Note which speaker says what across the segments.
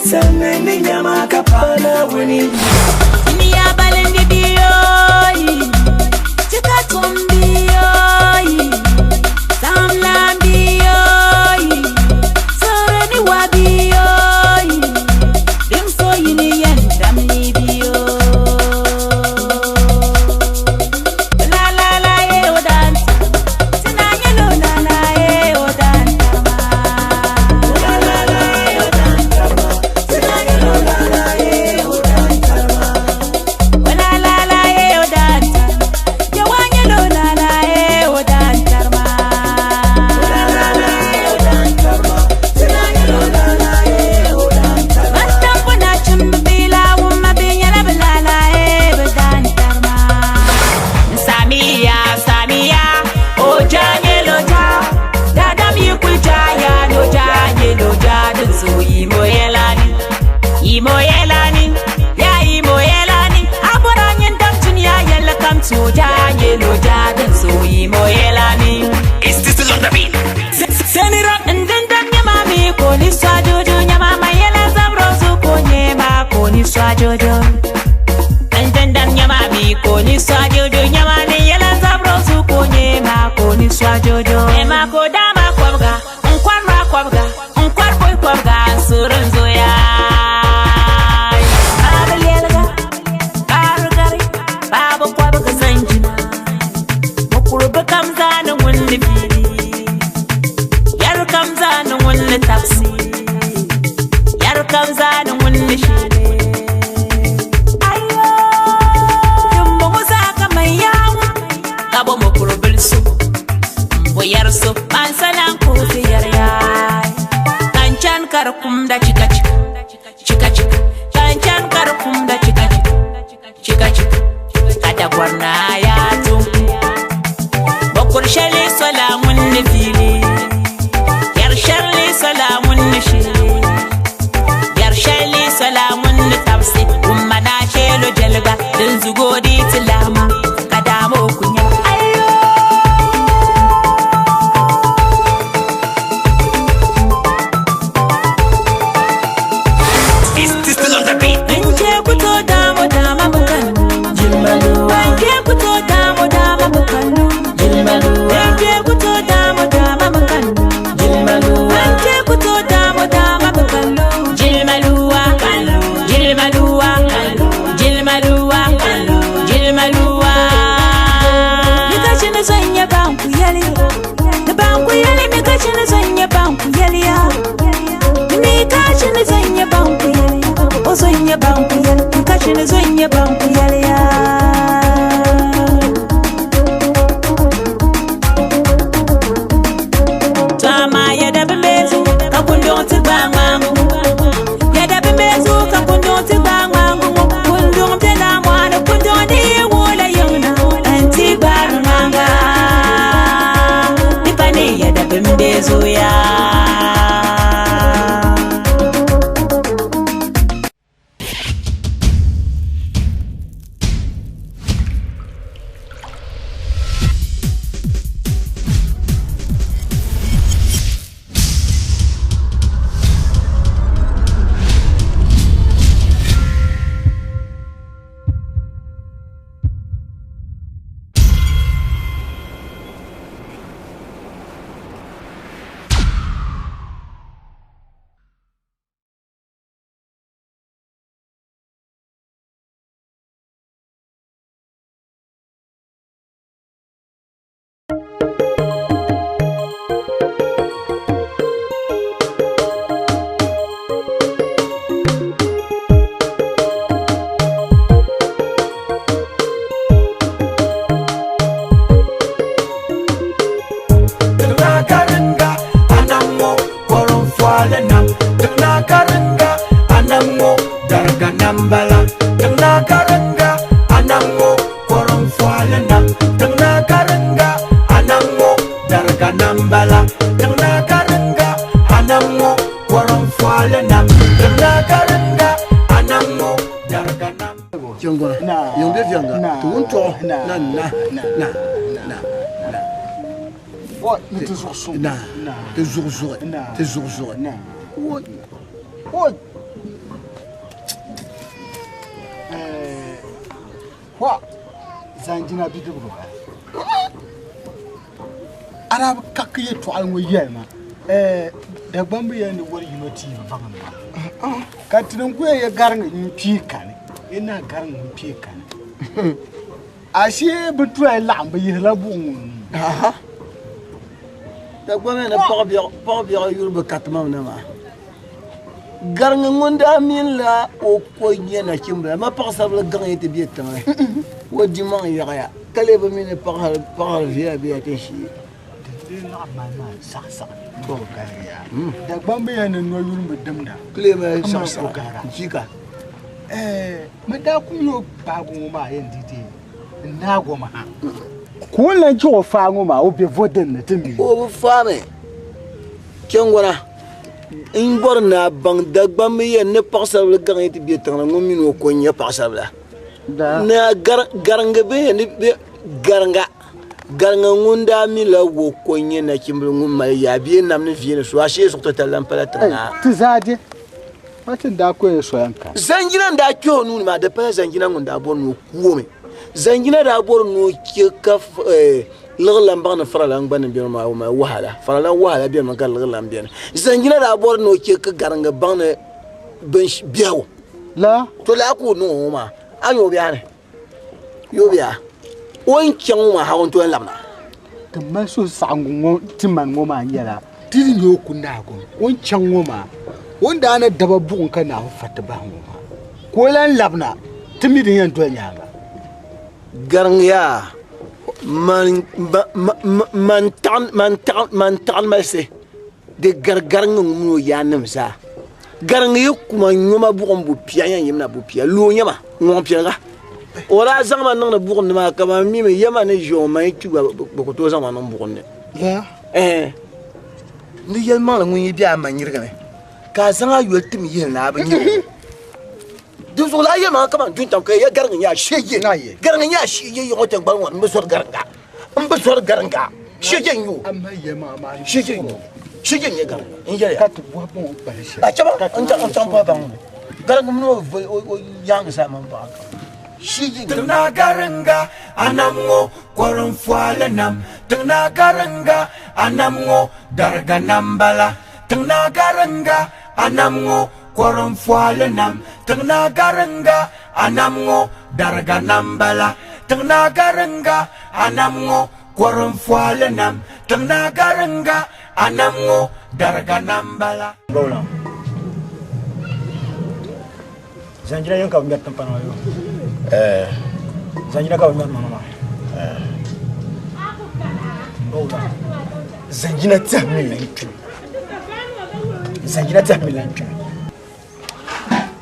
Speaker 1: Ninsal ni nyama ka paɣ Naawuni.
Speaker 2: Duniya balindi biyoyi, chika tum biyoyi, samlan biyoyi, sore ni wa biyoyi, dimso yini yen damni biyo. La la la ye o danta, tinanyelo la la ye o danta ma.
Speaker 1: La la la ye o danta ma, tinanyelo la la ye o danta ma.
Speaker 2: La la la ye o danta, jawanyelo la la ye o danta ma.
Speaker 1: La la la ye o danta ma, tinanyelo la la ye o danta ma.
Speaker 2: Matambo na chimbila wuma binyala bilala e bidantarma. Samia Samia ojanye loja dadam yikulja ya noja nye loja dinsu imoyelani imoyelani ya imoyelani abora nyindam dunya yalla kam tuja nye loja dinsu imoyelani.
Speaker 3: Is this still on the beat?
Speaker 2: Senira ndindam nyama mi ko ni swajojo nyama mayela zabrozu ko nyema ko ni swajojo ndindam nyama mi ko ni swajojo nyama ni yela zabrozu ko nyema ko ni swajojo ema ko dama kwabga nkwar ma kwabga nkwar boy kwabga surun zoya babu yelga babu gari babu kwabga zanjina mukurbi kam zani wunni fili Yar kam zani wunni taxi Yar kam zani wunni shele Ayo Dimbo za ka mai yawo Kabo mukurbil su Boyar su Mansalan ko siyar yayi Kancan karkum da cika cika Cika cika Kancan karkum da cika cika Cika cika Kada gwarna ya tunku Bakurshali salamun ni fili Yarshali salamun ni shili Yarshali salamun ni tafsi Umma na shelo jalga Din zugodi tilama Kadamo kunya Ayo
Speaker 3: Is this still on the beat?
Speaker 2: Nje kuto damo dama mukanu
Speaker 1: Jilmaluwa,
Speaker 2: Nje kuto damo dama mukanu
Speaker 1: jilmaluwa,
Speaker 2: Nje kuto damo dama mukanu
Speaker 1: jilmaluwa,
Speaker 2: Nje kuto damo dama mukanu Jilmaluwa Jilmaluwa Jilmaluwa Jilmaluwa Nikachi ni zanya banku yali Ni banku yali nikachi ni zanya banku yali ya Nikachi ni zanya banku yali O zanya banku yali Nikachi ni zanya banku yali ya Tama ya dabi mezu ka kundong ti gbaŋmaŋgu ya dabi mezu ka kundong ti gbaŋmaŋgu kundong bela mɔɣuni kundong di yi wula yiŋna n-ti gbaari ŋmaŋga di pa ni ya dabi mbezu ya.
Speaker 1: Tana karinga anango koron fuale nam. Tana karinga anango darga nambala. Tana karinga anango koron fuale nam. Tana karinga anango darga nambala. Tana karinga anango koron fuale nam. Tana karinga anango darga nam.
Speaker 4: Jengona, yombe vyanga, tuwunto, na na na na na.
Speaker 5: Oi, ni ti zuɣu suŋ.
Speaker 4: Na, ti zuɣu zuɣu, ti zuɣu zuɣu.
Speaker 5: Na.
Speaker 4: Oi,
Speaker 5: Oi. Hɔ Zanjina bidibga bala. A daa bi kaki yɛtɔɣili ŋɔ yɛli ma, Dagbamba yɛli ni wari yino ti yi bi baŋ maa. Ka ti ni ku yɛn yɛ gariŋ n-kpee kani, yɛ naa gariŋ n-kpee kani. Ashee bɛ tɔya laɣim bɛ yihirila buɣim ŋɔ nuu.
Speaker 4: Dagbamba yɛli ni paɣ biɛɣu yuri bi kariti ma na maa. Gariŋ ŋun daa minila o ko nyɛ nachimbila, amaa paɣisaribila gaŋ yi ti be tiŋli, o dimaŋ yaɣiya, ka lee bi mi ni paɣihari viɛla bela tinshee.
Speaker 5: Di laɣim mali maa saɣisaɣi ni o garigiya. Dagbamba yɛli ni nɔyuri mi dimda.
Speaker 4: Ka lee mali saɣisaɣi n-chika.
Speaker 5: Mɛ daa ku mi o gbaagi ŋɔ maa yɛn di dee n-naagi o ma ha. Ka o lan chɛ o faai ŋɔ maa, o be vo din ni ti mi.
Speaker 4: O bi faami Kɛŋgɔna, n bɔri ni a baŋ Dagbamba yɛn ni paɣisaribila gaŋ yi ti be tiŋ ni ŋun mini o ko n-nyɛ paɣisaribila. Ni a gariŋgi bɛ yɛn ni bɛ gariŋga. Gariŋga ŋun daa mi la o ko n-nyɛ nachimbila ŋun mali yaa bee nam ni viini so ashee zuɣu titali lan pala tiŋ naa.
Speaker 5: Ti zaa di pa ti ni daa koya soya n-kani.
Speaker 4: Zanjina n-daa kpe o nuu ni maa, di pala Zanjina ŋun daa bɔri ni o ku o mi. Zanjina daa bɔri ni o che ka liɣilan baŋ ni faralan gba ni beni maa o mali wahala. Faralan wahala beni mi ka liɣilan beni. Zanjina daa bɔri ni o che ka gariŋga baŋ ni biɛhigu.
Speaker 5: La.
Speaker 4: To laa ka o niŋ o ŋɔ maa, a nya o biɛhi ni? Yo bia, o ni chaŋ ŋɔ maa ha o ni tooi labina.
Speaker 5: Ti mali suhusaɣiŋgu ŋɔ ti mani ŋɔ maa nyɛla ti ni nya o ku naagi o ni chaŋ ŋɔ maa, o ni daa ni daba buɣim ka Naawuni fa ti bahi ŋɔ maa, ka o lan labina, ti mi din yɛn doli nyaaŋa.
Speaker 4: Gariŋya man taɣimalisi di gari gariŋ ŋun mini o yaannim zaa. Gariŋ yi kuma nyoma buɣim bupia yɛn yimna bupia lu o nyɛma ŋɔŋ piɛliga. O daa zaŋ ma niŋdi buɣim ni maa ka man mi mi yɛma ni ʒe o ma yi kpi gba bɛ ku tooi zaŋ ma niŋ buɣim ni. Ɛɛh. Ni yɛlimaŋli ŋun yi be a ma nyirigimi ka a zaŋ a yoli tim yihili ni a bi nyɛ o. Dinzuɣu lala yɛlimaŋli kaman duntam ka ya gariŋ n-nyɛ a shee ye. Gariŋ n-nyɛ a shee ye yiɣi o tiŋgbani ŋɔ ni m bi zɔri gariŋga. M bi zɔri gariŋga. Shee n-nyɛ o. Shee n-nyɛ o. Shee n-nyɛ gariŋga. N yɛliya. A chama n chaŋ bɔhi baŋ ni gariŋga mini o yaaŋa zaa mini baɣa kam. Shee n-nyɛ o.
Speaker 1: Tiŋ naa gariŋga a nam ŋɔ kɔrinfɔali nam. Tiŋ naa gariŋga a nam ŋɔ dariga nam bala. Tiŋ naa gariŋga a nam ŋɔ Kɔrinfɔali nam, tiŋ naa gariŋga, a nam ŋɔ dariga nam bala. Tiŋ naa gariŋga, a nam ŋɔ kɔrinfɔali nam, tiŋ naa gariŋga, a nam ŋɔ dariga nam bala.
Speaker 6: Bawla. Zanjina yɛn ka bi ŋmɛri timpana ŋɔ yo.
Speaker 4: Eh.
Speaker 6: Zanjina ka bi ŋmɛri niŋ maa.
Speaker 4: Eh.
Speaker 6: Bawla. Zanjina tɛhi mi lan kpimi. Zanjina tɛhi mi lan kpimi.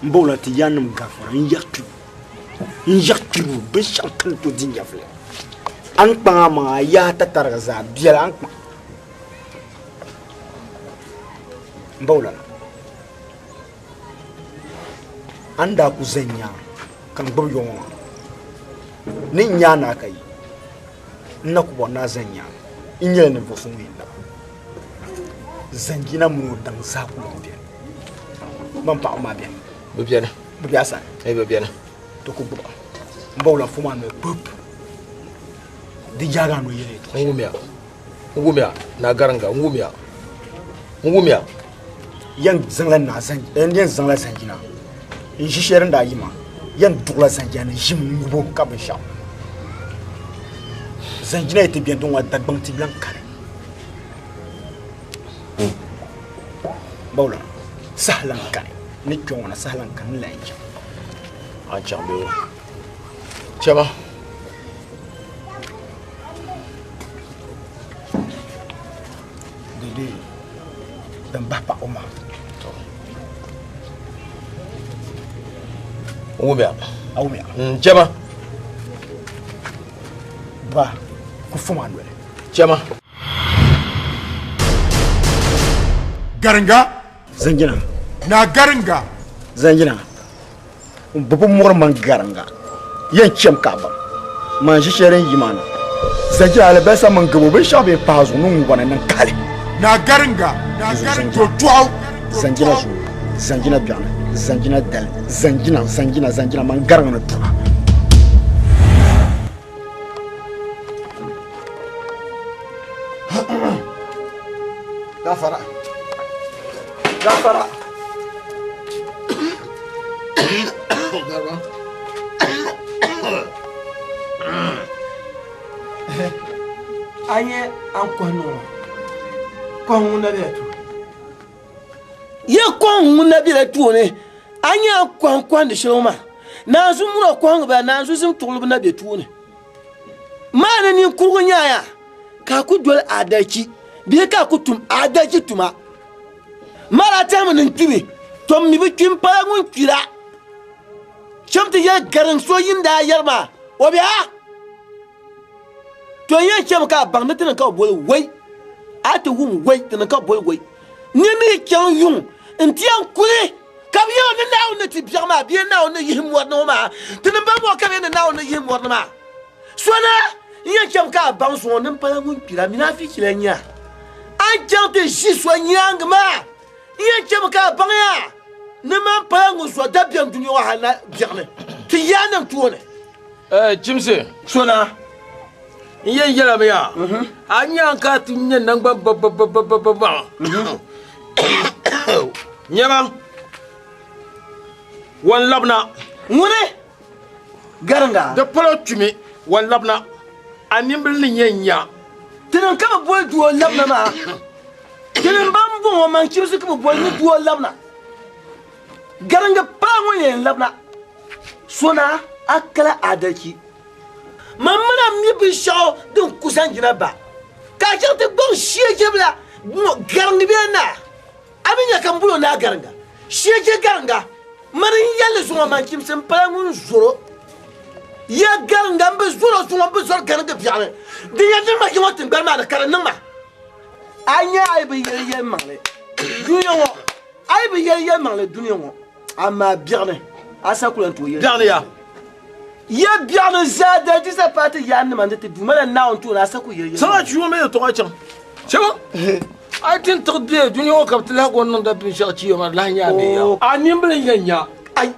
Speaker 6: N bawla ti yaannim gafara n yaɣi kpibu. N yaɣi kpibu binshɛɣu kani to di nyɛvili. A ni kpaŋ a maŋa a yaa tatariga zaa biɛla a ni kpaŋ. N bawla. A ni daa ku zani nyaŋ ka n gbubi yɔŋɔ maa ni n nya a ni a ka yi, n na ku bɔri ni a zani nyaŋ n nyɛla ninvuɣ so ŋun yɛn lab a. Zanjina mini o daŋ zaa kul ku beni. Man paɣiba maa beni.
Speaker 3: Bɛ beni.
Speaker 6: Bɛ be a sani.
Speaker 3: Ee, bɛ beni.
Speaker 6: Ti ku gbib a. M ba wula fom a noli kpib. Di jaagi a noli yɛli yɛtɔɣ
Speaker 3: shɛli. N wumiya. N wumiya, Naa Gariŋga, n wumiya. N wumiya.
Speaker 6: Yɛn zaŋla naa zan, yɛn zaŋla zanjina n ʒi shɛli din daa yi maa, yɛn duɣila zanjina ni ʒim ŋubo ka binshɛɣu. Zanjina yi ti beni din ŋɔ Dagbaŋ ti lan kani. Bawla, saha lan kani, ni kpe ŋɔ na saha lan kani n lan chaŋ.
Speaker 3: A chaŋ bee? Chama.
Speaker 6: Dede din bahi paɣ o maŋ.
Speaker 3: N wumiya.
Speaker 6: A wumiya?
Speaker 3: N chama.
Speaker 6: Ba, ku fom a noli.
Speaker 3: Chama.
Speaker 7: Garinga.
Speaker 6: Zanjina.
Speaker 7: Naa Garinga.
Speaker 6: Zanjina. N bi bi mɔri man garinga yɛn chɛm ka a baŋ man ʒi shɛli din yi maa na. Zanjina alibarisa mini gabo binshɛɣu bee pahi zuɣu ni ŋubana niŋ kali.
Speaker 7: Naa garinga, naa garinga, to tɔɣu.
Speaker 6: Zanjina zuɣu, zanjina biɛɣuni. Zanjina dali, zanjina, zanjina, zanjina, man gariŋ ni tuha.
Speaker 4: Gafara. Gafara.
Speaker 3: Garba.
Speaker 4: A nyɛ an kɔhi niŋ ma kɔhi ŋun na bela tooni ye kɔhi ŋun na bela tooni a nyɛ an kɔhi kɔhindi shɛli ŋɔ maa naanzu mura kɔhiŋ bala naanzu zim tuɣilibu na be tooni maa ni ninkurugu nyaaya ka a ku doli adalichi bee ka a ku tum adalichi tuma maa daa tɛhimi ni n kpimi to m mi bi kpi m pala ŋun kpira cham ti yɛli garin so yin daa yɛri maa o bɛ a to n yɛn chɛmi ka a baŋ ni ti niŋ ka bi boli wei a ti wum wei ti niŋ ka bi boli wei ni mi chaŋ yuŋ n ti yɛn kuli ka bi yɛli ni Naawuni ni ti biɛɣu maa bee Naawuni ni yihi mɔri ni ŋɔ maa ti ni baŋ ka bi yɛli ni Naawuni ni yihi mɔri ni maa so na n yɛn chɛmi ka a baŋ zuŋɔ ni n pala ŋun kpira minaafichi la nya a ni chaŋ ti ʒi so nyaangi maa n yɛn chɛmi ka a baŋ ya ni man pala ŋun zo dabiɛm dunia ŋɔ hali na biɛɣuni ti yaannim tooni.
Speaker 3: Chimsi.
Speaker 4: Sona.
Speaker 3: N yɛn yɛlimi yaa, a nyaŋ ka a ti nya naŋgban bababababa nyɛma wan labina.
Speaker 4: Ŋuni gariŋga?
Speaker 3: Di polo kpimi wan labina, a nimbili ni yɛn nya.
Speaker 4: Tinim ka bi boli doo labina maa. Tinim ban bɔŋɔ man chimsi ka bi boli ni doo labina. Gariŋga paa ŋɔ yɛn labina. Sona a kala adalchi. Man mini a mi binshɛɣu din ku zaŋ jina ba, ka a chaŋ ti gbaŋ sheejɛbila ŋɔ gariŋgi bee naa? A mi nya ka m bol o naa gariŋga, sheeje gariŋga. Mani n-yɛli li zuŋɔ, man chimsi m-pala ŋun zɔr o. Ya gariŋga, m bi zɔr o zuŋɔ, m bi zɔri gariŋgi biɛɣuni. Din yɛn niŋ ma yiŋɔ tiŋgbani maa ni ka di niŋ ma. A nya a yi bi yɛli yɛlimaŋli dunia ŋɔ. A yi bi yɛli yɛlimaŋli dunia ŋɔ, amaa biɛɣuni a sa ku lan tooi yɛli.
Speaker 3: Biɛɣuni ya.
Speaker 4: Ya biɛɣuni zaa dali ti sa paai ti yaannima ni ti Duuma la Naawuni tooni, a sa ku yɛli yɛlimaŋli.
Speaker 3: Saŋa chuyu mi yɛltɔɣa chaŋ. Chɛba, a yi ti ni tiɣi bɛ dunia ŋɔ ka bɛ ti lahi go n-niŋda binshɛɣu chiya maa, di lahi nya a bee ya? A nimbila n-yɛn nya.
Speaker 4: Ai,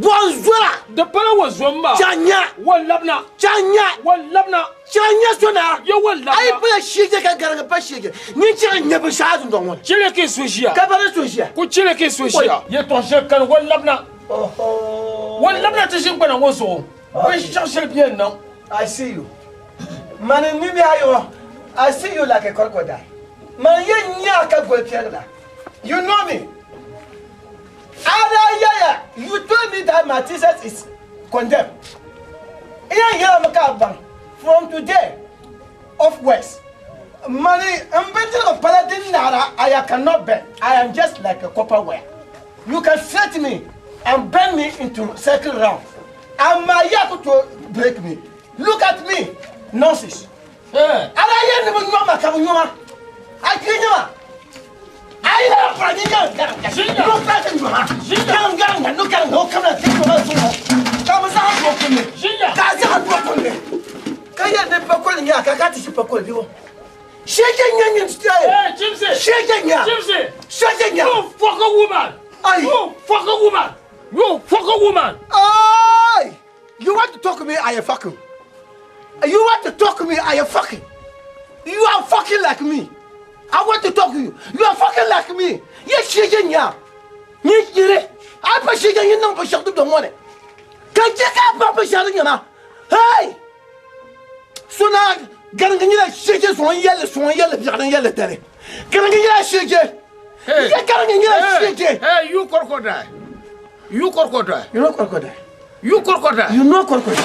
Speaker 4: buɣim zɔra.
Speaker 3: Di pala wa zom maa.
Speaker 4: Chaŋ nya.
Speaker 3: Wa labina.
Speaker 4: Chaŋ nya.
Speaker 3: Wa labina.
Speaker 4: Chaŋ nya so na.
Speaker 3: Ye wa labina.
Speaker 4: A yi pala shiɛje ka gariŋ pa shiɛje, nyin chaŋ nya binshɛɣu a dundɔŋ ŋɔ ni.
Speaker 3: Chili ka so ʒiya.
Speaker 4: Ka bari so ʒiya.
Speaker 3: Ku chili ka so ʒiya. Yɛtɔɣ shɛli kani wa labina. Wa labina ti ʒiŋgbana ŋɔ zuɣu. Binshɛɣu shɛli bɛ yɛn niŋ.
Speaker 4: I see you. Mani n nini ayi I see you like a crocodile. Mani yɛn nya ka goli piɛligi la. You know me. Ada yɛya, you told me that my thesis is condemned. N yɛn yɛlimi ka a baŋ from today offwards, mani n bindirigu pala din naara, I cannot bend, I am just like a copper wire. You can stretch me and bend me into circle round, amaa yaa ku tooi break me. Look at me, nonsense. Ada yɛn ni bi nyɔɣi ma ka bi nyɔ ma. A kpi nyɛ ma. A yi lahi kura ni gaŋ gaŋ no ka ti nyɔ ma. Gaŋ gaŋ no gaŋ no kamina ti nyɔ ma zuɣu ka bi zaŋ duɣu kunni ka a zaŋ duɣu kunni ka yɛn ni pakoli nya ka ka ti ʒi pakoli bɛ Shege nya nyin
Speaker 3: Hey,
Speaker 4: Shege nya. Shege nya.
Speaker 3: You fucking woman.
Speaker 4: Ay.
Speaker 3: You fucking woman. You fucking woman.
Speaker 4: Ay. You want to talk to me, I am fucking. You want to talk to me, I am fucking. You are fucking like me. I want to talk to you. You are fucking like me. Ye shege nya. Ni jire. A pa shege yin nang pa shak du dong wane. Ka je ka pa pa shak nya ma. Hey! So na garinga nyila shege so yelle so yelle biagdan yelle dale. Garinga nyila shege.
Speaker 3: Hey.
Speaker 4: Ye garinga nyila shege.
Speaker 3: Hey, you crocodile. You crocodile.
Speaker 4: You know crocodile.
Speaker 3: You crocodile.
Speaker 4: You know crocodile.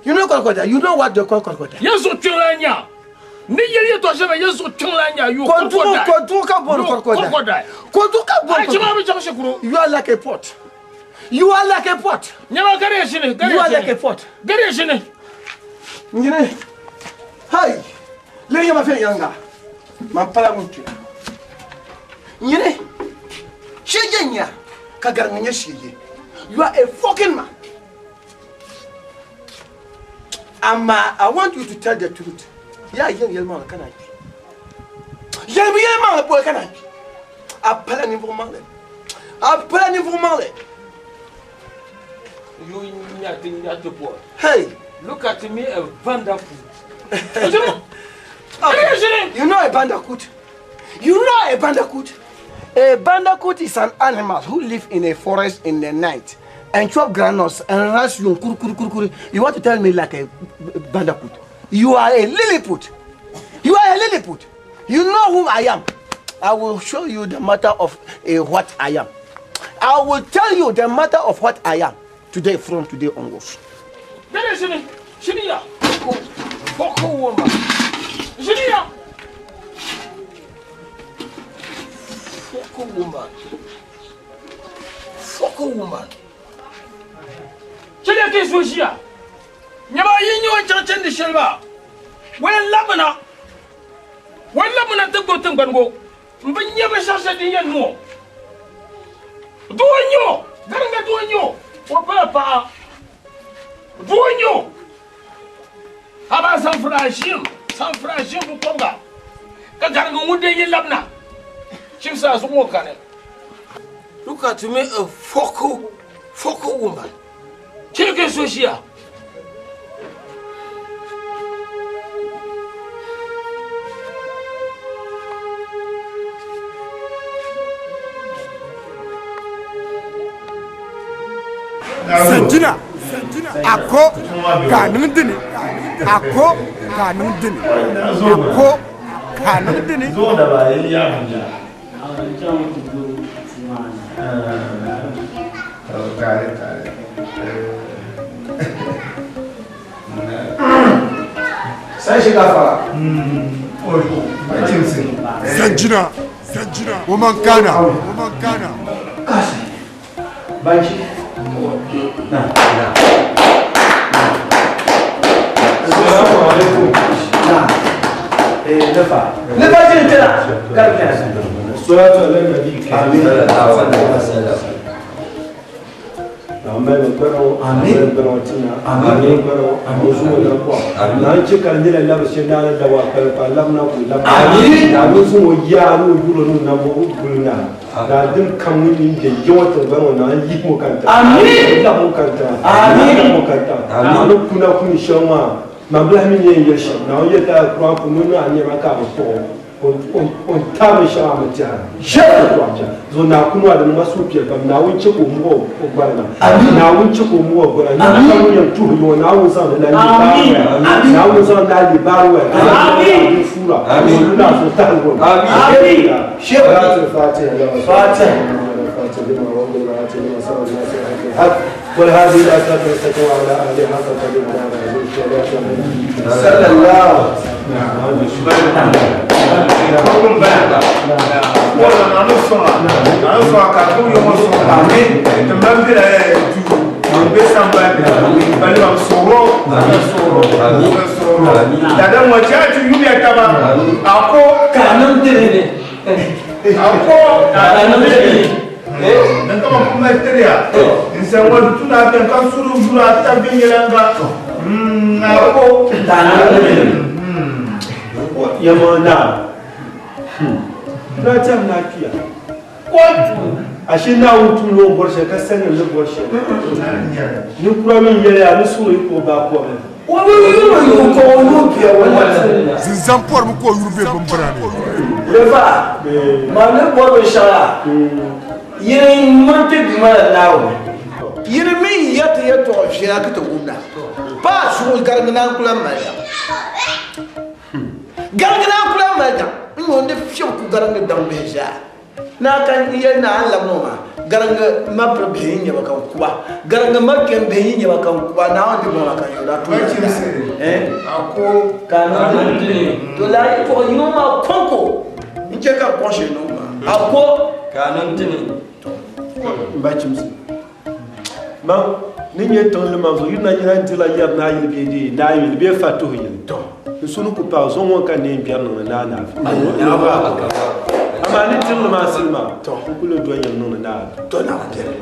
Speaker 4: You know crocodile. You know what they call crocodile.
Speaker 3: Ye zo tungla nya. Ni yeli ye to shebe ye zo tungla nya. You
Speaker 4: Kodu
Speaker 3: crocodile.
Speaker 4: kodu ka bon
Speaker 3: You
Speaker 4: crocodile.
Speaker 3: crocodile.
Speaker 4: Kodu ka bon.
Speaker 3: Ai chima bi chang shikuru.
Speaker 4: You are like a pot. You are like a pot.
Speaker 3: Nyama gare shine. Gare
Speaker 4: You are like a
Speaker 3: shine.
Speaker 4: pot.
Speaker 3: Gare shine.
Speaker 4: Nyine. Hey. Le nyama fe yanga. Man pala mutu. Nyine. Shege nya. Ka garanga nya shege. You are a fucking man. Amma I want you to tell the truth. Ya yen yel ma kana ki. Yel mi yel ma bo kana ki. A pala ni bo ma le. A pala ninvuɣu maŋli.
Speaker 3: You nyati nyati boy.
Speaker 4: Hey!
Speaker 3: Look at me, a wonderful.
Speaker 4: Okay. You know a bandicoot? You know a bandicoot? A bandicoot is an animal who lives in a forest in the night and chop granules and runs you kuru kuru kuru kuru. You want to tell me like a bandicoot? You are a lilliput. You are a lilliput. You know whom I am. I will show you the matter of what I am. I will tell you the matter of what I am today, from today onwards.
Speaker 3: Woman. Fuck a woman. Chile ke soshia. Nyaba yinyo chachen de shelba. Wen labana. Wen labana te go tengbango. Mbe nyaba charge de yen mo. Do nyo. Garanga do nyo. O pa pa. Do nyo. Aba san fragile. San fragile bu konga. Ka garanga ngunde yin labna. Look at me, a focal woman. Check it,
Speaker 1: Sanjina, ako kanung dini, ako kanung dini, ako kanung dini. Sanjina, Sanjina, woman kana, woman kana.
Speaker 4: Banchi. Na, na.
Speaker 7: Assalamu alaikum.
Speaker 4: Na.
Speaker 7: Nafa.
Speaker 4: Nafa jin tana. Karka.
Speaker 7: Salatu ala nabi. Amin. Amin. Amin. Amin. On tami shama jana zo na kunwa da masu fiye kam na wunce ko mu ko gbarna na wunce ko mu ko gbarna na kan yan tuhu yo na wun san da ni na wun san da li barwa amin fura amin na so ta go
Speaker 4: amin
Speaker 7: shehu fatiha
Speaker 4: fatiha
Speaker 7: والهادي إلى صراط المستقيم وعلى آله حق قدره
Speaker 4: صلى الله.
Speaker 7: Yamana na can lafiya ashe na wutu no borshe ka sanin ne borshe ni kura min yele ya ni suru ko ba ko ne
Speaker 1: Zinzan por mu ko yurbe bambarane
Speaker 4: Lefa ma ne bor shara yiri mante bimala nawo yiri min yata yato shira ka ta gumna ba su gargana kula maya gargana kula maya in wonde fiyo ku garanga dambe ja na kan iya na Allah no ma garanga ma be nya ba kan kuba garanga ma ken be nya ba kan kuba na wonde mo kan yoda to
Speaker 1: ako
Speaker 4: kana to la ko yino ma konko nje ka konshe no ma ako
Speaker 8: kana ntini
Speaker 7: ba chimsi ma ni nye ton le manzo yina nyina ntila yab na yil be di na yil be fatu yil to sunu ku pa zo won kan ne biar no na na ama ni til ma silma to ku le do nyam no na
Speaker 4: to na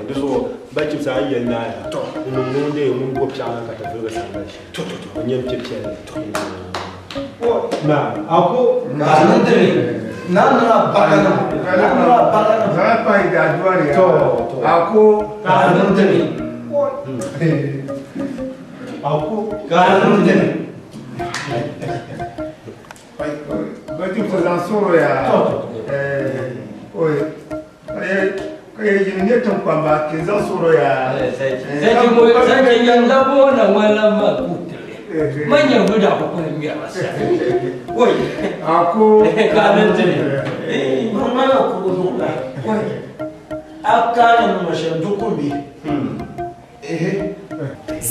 Speaker 7: de so ba chimsa yel na ya to no no de mun go pya ka ta ga sa ba shi
Speaker 4: to to to
Speaker 7: nyam chep chep to na ako
Speaker 8: na ntini
Speaker 4: Naa niŋ a baga niŋ. Naa niŋ a baga niŋ.
Speaker 8: Zaŋ pahi da aduwa ni ya. Ako.
Speaker 4: Ka a niŋ dini. Ako. Ka a niŋ dini.
Speaker 8: Bati zaŋ suɣuri ya. Oye. Ka ye yini nyɛ tiŋkpamba ka zaŋ suɣuri ya.
Speaker 9: Sachi yɛn la boona ŋmanila ma kutili. Ma nyɛ bi daa kuli ŋmɛra sa. Oi.
Speaker 8: Ako.
Speaker 9: Ka a niŋ dini.
Speaker 4: Ŋmana kubu zuɣu la. Oi. A kaani nima shɛm di kumbi.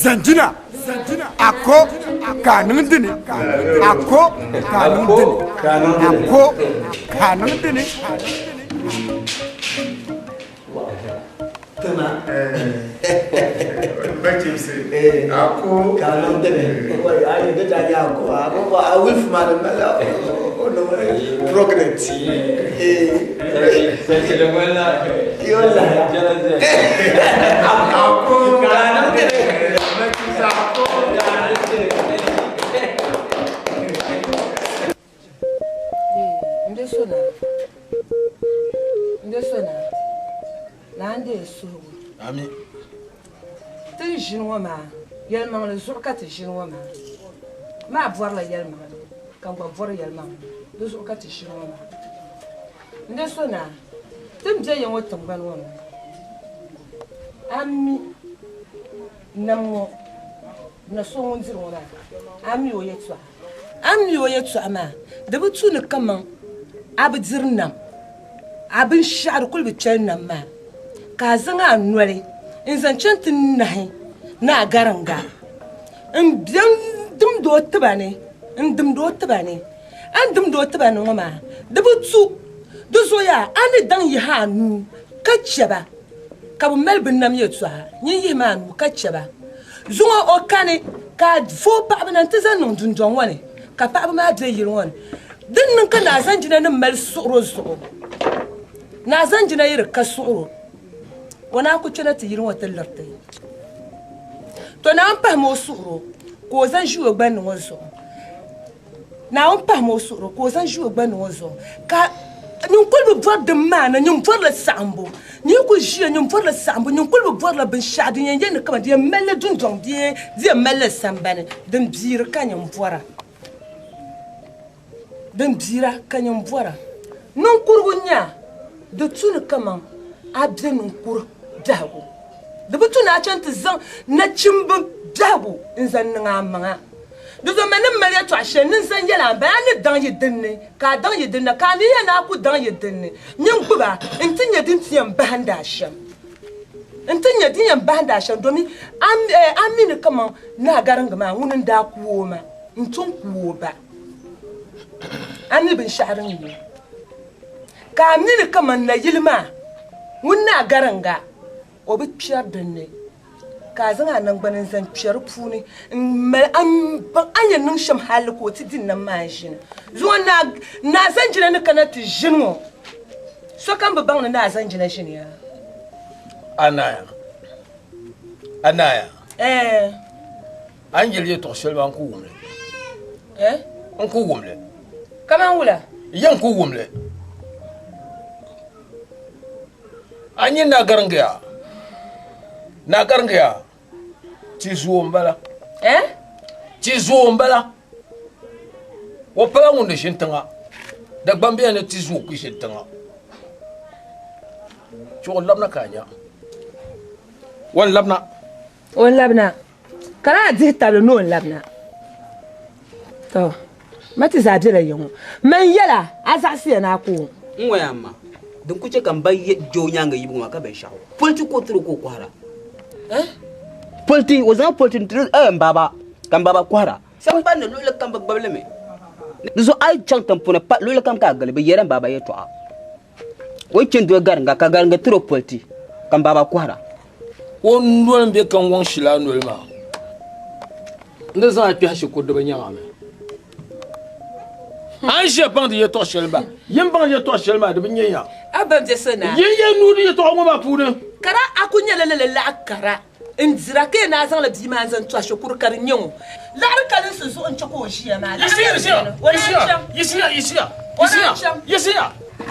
Speaker 1: Zanjina ako ka niŋ dini ako ka niŋ dini ako ka niŋ dini.
Speaker 4: Tana.
Speaker 8: Bachimsi. Ako.
Speaker 4: Ka niŋ dini. Oi, ayi di daa nyɛ ako. Ako ko a wilf maa di mali o niŋ pregnant.
Speaker 9: Sachi da ŋmanila.
Speaker 4: Yo lahiya.
Speaker 8: Ako.
Speaker 4: Ka niŋ dini.
Speaker 8: Bachimsi ako.
Speaker 10: N so naa n so naa naa n deei suhigu
Speaker 3: Ami.
Speaker 10: ti ni ʒini ŋɔ maa yɛlimaŋli zuɣu ka ti ʒini ŋɔ maa maa bɔrila yɛlimaŋli ka n gba bɔri yɛlimaŋli di zuɣu ka ti ʒini ŋɔ maa n di so naa ti ni bɛ ya ŋɔ tingbani ŋɔ ni a mi nam ŋɔ na so ŋun diri ŋɔ maa a mi o yɛltɔɣa a mi o yɛltɔɣa maa di bi tu ni kaman a bi diri nam a binshaɣu di kuli bi kpɛli nam maa ka a zaŋ a noli n zaŋ chaŋ ti nahi ni a garinga n bɛ n dimdi o tiba ni n dimdi o tiba ni a ni dimdi o tiba ni ŋɔ maa di bi tu di zuɣu yaa a ni daŋ yihi a nuu ka chɛba ka bi mali bi nam yɛltɔɣa nyin yihimi a nuu ka chɛba zuŋɔ o kani ka a vooi paɣaba na n ti zaŋ niŋ dundɔŋ ŋɔ ni ka paɣaba maa bɛ yili ŋɔ ni din niŋ ka naa zanjina ni mali suɣuro zuɣu naa zanjina yi di ka suɣuro o naan ku kpɛna ti yili ŋɔ ti liriti to naan pahimi o suɣuro ka o zaŋ ʒi o gbandi ŋɔ zuɣu Naawuni pahimi o suɣuro ka o zaŋ ʒi o gbandi ŋɔ zuɣu ka nyin kuli bi bɔri din maa ni nyin bɔrila saɣimbu nyin kuli ʒiya nyin bɔrila saɣimbu nyin kuli bi bɔrila binshɛɣu din yɛn yɛli ni kaman di yɛn malila dundɔŋ bee di yɛn malila sambani din biiri ka nyin bɔra din biira ka nyin bɔra ninkurigu n-nyɛ a di tu ni kaman a be ninkuri biɛhigu di bi tu ni a chaŋ ti zaŋ nachimba biɛhigu n-zaŋ niŋ a maŋa Di zuɣu mani ni mali yɛtɔɣ shɛli ni n zaŋ yɛli a m-bala, a ni daŋ yi din ni, ka a daŋ yi din na, ka a mi yɛli ni a ku daŋ yi din ni, nyin gbib a nti nya din ti yɛn bahindi a shɛm. Nti nya din yɛn bahindi a shɛm, domin a mi ni kaman Naa Gariŋgi maa ŋuni n-daa ku o ma n-ti n ku o ba. A mi binshɛɣu din nyɛ o, ka a mi ni kaman nayili maa ŋun Naa Gariŋga o bi kpɛri din ni. Ka a zaŋ a naŋgbani n-zaŋ kpe di puuni m-mali a ni baŋ a ni yɛn niŋ shɛm hal ka o ti di nam maa n-ʒini. Zuŋɔ Naa Zanjina ni kana ti ʒini ŋɔ, sokam bi baŋ ni Naa Zanjina ʒiniya.
Speaker 3: Anaya, Anaya.
Speaker 10: Ɛɛ.
Speaker 3: A ni yɛli yɛtɔɣ shɛli maa n ku wum li.
Speaker 10: Ɛɛ?
Speaker 3: N ku wum li.
Speaker 10: Kaman wula?
Speaker 3: Ya n ku wum li. A nyɛ naa gariŋgiya? Naa gariŋgiya, ti zuo m-bala.
Speaker 10: Eh?
Speaker 3: Ti zuo m-bala. O pala ŋun di ʒini tiŋa. Dagbambiya ni ti zuo ku ʒini tiŋa. Chuɣu labina ka a nya. O ni labina.
Speaker 10: O ni labina. Ka daa dihi tabili ni o ni labina. To, ma ti zaa bela ya ŋɔ. Man yɛla, a zaɣisiya ni a ku o.
Speaker 11: N ŋɔya m ma, din ku chɛ ka m ba je o nyaaŋa yibu maa ka binshɛɣu. Politi ka o tiri o ka o kɔhira.
Speaker 10: Eh?
Speaker 11: Politi, o zaŋ politi n-tiri eh, m baaba, ka m baaba kɔhira. Samban ni luɣili kam bi gbubi li mi. Di zuɣu a yi chaŋ tiŋ puuni pa luɣili kam ka a gili, bɛ yɛra m baaba yɛtɔɣa. O yi chani doli gariŋga ka gariŋga tiri o politi ka m baaba kɔhira.
Speaker 3: O noli m-be ka n waŋ shili a noli maa. N di zaŋ a kpɛhi shikuru di bi nyaŋ a mi. A ni ʒiya baŋdi yɛtɔɣ shɛli maa, yin baŋdi yɛtɔɣ shɛli maa di bi nya ya.
Speaker 10: A ba bɛ so naa.
Speaker 3: Yin yɛn nuu di yɛtɔɣa ŋɔ maa puuni.
Speaker 10: Kara a ku nyɛla lala laɣ kara. N dira ka yɛn naa zaŋla bia maa n-zaŋ tɔhi shikuru ka di nyɛ ŋɔ. Laɣiri kalinsi zuɣu n-chɛ ka o ʒiya maa.
Speaker 3: Yiɣisiya, yiɣisiya, yiɣisiya, yiɣisiya, yiɣisiya,
Speaker 10: O naan chaŋ.
Speaker 3: yiɣisiya,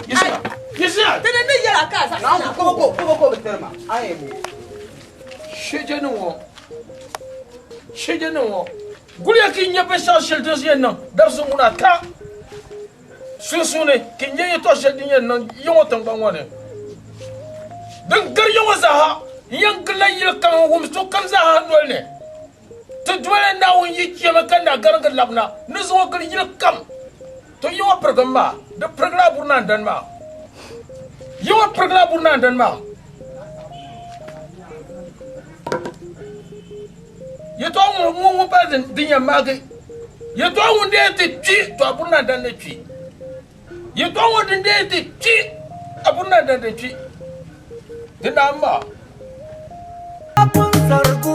Speaker 3: yiɣisiya, yiɣisiya.
Speaker 10: Ti ni ni yɛl a ka a zaɣisi na.
Speaker 11: Kobo ko, kobo ko bi tiri ma. A yɛn bo.
Speaker 3: Shɛjɛni ŋɔ, shɛjɛni ŋɔ, guliya ka yi nya binshɛɣu shɛli din yɛn niŋ dabisi ŋuna ka sunsuuni ka yi nya yɛtɔɣ shɛli din yɛn niŋ ya ŋɔ tiŋgbani ŋɔ ni. Din gari ya ŋɔ zaaha, n yɛn gilila yili kam n-wum sokam zaaha noli ni. Ti Duuma Naawuni yi chɛmi ka na gariŋgi labina ni zaŋ o gili yili kam. To yi ŋɔ pirigim maa, di pirigila a buri naandani maa. Yi ŋɔ pirigila a buri naandani maa. Yɛtɔɣa ŋun ŋun ŋun pala din yɛn maagi. Yɛtɔɣa ŋun dee ti kpi, to a buri naandani ni kpi. Yɛtɔɣa ŋɔ din dee ti kpi, a buri naandani di kpi. Di naam maa.
Speaker 1: Sarigu,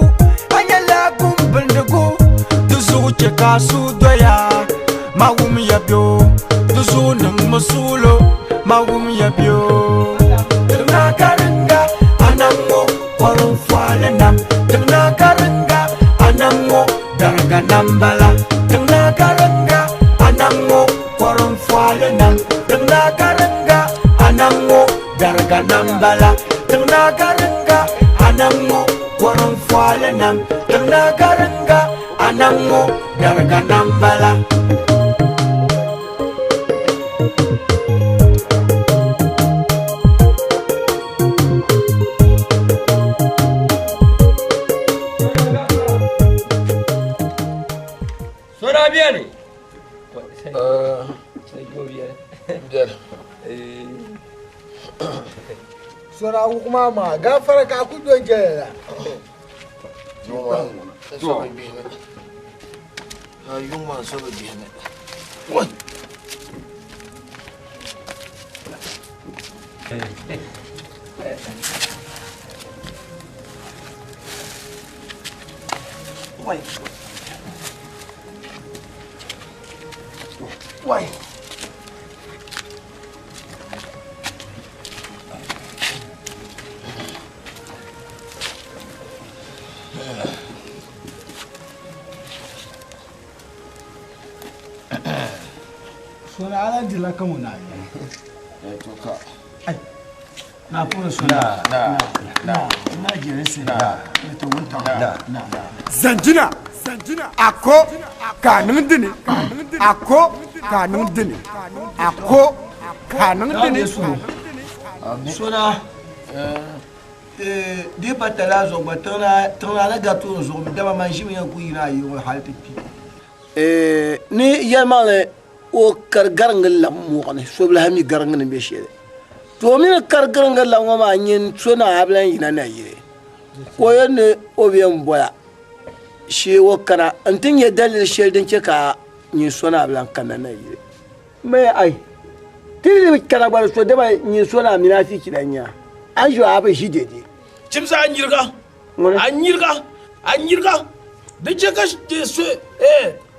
Speaker 1: a nyɛla gumbindigu, di zuɣu chɛ ka a suhu doya, ma wum ya bɛ o, di zuɣu niŋmi suɣulo, ma wum ya bɛ o. Tiŋna karinga, anam ŋɔ kɔrim fɔhili nam. Tiŋna karinga, anam ŋɔ dariga nam bala. Tiŋna karinga, anam ŋɔ kɔrim fɔhili nam. Tiŋna karinga, anam ŋɔ dariga nam bala. Tiŋna karinga, anam ŋɔ kɔrim fɔhili nam. Tiŋna karinga, anam ŋɔ dariga nam bala.
Speaker 9: Sora beni.
Speaker 5: Sora wukuma ma gafara ka ku don jɛla.
Speaker 4: Yuŋ maa so bi bihimi. Wai. Wai.
Speaker 5: Sora ala dila ka ŋɔ naa.
Speaker 4: To ka.
Speaker 5: Na pun sora. Na na na jere se na. Ne to wunta na na.
Speaker 8: Zanjina a ko ka niŋ dini a ko ka niŋ dini a ko ka niŋ dini.
Speaker 4: Sora di pa tala zuɣu gba tiŋna ni gari tooni zuɣu dama man ʒimi yɛn ku yina a yi ŋɔ hali ti kpi. Ni yɛlimaŋli o kari gariŋgi labi mɔɣuni so bi lahi mi gariŋgi ni bɛ shɛli to o mi ni kari gariŋgi labi ŋɔ maa nyini so na a bi lahi yina na yili ka o yɛn ni o bi yɛn bɔla shee o kana n ti nyɛ dalili shɛli din chɛ ka nyin so na a bi lahi kanna na yili mɛ ai ti yi kana gba so dama nyin so na a mini afichi la nya a ʒi a bi ʒi dede.
Speaker 3: Chimsa a nyiriga a nyiriga a nyiriga di chɛ ka so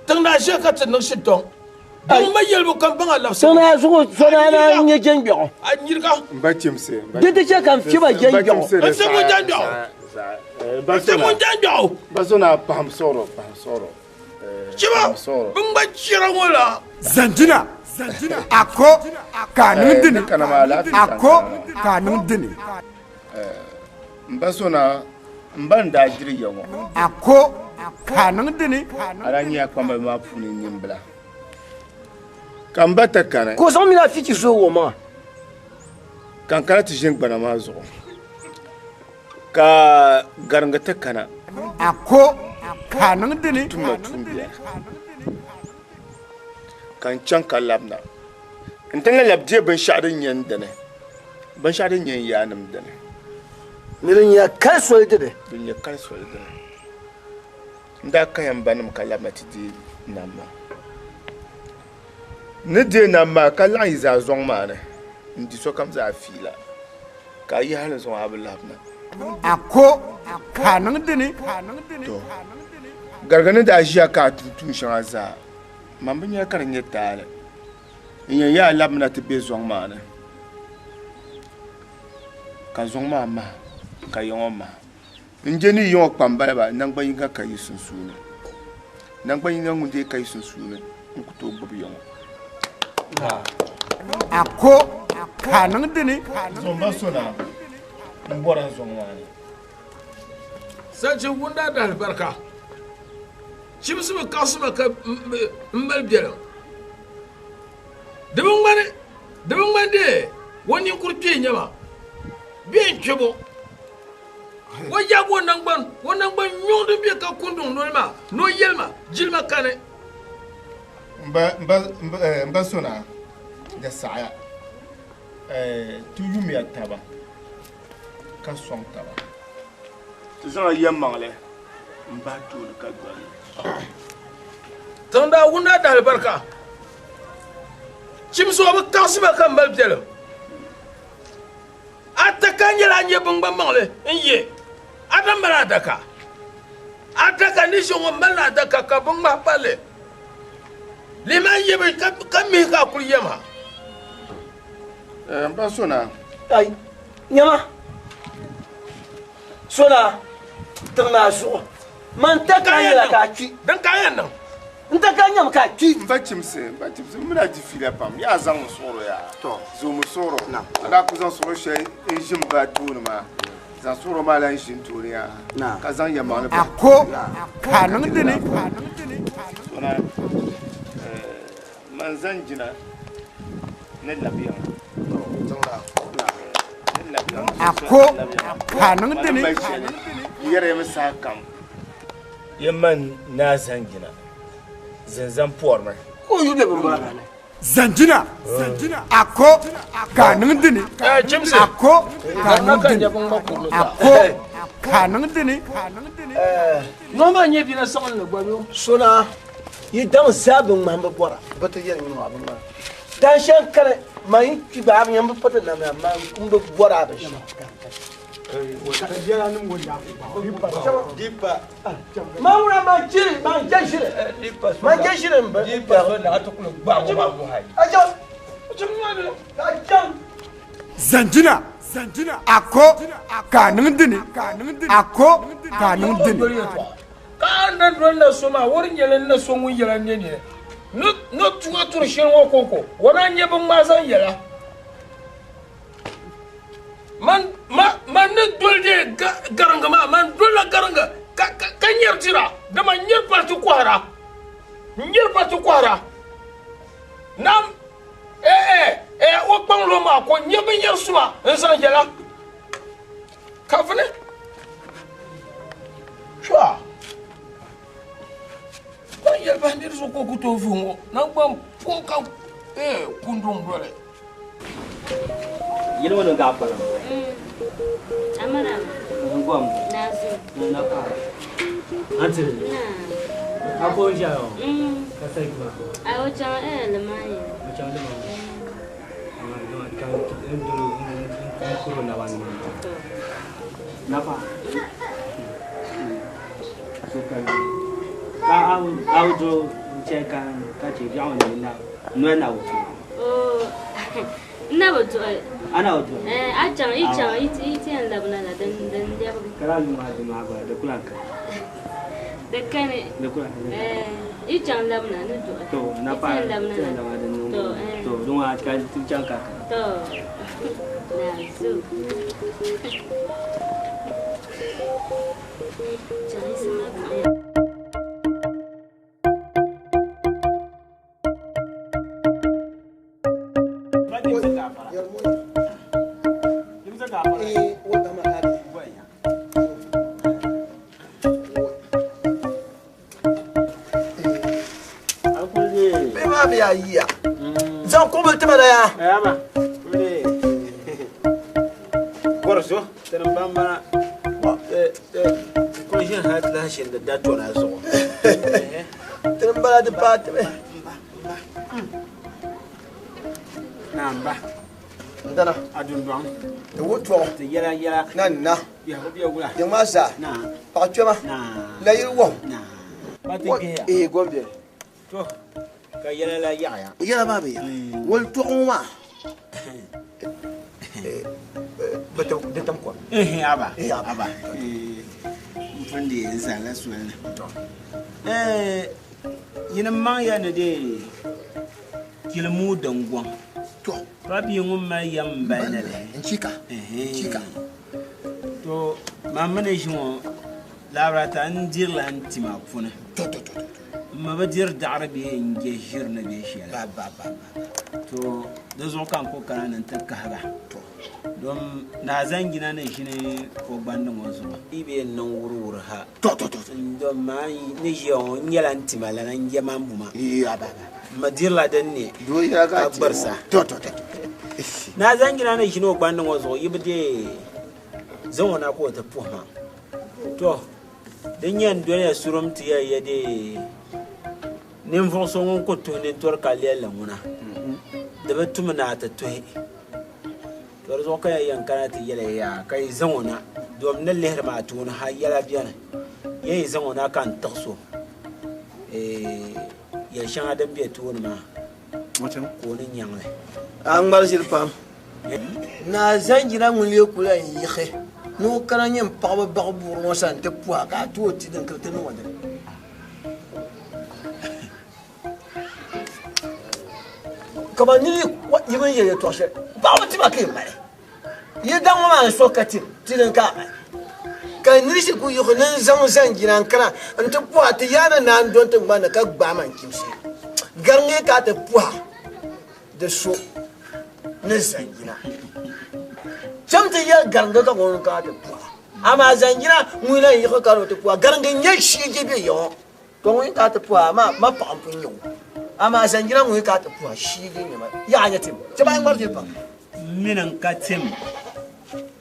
Speaker 3: tiŋ naa ʒiya ka ti niŋ shintɔŋ din ma yɛlibu kam baŋ a labisi.
Speaker 4: Tiŋ naa zuɣu so naa naa nyɛ jɛngbɛɣu.
Speaker 3: A nyiriga.
Speaker 8: N ba chimsi.
Speaker 4: Di ti chɛ ka n fiba jɛngbɛɣu.
Speaker 3: N ti ŋun jɛngbɛɣu. N ti ŋun jɛngbɛɣu.
Speaker 8: Ba so naa paham sɔrɔ paham sɔrɔ.
Speaker 3: Chiba bin gba chira ŋɔ la.
Speaker 8: Zanjina a ko ka niŋ dini a ko ka niŋ dini. N ba so naa n ba n daa diri ya ŋɔ. A ko ka niŋ dini. A daa nyɛla kpambaliba maa puuni nyimbila ka n ba ti kani.
Speaker 4: Ka o zaŋ mini afichi so o maŋa.
Speaker 8: Ka n kana ti ʒini gbana maa zuɣu ka gariŋgi ti kana. A ko ka niŋ dini. Tumma tuumbiɛli ka n chaŋ ka labina n ti lahi labi deei binshɛɣu din nyɛ n dini. Binshɛɣu din nyɛ n yaannim dini.
Speaker 4: Ni din nyɛ kali soli dini.
Speaker 8: Din nyɛ kali soli dini. N daa kaya m banim ka labina ti deei nam maa. N ni deei nam maa ka laɣim yi zaa zɔŋ maa ni n-di sokam zaa fiila, ka a yi hal ni zuŋɔ a bi labina.
Speaker 1: A ko ka niŋ dini.
Speaker 8: To, garigi ni daa ʒiya ka a tum tuun shɛŋa zaa, man bi nya ka di nyɛ taali. N yɛn yaa labimina ti be zɔŋ maa ni, ka zɔŋ maa mahi, ka ya ŋɔ mahi. N je ni yiŋɔ kpambaliba nangban yinga ka yi sunsuuni. Nangban yinga ŋun dee ka yi sunsuuni n ku tooi gbubi yiŋɔ.
Speaker 1: A ko ka a niŋ dini.
Speaker 8: Zomba so na m bɔra n zɔŋ maa ni.
Speaker 3: Sachi wunda da alibarika. Chimsi bi kaɣisi ma ka m mali biɛlim. Di bi ŋmani, di bi ŋmani dee o ninkuri kpee nyɛma bee n kpɛbo. O yaagi o naŋgban, o naŋgban nyuŋ din be ka kunduŋ noli maa ni o yɛli ma, jilima kani.
Speaker 8: M ba so naa, di saɣiya ti yumiya taba ka sɔŋ taba. Ti zaŋla yɛlimaŋli m-bahi tooni ka doli li.
Speaker 3: Tiŋ daa wunda daalibarika. Chimsi o bi kaɣisi ma ka m mali biɛlim. Adaka nyɛla a nyɛ biŋgbammaŋli n-ye. Adam mali adaka. Adaka ni ʒe ŋɔ malila adaka ka biŋŋmahi palli. Lihi maa ye bi ka mihi ka a kuli yɛm ha.
Speaker 8: M ba Sona.
Speaker 4: Ai, nyama. Sona, tiŋ maa zuɣu. Man ta ka nyɛla ka a kpi.
Speaker 3: Din ka yɛn niŋ.
Speaker 4: N ta ka nyam ka a kpi.
Speaker 8: M ba Chimsi, m ba Chimsi, m mi na di fiila pam. Yaa zaŋ mi suɣuro yaa. To. Zoomi suɣuro. Na. A daa ku zaŋ suɣuro shɛli n ʒi m ba tooni maa. Zaŋ suɣuro maa lan ʒi n tooni yaa. Na. Ka zaŋ yɛlimaŋli
Speaker 1: A ko ka a niŋ dini.
Speaker 8: Sona, man zaŋ jina ni labi ya ŋɔ.
Speaker 1: A ko ka a niŋ dini.
Speaker 8: Yɛrimi saha kam.
Speaker 12: Yɛman naa Zanjina, zinzam pɔrimi.
Speaker 4: Ka o yu bɛ bimbira ni.
Speaker 1: Zanjina, a ko ka a niŋ dini. A ko ka a niŋ dini. A ko ka a niŋ dini.
Speaker 3: Noo maa nyɛ bina saɣinli gba yo.
Speaker 4: Sona, yi daŋ zaa bi ŋmahim bi bɔra, bɛ ti yɛli nyini maa bi ŋmahim. Dan shɛli kani, man yi kpi gba a bi yɛn bi pati namya, man m bi bɔra a binshɛɣu. Man ŋuna man jiri, man je ʒiri, man je ʒiri m bi.
Speaker 1: Zanjina, a ko ka a niŋ dini, a ko ka a niŋ dini.
Speaker 3: Ka a ni doli na so maa, o di nyɛla na so ŋun yɛla n-nyɛ nini. Ni tuɣa turi shɛli ŋɔ kɔŋko, o na nyɛ biŋmaa zaŋ yɛla. Man ni doli dee gariŋga maa, man dolila gariŋga ka nyari dira, dama n nyari pali ti kɔhira. N nyari pali ti kɔhira. Naam, o kpaŋ lo maa ka o nya binyɛr suma n-zaŋ yɛla. Ka vuni chɔa ban yɛli bahi niri zuɣu ka o ku tooi vuhi ŋɔ naŋgban puɣu ka kunduŋ doli.
Speaker 11: Yili ŋɔ ni gaɣa pala.
Speaker 13: Amara.
Speaker 11: Ngom.
Speaker 13: Nazo.
Speaker 11: Na pa. Anti.
Speaker 13: Na.
Speaker 11: Ako nja yo. Ka sai kuma.
Speaker 13: A o chaŋ limani.
Speaker 11: O chaŋ limani. Ka n dolo n kuro na ba ni. Na pa. So ka ka aw do che ka ka che biawo ni na no na wo.
Speaker 13: Oh. Na ba do.
Speaker 11: Ana wo do.
Speaker 13: A chaŋ i chaŋ i ti yɛn labina la din din lɛbigi.
Speaker 11: Kala yuma di ma gba di kula ka.
Speaker 13: Di kani.
Speaker 11: Di kula ka.
Speaker 13: I chaŋ labina ni do.
Speaker 11: To na pa.
Speaker 13: I ti yɛn labina la.
Speaker 11: To to dun wa ka ti chaŋ ka ka.
Speaker 13: To. Na zu. Chaŋ isima ka.
Speaker 4: Zaŋ kuɣubili ti ma na yaa.
Speaker 12: Gɔriso, tini bambana, ko ʒini hali ti lahi shini di da tɔna zuɣu.
Speaker 4: Tini bala di paai ti mi.
Speaker 11: Naamba.
Speaker 4: Ndana.
Speaker 11: A dundɔŋ.
Speaker 4: Di wuhi tɔɣu.
Speaker 11: Ti yɛla yɛla.
Speaker 4: Na na.
Speaker 11: Biɛhigu bɛ wula.
Speaker 4: Yiŋ maa zaa.
Speaker 11: Na.
Speaker 4: Paɣa kpɛma.
Speaker 11: Na.
Speaker 4: Layiri wahu.
Speaker 11: Na. Ba ti gbihiya.
Speaker 4: Ee, gom beni.
Speaker 11: To, ka yɛla la yaɣiya.
Speaker 4: Yɛla maa bi yaɣi. Wali tɔɣu ŋɔ maa. Bɛ
Speaker 6: Di tim kom.
Speaker 12: Ehe aba. Aba. N pun di n zanla soli ni. Yinim maŋ ya ni dee kilimuu dingɔŋ.
Speaker 6: To.
Speaker 12: Papi ŋun mali yɛm m-bali ni li.
Speaker 6: N chika. Chika.
Speaker 12: To man mi ni ʒi ŋɔ labarata n dirila n tima puni.
Speaker 6: To to to.
Speaker 12: M mi bi diri daɣiri bee n je ʒiri ni bee shɛli.
Speaker 6: Ba ba ba.
Speaker 12: To di zuɣu ka n ku kana ni n ti kahi ba. Dom naa zanjina ni ʒini o gbandi ŋɔ zuɣu. Yi bee n niŋ wuriwuri ha.
Speaker 6: To to to.
Speaker 12: Dom maa ni ʒiya ŋɔ n nyɛla n tima lana n je man buma.
Speaker 6: Iya ba ba.
Speaker 12: M mi dirila din ne ka gbirisa.
Speaker 6: To to to.
Speaker 12: Naa zanjina ni ʒini o gbandi ŋɔ zuɣu yi bi deei zaŋ o na ka o ti puhi ma. To din nyɛ n doliya surum ti ya ya deei ninvuɣ so ŋun ku tuhi nintori ka lɛlli ŋuna di bi tumi ni a ti tuhi. To di zuɣu ka ya yɛn kana ti yɛli ya yaa ka yi zaŋ o na dom ni lihiri maa tooni ha yɛla beni ya yi zaŋ o na ka n tiɣis o yɛl shɛŋa din be tooni maa ka o ni nyaŋ li.
Speaker 4: A ŋmari ʒiri pam. Naa Zanjina ŋun lee ku lan yiɣi ni o kana nyɛ m paɣiba baɣa buɣiri ŋɔ sani nti puhi a ka a ti o ti din ka ti niŋ o dini. Kaman nir yi bi yɛli yɛtɔɣ shɛli, paɣiba tima ka yi mali. Yi daŋ ŋɔ maa n-so ka tim, ti din ka a mali. Ka nir ʒi ku yiɣi ni n-zaŋ Zanjina n-kana nti puhi a ti yaana naa n-dɔni tiŋgbani ni ka gbaai ma n-chimsi. Gariŋ ka a ti puhi a di so ni Zanjina. Cham ti yɛli gariŋgi ka ŋun ka a ti puhi a. Amaa Zanjina ŋun lan yiɣi ka ni o ti puhi a. Gariŋgi n-nyɛ shii je be ya ŋɔ. To ŋun ka a ti puhi a, ma paɣa m-pun nyɛ o. Amaa Zanjina ŋun ka a ti puhi a, shii je n-nyɛ ma. Yaɣa nyɛ tim. Chɛ ba a ŋmari jiri pam.
Speaker 12: M mini n ka tim.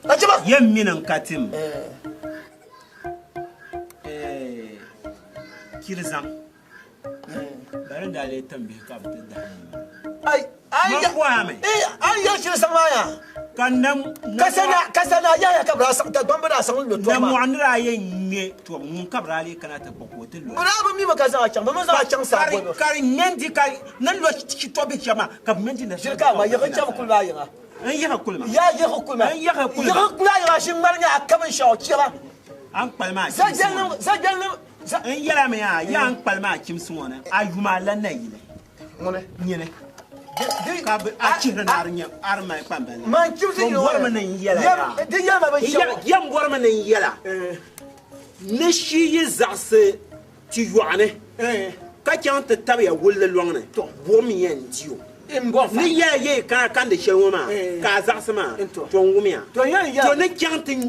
Speaker 4: A chɛ ba.
Speaker 12: Yɛ m mini n ka tim. Chiri zaŋ. Bari daa lee tim bihi ka bɛ ti dahi ŋɔ.
Speaker 4: Ai, ai,
Speaker 12: Ma bɔhimi.
Speaker 4: Ai, ya chiri saŋ maa ya.
Speaker 12: Ka nam,
Speaker 4: Ka sana ya ya ka bɛ daa saŋ, Dagbaŋ bɛ daa saŋ n-lo tɔbu maa.
Speaker 12: Namɔɣu ni daa yɛn ŋme tɔbu ŋun ka bɛ daa lee kana ti kpuɣi ka o ti lo.
Speaker 4: Bɛ daa bi mi mi ka zaŋ a chaŋ, bɛ mi zaŋ a chaŋ saa bolibu.
Speaker 12: Ka di ŋme n-di ka ni lo shitɔbihi shɛba maa ka bɛ ŋme n-di na.
Speaker 4: Ʒiri ka ma yiɣi chabu kuli maa yiŋa.
Speaker 12: N yiɣi kuli maa.
Speaker 4: Ya yiɣi kuli maa.
Speaker 12: N yiɣi kuli maa.
Speaker 4: Yiɣi kuli a yiŋa ʒi ŋmari nya a ka binshɛɣu chɛba.
Speaker 12: A ni kpali maa chimsi ŋɔ ni.
Speaker 4: Zajɛlinim
Speaker 12: N yɛla mi yaa, yaa n kpali maa chimsi ŋɔ ni, a yuma a lan na yili.
Speaker 4: Ŋuni?
Speaker 12: Nyini. Ka bɛ a chihiri ni a di nyɛ, a di mali kpambali.
Speaker 4: Man chimsi
Speaker 12: N bɔrimi ni n yɛla yaa.
Speaker 4: Di yɛlima binshɛɣu.
Speaker 12: Yɛm bɔrimi ni n yɛla. Ni shii yi zaɣisi ti yɔɣu ni, ka chaŋ ti tabiya wulli lɔŋ ni, buɣim yɛn di o. Ni yɛla yɛi kana kandi shɛli ŋɔ maa, ka a zaɣisi maa, to n wumiya. To ni chaŋ ti n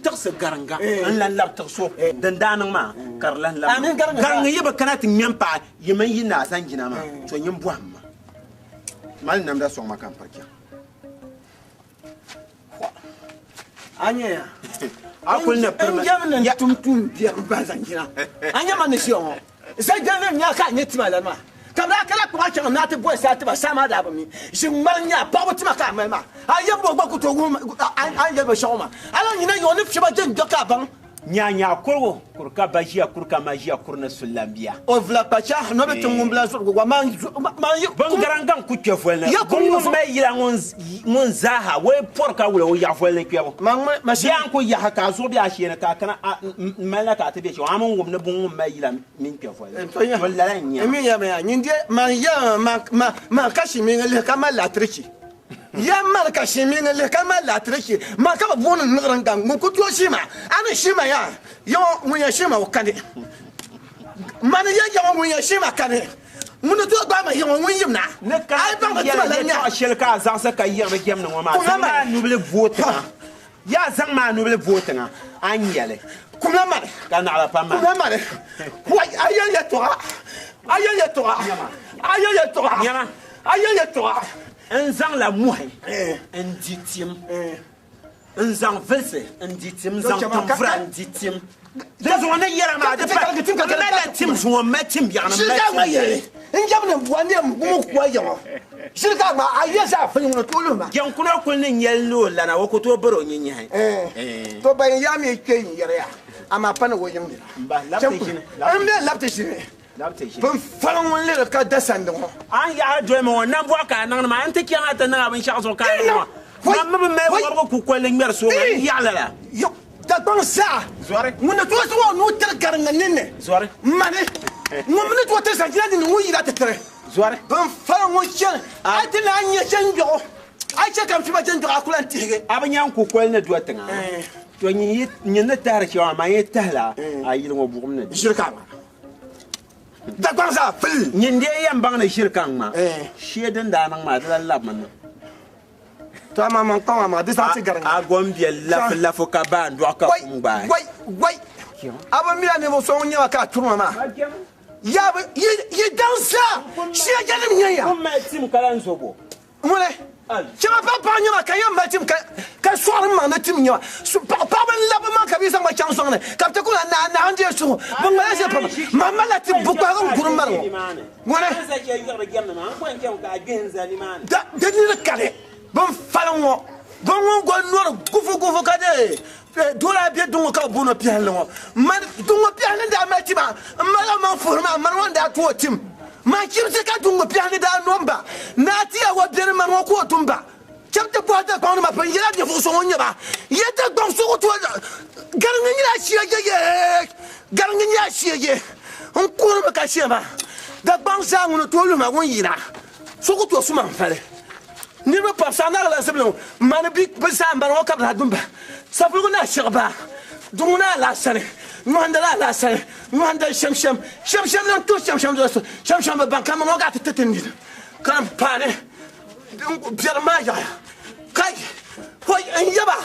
Speaker 12: tiɣisi gariŋga n lan labi tiɣisi o, din daa niŋ maa ka di lan labi niŋ. Gariŋga yi bi kana ti ŋme m-paai yi mini yi naa Zanjina maa, to nyin bɔhim ma. Mali namda sɔŋ ma ka m piri chaŋ.
Speaker 4: A nya ya?
Speaker 12: A kuli ni pirimi.
Speaker 4: N jɛm ni tum tuun biɛri m-bahi Zanjina. A nya ma ni ʒiya ŋɔ? Zajɛlnim nya ka a nya tima lani maa, ka bɛ daa kana kpuɣi a chaŋ ni a ti boli saa tiba, saa maa daa bi mi. Ʒi ŋmali n-nyɛ a paɣibu tima ka a mali maa. A yɛm bo gba ku tooi wuhi ma a ni yɛli binshɛɣu maa. A lan nyina yɔɔ ni fiɛba je n-dɔɣi ka a baŋ.
Speaker 12: Nyaanyaa kurigu kuri ka ba ʒiya kuri ka ma ʒiya kuri ni sullambiya.
Speaker 4: O vula kpacha no bi ti ŋun bila zuɣugu gba man man yi
Speaker 12: Bin garangaŋ ku kpe voli ni.
Speaker 4: Ya kum
Speaker 12: Bin ŋun
Speaker 4: zuɣu.
Speaker 12: mali yila ŋun zaaha wei pɔri ka wula o yaɣi voli ni kpɛbu.
Speaker 4: Man ŋun ma
Speaker 12: Bee a ni ku yaɣi ka a zuɣu be a sheeni ka a kana a m mali na ka a ti be shɛm a mi wum ni bin ŋun mali yila mini kpe voli ni.
Speaker 4: To nya.
Speaker 12: To lala n-nyɛ.
Speaker 4: N mi ya mi ya nyin de man ya man man man ka shi mi lihi ka mali latiriki. Ya mali ka shi mi lihi ka mali latiriki ma ka bi booni niɣiri n-gaŋ ŋun ku tooi shi ma a ni shi ma ya yaŋɔ ŋun yɛn shi ma o kani mani ya yaŋɔ ŋun yɛn shi ma kani ŋun ni tooi gbaai ma yaŋɔ ŋun yim na
Speaker 12: Ni ka
Speaker 4: a yi baŋ bi tima lan nya
Speaker 12: yɛltɔɣa shɛli ka a zaɣisi ka yiɣiri jɛmdi ŋɔ maa,
Speaker 4: Kumla
Speaker 12: zaŋ
Speaker 4: mali.
Speaker 12: maa nubili vooi tiŋa. Yaa zaŋ maa nubili vooi tiŋa, a ni nya li.
Speaker 4: Kumla mali.
Speaker 12: Ka naɣila pam maa.
Speaker 4: Kumla mali. Wai, a yɛli yɛltɔɣa. A yɛli yɛltɔɣa. A yɛli yɛltɔɣa.
Speaker 12: Nyama.
Speaker 4: A yɛli yɛltɔɣa.
Speaker 12: N zaŋla muhi n-di tim, n zaŋ vilisi n-di tim, n zaŋ tinvura n-di tim. Di zuɣu ni yɛra maa di pa, m malila tim zuŋɔ, m mali tim biɛɣu ni, m mali tim biɛɣu.
Speaker 4: N jɛm ni bua ni m mu kuwa yaŋɔ. Shiri ka ŋma a yɛ zaa fini ŋuni tooi luhi ma.
Speaker 12: Jɛnkuno kuli ni nyɛli ni o lana, o ku tooi biri o nyinyahi.
Speaker 4: To bayin yaa mi kpe n yɛri ya, amaa pa ni o yiŋ nira.
Speaker 12: M ba, labiti ʒini.
Speaker 4: M be labiti ʒini. Bin faliŋ ŋun lihiri ka da sandi ŋɔ.
Speaker 12: A ni yaɣiri doli ma ŋɔ, nambɔɣu ka a niŋdi ma. A ni ti chaŋ a ti niŋ a binshɛɣu zuɣu ka a niŋ ŋɔ. Man mi bi mali wɔbigu kukoli ŋmɛri sooŋa n yaɣi lala.
Speaker 4: Dagbaŋ zaa ŋun ni tooi zaŋ o nuu tiri gariŋ ninni mani ŋun mi ni tooi tiri zanjina ninni ŋun yila ti tiri bin fara ŋun chani a ti naan nya jɛngbɛɣu a yi chɛ ka n fiba jɛngbɛɣu a ku lan tihigi.
Speaker 12: A bi nya n kukoli ni do tiŋa to nyin ni tahiri shɛm amaa n yi tahila a yili ŋɔ buɣim ni di.
Speaker 4: Ʒiri ka a ŋma. Dagbaŋ zaa pili.
Speaker 12: Nyin dee yɛn baŋ ni ʒiri ka n ŋma shee din daa niŋ maa di lan labimi na.
Speaker 4: To amaa man kpaŋ amaa di zaŋ ti gariŋ.
Speaker 12: A gom bɛ lafu lafu ka baa n dɔɣi ka kum gbaai.
Speaker 4: Wai wai a bi mila ninvuɣ so ŋun nyɛ ma ka a turi ma maa. Yaa bi yi daŋ zaa shɛjanim nyɛ ya.
Speaker 12: Kum mali tim ka lan zo bo.
Speaker 4: Ŋuni shɛba pa paɣa nyɛ ma ka yɛn mali tim ka sɔɣiri maŋ ni tim nyɛ ma. Paɣaba n labi maŋ ka bɛ zaŋ ma chaŋ zɔŋ ni ka bɛ ti kuna naa naa n deei suhu bɛ ŋmala ʒe pam ma malila tim bukpahigu n guri mari ŋɔ. Ŋuni di niri kani bin faliŋ ŋɔ bin ŋun goli nɔri gufu gufu ka dee doo daa be duŋ ŋɔ ka bɛ booni o piɛhilli ŋɔ mani duŋ ŋɔ piɛhilli n daa mali tima m mali o maŋ fuhiri maa mani ŋɔ n daa ti o tim man chimsi ka duŋ ŋɔ piɛhilli daa no m ba naa ti ya wa beni mani ŋɔ ka o tum ba cham ti bɔhi Dagbaŋ nima pun yɛla ninvuɣ so ŋun nyɛ ba ya Dagbaŋ so ku tooi gariŋ n nyɛla shɛge ye gariŋ n nyɛla shɛge n kuhirimi ka shɛ maa Dagbaŋ zaa ŋun ni tooi luhi ma ŋun yina so ku tooi su ma n-fali niriba pam saɣi naɣila zibili ŋɔ mani bi bi zaa m-bala ŋɔ ka bɛ daa dum ba sapuligu naa shɛg baa duŋ naa laasani nyɔhindi laa laasani nyɔhindali shɛm shɛm shɛm shɛm din tuhi shɛm shɛm doli shɛm shɛm bi baŋ ka mani ŋɔ ka ti ti ti nini ka n paani Biɛrim maa yaɣiya kai hoi n yaba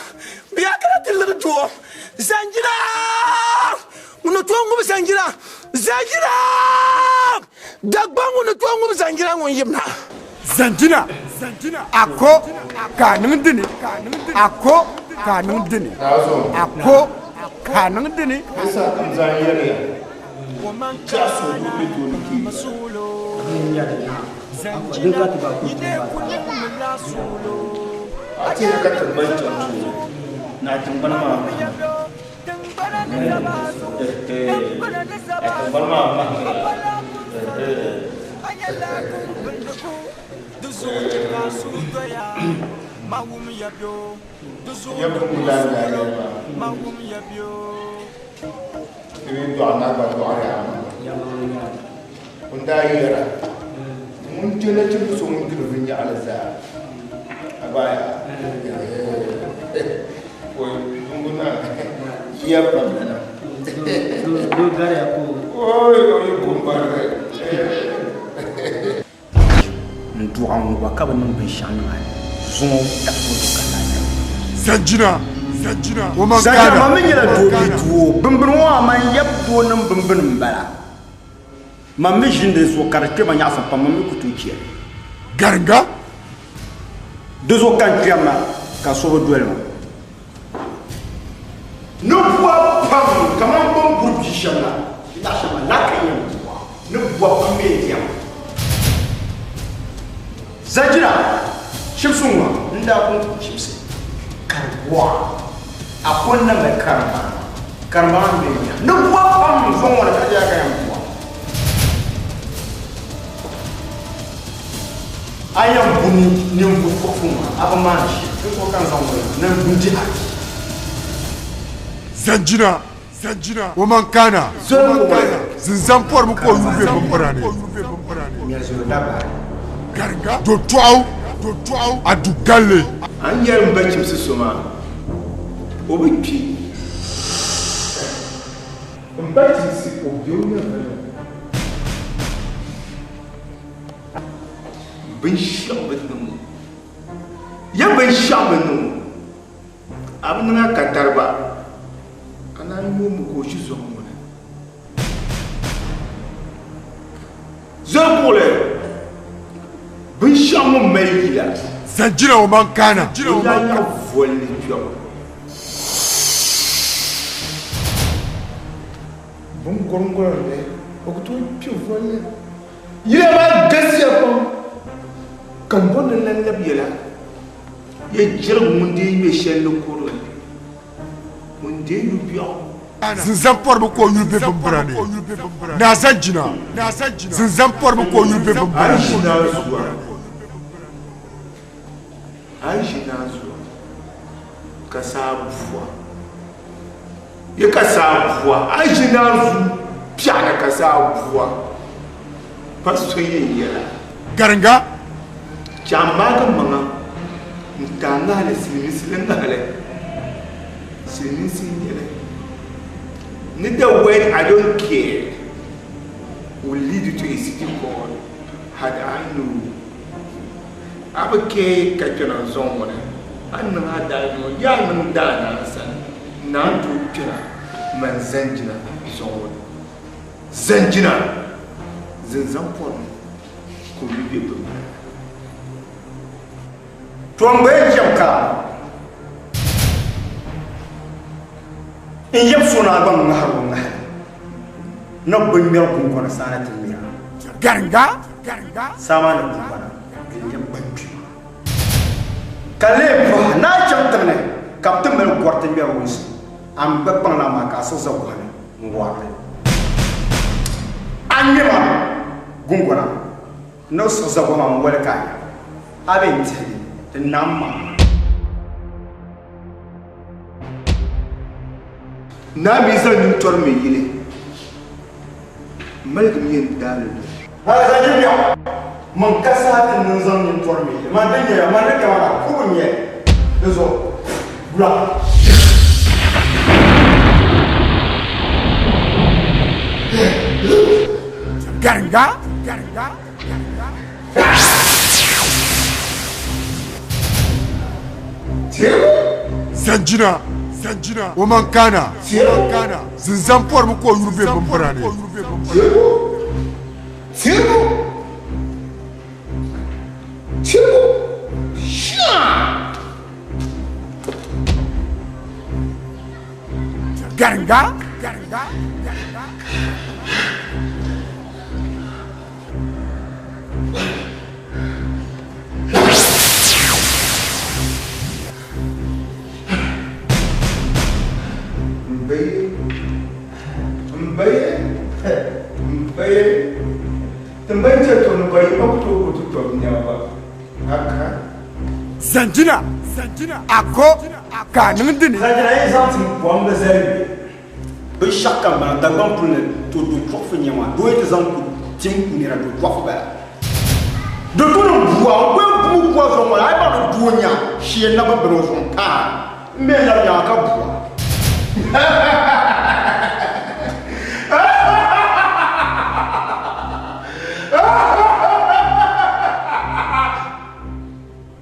Speaker 4: bɛ yaa kana ti liri doo zanjira ŋun ni tooi ŋubi zanjira zanjira Dagbaŋ ŋun ni tooi ŋubi zanjira ŋun yibna.
Speaker 8: Zanjina a ko ka a niŋ dini a ko ka a niŋ dini a ko ka a niŋ dini. A ti yɛli ka tiŋgbani chaŋ tuuli, ni a tiŋgbani maa mahimi. A tiŋgbani maa mahimila. Yɛm ni daa yɛli maa. Ti mi dɔɣi naa gba dɔɣiri a ma. O ni daa yɛra, Ŋun kpe nachimbi so ŋun diri vinnyaɣili zaa, a gba yaa oi dungu naa yiya pam lana. Oi o yi ku m-barigi.
Speaker 6: N duɣa ŋɔ gba ka bɛ niŋ binshɛɣu niŋ a ni zuŋɔ daɣibu zuɣu ka laa nyɛli.
Speaker 8: Zanjina,
Speaker 5: Zanjina, man mi nyɛla doo bee doo, bimbini ŋɔ maa man yab doo nim bimbini m-bala. Man mi ʒini di zuɣu ka di kpɛma nyaɣisim pam, man mi ku tooi chɛ li.
Speaker 8: Garinga.
Speaker 6: Di zuɣu ka n kpɛri na ka so bi doli ma. Ni bua pam kaman bɛ ni buri bia shɛm la, di yaɣ shɛŋa la ka yɛn bua ni bua pam bee diɛma. Zanjira, chibisi ŋɔ n-daa pun ku chibisi ka di bua a ko n-na mali karimba, karimba maa mi bɛ nya ni bua pam zɔŋ ŋɔ ni ka di yaa ka yɛn bua. A yɛn bu ninvuɣ tuɣifu maa, a bi maani shɛli, di zuɣu ka n zaŋ ŋɔ na ni n dihi a bia.
Speaker 8: Zanjina, o man kana, zinzan pɔrimi ka o yuli be bimbira ni. Do tɔɣu, a du galli. A ni yɛli m ba chimsi so maa, o bi kpi. M ba chimsi o be o nyɛvili ni.
Speaker 14: Binshɛɣu bi niŋ o. Ya binshɛɣu bi niŋ o. A bi niŋ a katariba, a naan yooi mi ka o ʒi zɔŋ ŋɔ ni. Zoli buɣili, binshɛɣu ŋun mali yila.
Speaker 8: Zanjina o maŋ kana.
Speaker 14: O daa nyaɣi voli kpiɔŋ. Biŋgɔriŋgɔri ni o ku tooi kpe voli. Yila maa galisiya pam, ka m bɔri ni n lan labi yɛla, Ya jɛrigu ŋun deei ŋme shɛli ni kurili, ŋun deei yu biɛɣu.
Speaker 8: Zinzan pɔrimi ka o yuli be bimbira ni. Naa Zanjina, Zinzan pɔrimi ka o yuli be bimbira ni.
Speaker 14: A yi ʒi naa zuɣu, a yi ʒi naa zuɣu. Ka saa bua. Yi ka saa bua, a yi ʒi naanzuu piɛɣu ni ka saa bua, pa so yɛn yɛla.
Speaker 1: Garinga.
Speaker 14: Chaŋ maagi maŋa n-ti a ŋahili silimiinsi ni ŋahili. Silimiinsi n-nyɛ li. Ni the word I don't care will lead you to a city called Had I Know. A bi care ka kpɛna n-zɔŋ ŋɔ ni, a ni niŋ a daa noo yaa niŋ daa naa sani, naa n-tooi kpɛna man zanjina zɔŋ ŋɔ ni. Zanjina! Zinzan pɔrimi ka o yi be bimbira ni.
Speaker 6: To n gba yɛn chɛmi ka n yab so naa gba ŋahiri o ŋahili ni bɛ ŋmɛri guŋgona saana ti ŋmɛra.
Speaker 1: Garinga!
Speaker 6: Saa maa ni guŋgona din lɛbi gba kpima. Ka lee bɔhi, Naa chaŋ tiŋ ni ka bɛ ti mali gɔriti ŋmɛri wunsi, a mi gba kpaŋ la maa ka a siɣi za gɔhi ni n-wari li. A ŋmɛ ma guŋgona ni o siɣi za gɔhi maa n-wali ka a nya, a bee n-dihi li, di naam ma.
Speaker 14: Naa mi zaŋ nintɔri me yili, maligim yɛn daali lu.
Speaker 6: Hali zaŋ yi biɛɣu man ka saha ti niŋ zaŋ nintɔri me yili, man di nyɛya, man di kpɛma na kubu n-nyɛ di zuɣu gula.
Speaker 1: Garinga.
Speaker 15: Zanjina, Zanjina, o man kana, kana, zinzan pɔrimi ka o yuri be bimbira ni.
Speaker 14: Tiribu! Tiribu! Shaa!
Speaker 1: Garinga! Garinga! Garinga!
Speaker 14: Mbaye mbaye mbaye tiŋgbani chɛ to ni bayi ma ku tooi ku ti tɔbu nɛma haka.
Speaker 1: Zanjina ako ka a niŋ dini.
Speaker 6: Zanjina yi zaŋ ti bɔhim bi zali yuli. Binshɛɣu kam bala Dagbaŋ puli ni to do chɔɣifu n-nyɛ maa. Doo yi ti zaŋ ku tim ku nira do chɔɣifu bala. Do to ni bua o bɛ bui bua zuɣu ŋɔ a yi baŋ ni doo nya shee na bi bini o zuɣu m-paai m-be n labi nyaŋa ka bua.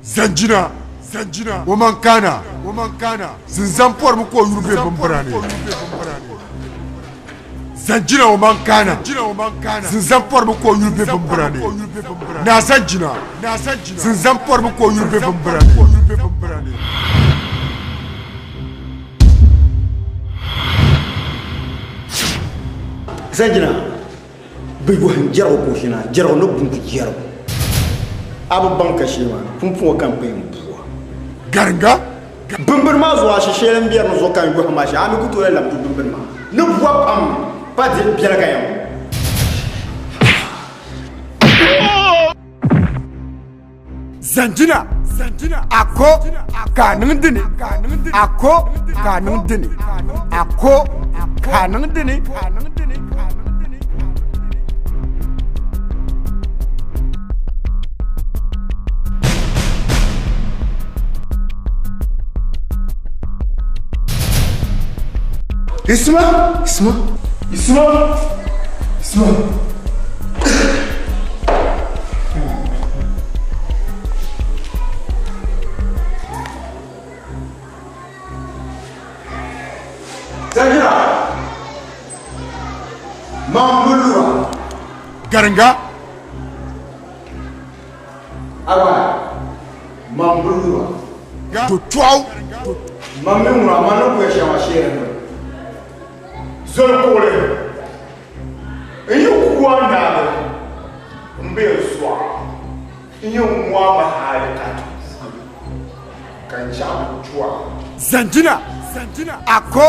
Speaker 15: Zanjina, Zanjina, o man kana, o man kana, zinzan pɔrimi ka o yuri be bimbira ni. Zanjina o man kana, zinzan pɔrimi ka o yuri be bimbira ni. Naa Zanjina, zinzan pɔrimi ka o yuri be bimbira ni.
Speaker 6: Zanjina, Bɛ yɔhim jɛrigu ka o ʒina, jɛrigu ni bumbu jɛrigu. A bi baŋ ka shee maa, pumpɔŋɔ ka m pun yɛn bua.
Speaker 15: Garinga.
Speaker 6: Bimbini maa zuɣu a shishɛli m bɛri ni zuɣu ka n yɔhim a shee, a mi ku tooi lahi labi di bimbini maa ni bua pam pa di biɛla ka yɛn bua.
Speaker 1: Zanjina ako ka a niŋ dini ako ka a niŋ dini ako ka a niŋ dini.
Speaker 14: Isma, Isma, Isma, Isma.
Speaker 6: Zanjira, Mambulura.
Speaker 15: Garinga.
Speaker 6: Awa, Mambulura.
Speaker 15: To tɔɣu.
Speaker 6: Mam mi ŋuna, man ni kuya shɛŋa sheeri ni.
Speaker 14: Zoli kuɣili. N yi ku a naani, m be n sɔɣa. N yi ŋ a mi hali ka ti puhi, ka n chaɣ bi tu a.
Speaker 1: Zanjina, ako.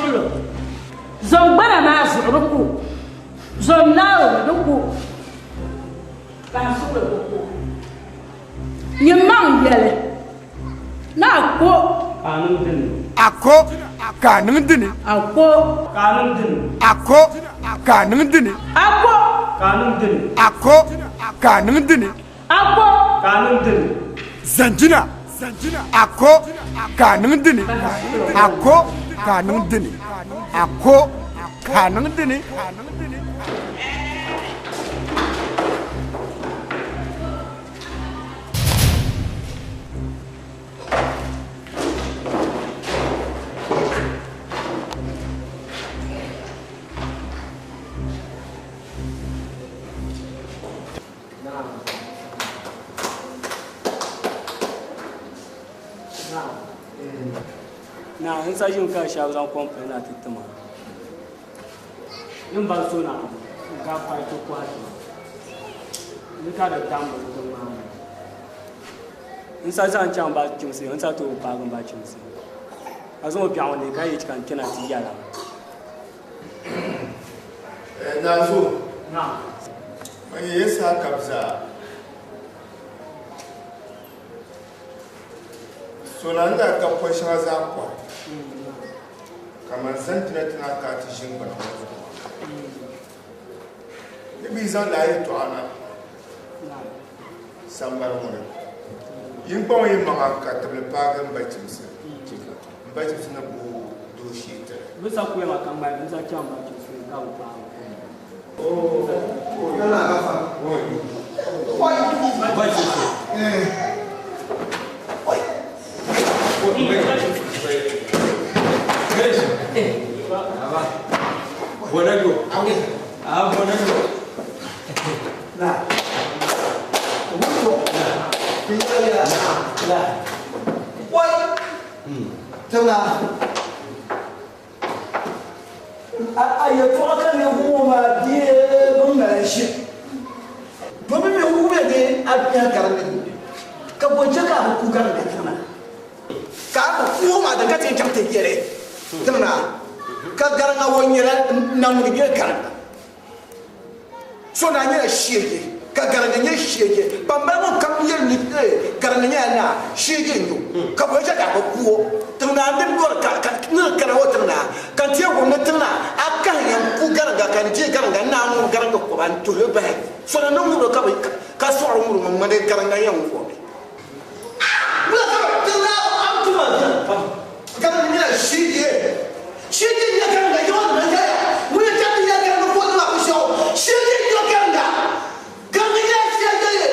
Speaker 10: suɣulo. Zom gbana maa zuɣu di ku. Zom Naawuni di ku. Ka n suɣulo di ku. Nyin maŋ yɛli ni a ko.
Speaker 9: Ka a niŋ dini.
Speaker 1: A ko ka a niŋ dini.
Speaker 10: A ko.
Speaker 9: Ka a niŋ dini.
Speaker 1: A ko ka a niŋ dini.
Speaker 10: A ko.
Speaker 9: Ka a niŋ dini.
Speaker 1: A ko ka a niŋ dini.
Speaker 10: A ko.
Speaker 9: Ka a niŋ dini.
Speaker 1: Zanjina. A ko ka a niŋ dini. A ko ka a niŋ dini. A ko ka a niŋ dini.
Speaker 9: Na n sa ʒimi ka shɛba zaŋ kom pili na ti ti ma n ba so na n ka pahi ti kɔhi ti ma ni ka di tam bi tiŋ maa ni n sa zaŋ chaŋ ba chimsi n sa tooi paagi n ba chimsi ka zaŋ o biɛɣu ni ka yi ka n kpɛna ti yɛla.
Speaker 8: Nazo, man yɛ saa kabisa sona n daa ka pɔ shɛŋa zaa kɔhi ka man zaŋ tina tina ka ti ʒini gbana ŋɔ zuɣu ni bi zaŋ laa yɛltɔɣa na sambani ŋɔ ni yin kpaŋ yi maŋa ka tibili paagi n ba chimsi n ba chimsi ni bo dooshee tiri
Speaker 9: Bi sa kuya ma ka ŋmali n sa chaŋ ba chimsi ka bi paagi.
Speaker 4: A yɛltɔɣa ka niriba ŋɔ maa deei bɛ mali ʒi domin bɛ wuhiya ni a kpɛhi karimmi ka bɔ chɛ ka a bi ku karimmi tiŋ na
Speaker 12: ka a bi ku o maa din ka ti yɛn chaŋ ti yɛli tiŋ na ka gariŋa ŋɔ nyɛla naŋ nyɛ gariŋa so naa nyɛla sheegi ka gariŋa nyɛ sheegi ban bala ŋɔ kam yɛli ni gariŋa nyɛla naa sheegi n nyɛ o ka bɔ chɛ ka a bi ku o tiŋ naa n di lɔri ka ni di kana ŋɔ tiŋ naa ka n ti yɛn wum ni tiŋ naa a kahi yɛn ku gariŋga ka n deei gariŋga n naa ŋub gariŋga kɔba n tuhili bahi so na ni ŋubiri ka bi ka sɔɣiri ŋubiri ŋɔ ŋmani gariŋga yɛn ŋub o mi. Wula ka bɛ tiŋ naa a bi tuma viɛli pam gariŋga nyɛla sheegi sheegi n nyɛ gariŋga yɔŋ nima yɛya ŋun yɛn chaŋ ti yɛli gariŋga ka o niŋ a binshɛɣu sheegi n nyɛ gariŋga gariŋga nyɛla sheegi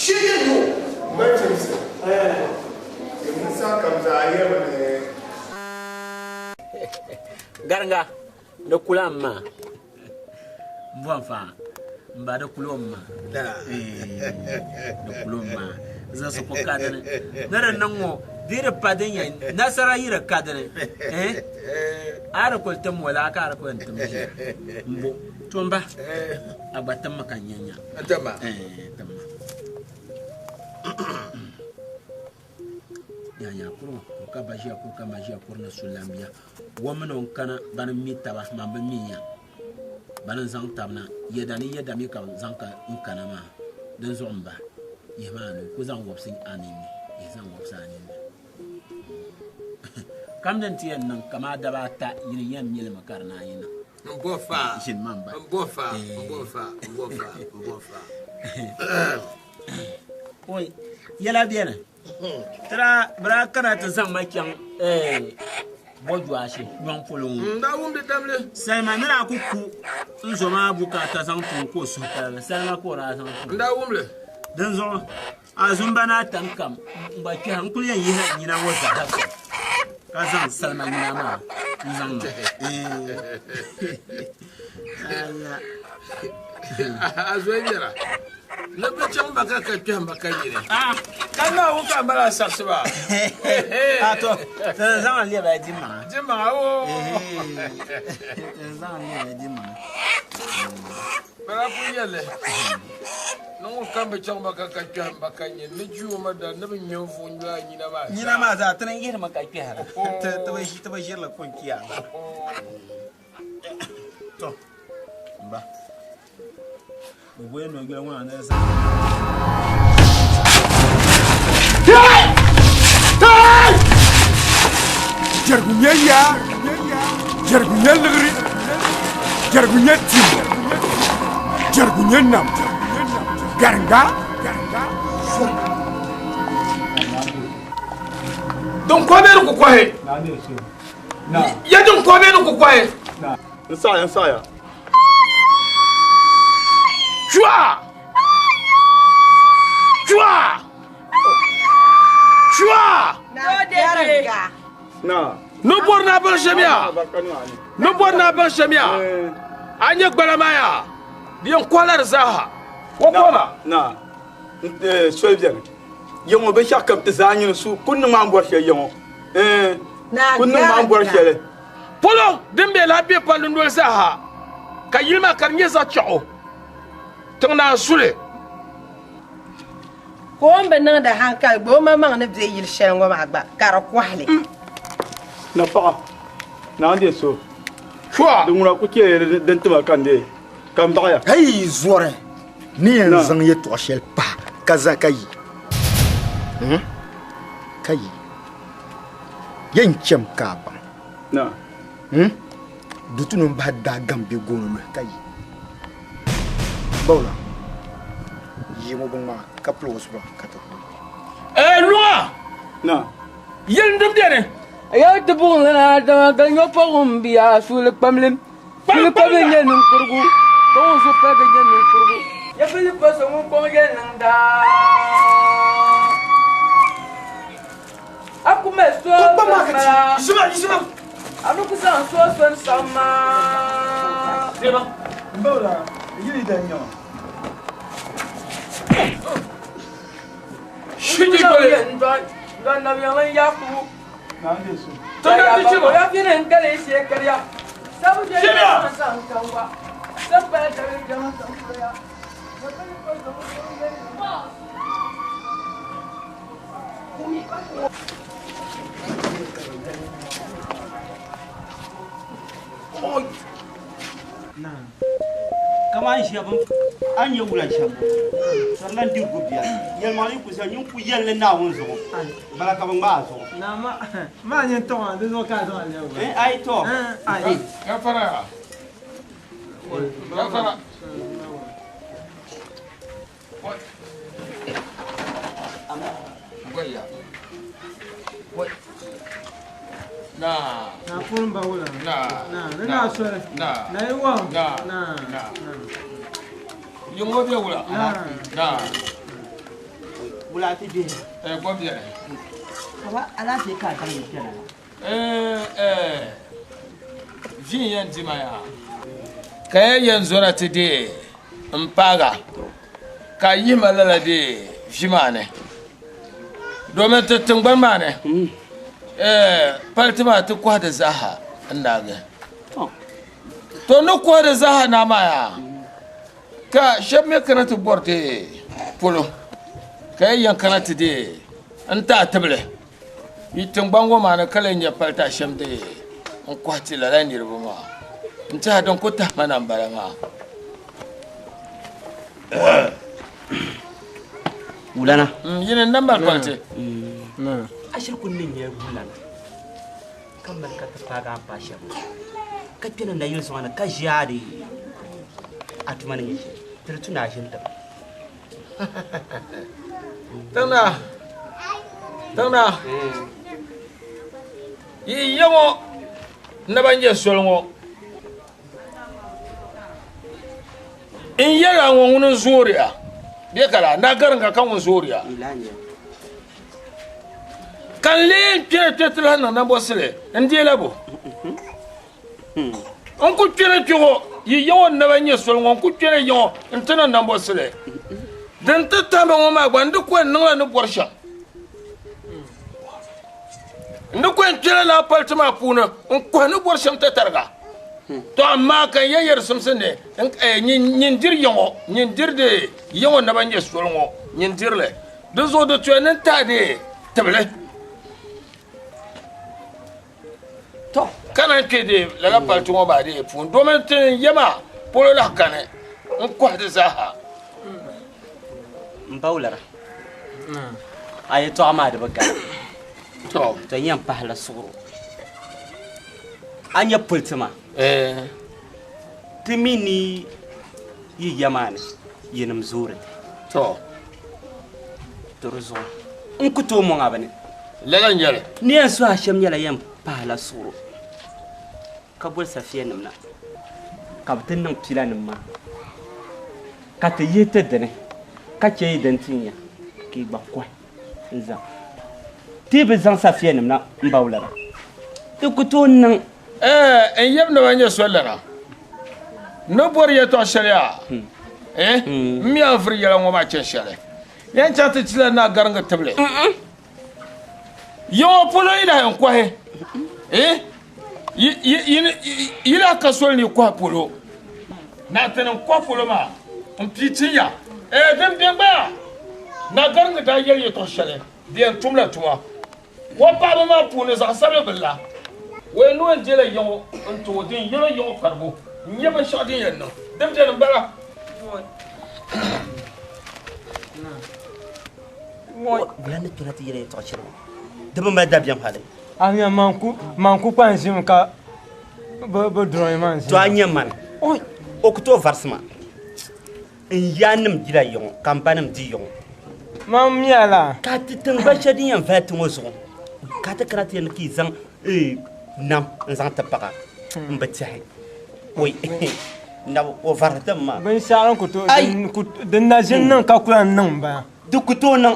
Speaker 12: sheegi n nyɛ o.
Speaker 8: M ba chimsi, n saha kam zaa yɛrimi ni.
Speaker 9: Gariŋga, di kula m ma. M bɔn fa, m ba di kula m ma. Di kula m ma. Zaŋsi ko ka dini. Ni di niŋ ŋɔ, di di pa din yɛn, nasara yi di ka dini. A di kuli tim wala ka a di kuli tim ʒiya. M bo, to m ba, a gba tim ma ka n nya nya.
Speaker 14: Tim ma?
Speaker 9: Tim ma. Nyanya kuri ŋɔ kuri ka ba ʒiya kuri ka ma ʒiya kuri ni su lambiya o mini o kana bani mi taba man bi mi ya bani n zaŋ tabi na yɛda ni yɛda mi ka bi zaŋ ka n kana maa din zuɣu n ba yihi maa ni ku zaŋ wobisi a ninni yihi zaŋ wobisi a ninni kam din ti yɛn niŋ kamaa daba ata yini yɛn milimi ka di naan yi niŋ
Speaker 14: N bo fa
Speaker 9: ʒini man ba
Speaker 14: n bo fa n bo fa n bo fa n bo fa
Speaker 9: Oi, yɛla beni tira bɛ daa kana ti zaŋ ma chaŋ Bɔjuashi nyɔŋ polo ŋɔ.
Speaker 14: N daa wumdi dabili.
Speaker 9: Salima ni daa ku ku n zo maa bukaata zaŋ ti o ka o suhu paligi. Salima ka o daa zaŋ ti o.
Speaker 14: N daa wum li.
Speaker 9: Dinzuɣu a zumba ni a tam kam n gba kpɛhi n kuli yɛn yihi nyina ŋɔ zaa ka zaŋ salima nyina maa n zaŋ niŋ.
Speaker 14: A zoya nyɛla. Ni bi chaŋ ba ka ka kpɛhim ba ka yini.
Speaker 9: Ka
Speaker 14: Naawuni ka a mali a saɣisi ba.
Speaker 9: A to, ti zaŋ li lɛbi a dimaŋa.
Speaker 14: Dimaŋa oo.
Speaker 9: Ti zaŋ li lɛbi a dimaŋa.
Speaker 3: Bala pun yɛli ni ŋun kam bi chaŋ ba ka ka kpɛhim ba ka nyɛ ni ji o ma da ni bi ŋme n-vuɣi n-nyɔ a nyina maa zaa.
Speaker 12: Nyina maa zaa ti ni yihirimi ka kpɛhira. Ti bi ʒi ti bi ʒirili pun kiya. To, m ba, bɛ boya noli yoli ŋɔ na ni zaŋ.
Speaker 15: Jɛrigu nyɛ yaa, jɛrigu nyɛ liɣiri, jɛrigu nyɛ tim, jɛrigu nyɛ nam, garinga.
Speaker 3: Din kɔbɛ ni ku kɔhi. Ya din kɔbɛ ni ku kɔhi.
Speaker 8: N saɣaya n saɣaya.
Speaker 3: Chua! Chua! Chua!
Speaker 8: Na.
Speaker 3: Ni bɔri na baŋ shɛm yaa. Ni bɔri na baŋ shɛm yaa. A nyɛ gbala maa yaa. Di yɛn kɔhila di zaaha. O kɔhima.
Speaker 8: Na. Soli bɛni. Ya ŋɔ binshɛɣu kam ti zaa nyini su ku niŋ maa n bɔri shɛli ya ŋɔ. Ku niŋ maa n bɔri shɛli.
Speaker 3: Polo din be lahi be palli noli zaaha ka yili maa ka di nyɛ zaɣ kpɛɣu tiŋ naa suli.
Speaker 10: Ka o ni bi niŋdi hankali gba o maŋmaŋ ni be yili shɛli ŋɔ maa gba ka di kɔhi li.
Speaker 8: Napaɣa, naa n-deei so. Din ŋuna ku chɛ din tima ka n-deei, ka m baɣiya.
Speaker 6: Hei zɔri ni yɛn zaŋ yɛtɔɣ shɛli pahi ka za ka yi, ka yi yɛn cham ka a baŋ. Di tu ni m bahi daa gam bɛ gooni luhi ka yi. Bawula, yi ŋɔ bi ŋmaa ka pili o zuɣu ka ti kuli.
Speaker 3: Ee luŋa!
Speaker 8: Na.
Speaker 3: Yɛli din beni.
Speaker 16: Ya ti buɣim lana Adama ka nyɔ paɣim bia suuli kpamli. Suuli kpamli nyɛ ninkurigu ka ŋun su paligi nyɛ ninkurigu. Ya pili pa so ŋun kɔŋ yɛli niŋda. A ku mali so sani maa. A mi ku zaŋ so sani saɣim maa.
Speaker 12: Kaman ʒiya bin a ni nyɛ wula shɛm ka di lan diri gu biɛri yɛlimaŋli yi ku zani nyin ku yɛli ni Naawuni zuɣu bala ka bɛ ŋmaai a zuɣu.
Speaker 17: Maa nyɛ n tɔŋ di zuɣu ka a zaŋ a lɛbi
Speaker 12: Eh, ayi tɔ.
Speaker 17: Ayi.
Speaker 3: Gafara. Gafara.
Speaker 17: Na pun ba wula.
Speaker 3: Na.
Speaker 17: Na. Ni na soli.
Speaker 3: Na.
Speaker 17: Na yi wam.
Speaker 3: Na.
Speaker 17: Na.
Speaker 3: Na. Yiŋɔ bɛ wula.
Speaker 17: Na.
Speaker 3: Na.
Speaker 12: Wula ti bihi.
Speaker 3: Eh, gɔ biɛni.
Speaker 12: Kaba alaafee ka a daŋ yi kpɛna la.
Speaker 3: Eh, eh. Vi n yɛn dima yaa. Ka ya yɛn zɔra ti deei n paaga ka a yihi ma lala deei vi maa ni domin ti tiŋgbani maa ni eh, paliti maa ti kɔhi di zaaha n naagi. To ni kɔhi di zaaha naa maa yaa ka shɛba mi kana ti bɔri deei polo ka ya yɛn kana ti deei n taai tibili. Yi tiŋgbani ŋɔ maa ni ka lee nya palita shɛm dee n-kɔhi ti lala niriba maa. N tɛha din ku tahi ma na m-bala maa.
Speaker 12: Wulana.
Speaker 3: Yini n-na mali paliti.
Speaker 12: A shiri ku ni nyɛ wulana ka mali ka ti paagi a ni paai shɛm ŋɔ ka kpɛna nayili zuɣu ni ka ʒi a di a tuma ni nyɛ shɛli ti di tu ni a ʒini tiŋa.
Speaker 3: Tiŋna tiŋna yi ya ŋɔ naba n-nyɛ soli ŋɔ n yɛla ŋɔ ŋuni n-zooriya bɛ ka laa naa gariŋga ka ŋun zooriya ka n lee kpɛri kpɛ ti lahi niŋ nambɔsili n deela bo N ku kpɛri kpe ŋɔ, yi ya ŋɔ naba n-nyɛ soli ŋɔ, n ku kpɛri ya ŋɔ nti niŋ nambɔsili. Din ti tahi ma ŋɔ maa gba, n di ko yɛn niŋla ni bɔri shɛm. N di ko yɛn kpɛla lala paliti maa puuni n-kɔhi ni bɔri shɛm tatariga. To amaa ka n yɛn yɛri simsi ni nyin diri ya ŋɔ, nyin diri di ya ŋɔ naba nyɛ soli ŋɔ, nyin diri li. Di zuɣu di tuya ni n tahi di tibili. To ka naan kpe di lala paliti ŋɔ maa di puuni domin ti ni ya maa polo lahi kani n kɔhi di zaaha.
Speaker 18: M ba wulara, a yɛtɔɣa maa di bi gari. To n yɛn pahila suɣuro. A nya politi maa? Ti mi ni yi ya maa ni yinim zoori ti.
Speaker 3: To.
Speaker 18: To di zuɣu n ku tooi mɔŋ a bini.
Speaker 3: Lala n-nyɛ li.
Speaker 18: Ni yɛn suhi a shɛm nyɛla yɛn pahila suɣuro ka boli safiyanim na ka bɛ ti niŋ pilanim maa ka ti yihi ti dini ka chɛ yi dini ti nya ka yi gba kɔhi n-zaŋ. Ti yi bi zaŋ safiyanim na m-ba wulana, di ku tooi niŋ.
Speaker 3: Ɛɛ, n yab naba nyɛ solilana. N ni bɔri yɛtɔɣ shɛli yaa, eh, m mi a vuri yɛla ŋɔ maa chɛ shɛli. Yɛn chaŋ ti tila naa gariŋgi tibili. Yi ŋɔ polo yi lahi n kɔhi, eh, yi lahi ka soli ni yi kɔhi polo. Naa ti ni n kɔhi polo maa m pii tin ya. Eh, din be gbaya, naa gariŋgi daa yɛli yɛtɔɣ shɛli, di yɛn tumla tuma. O paɣaba maa puuni zaɣ sabili bi la. O yɛn niŋ n-dela yiŋɔ n-ti o din yɛlo yiŋɔ paribu n-nyɛ binshɛɣu din yɛn niŋ din beni m-bala.
Speaker 18: Wula ni kpɛna ti yɛla yɛltɔɣa chɛrigu di bi mali dabiɛm hali.
Speaker 17: A nya man ku kpa n-ʒimi ka bɛ drawing maa n-ʒimi.
Speaker 18: To a nya mani o ku tooi varisi ma. N yaannim dila yiŋɔ ka m banim di yiŋɔ.
Speaker 17: Man miya la.
Speaker 18: Ka ti tiŋgban shɛli din yɛn vali ti ŋɔ zuɣu, ka ti kana ti yɛli ni ka yi zaŋ nam n-zaŋ ti paɣa m bi tɛhi. Oi, nab o varisi ti maa.
Speaker 17: Binshɛɣu din ku tooi, din na ʒini niŋ ka ku lan niŋ m-bala.
Speaker 18: Di ku tooi niŋ.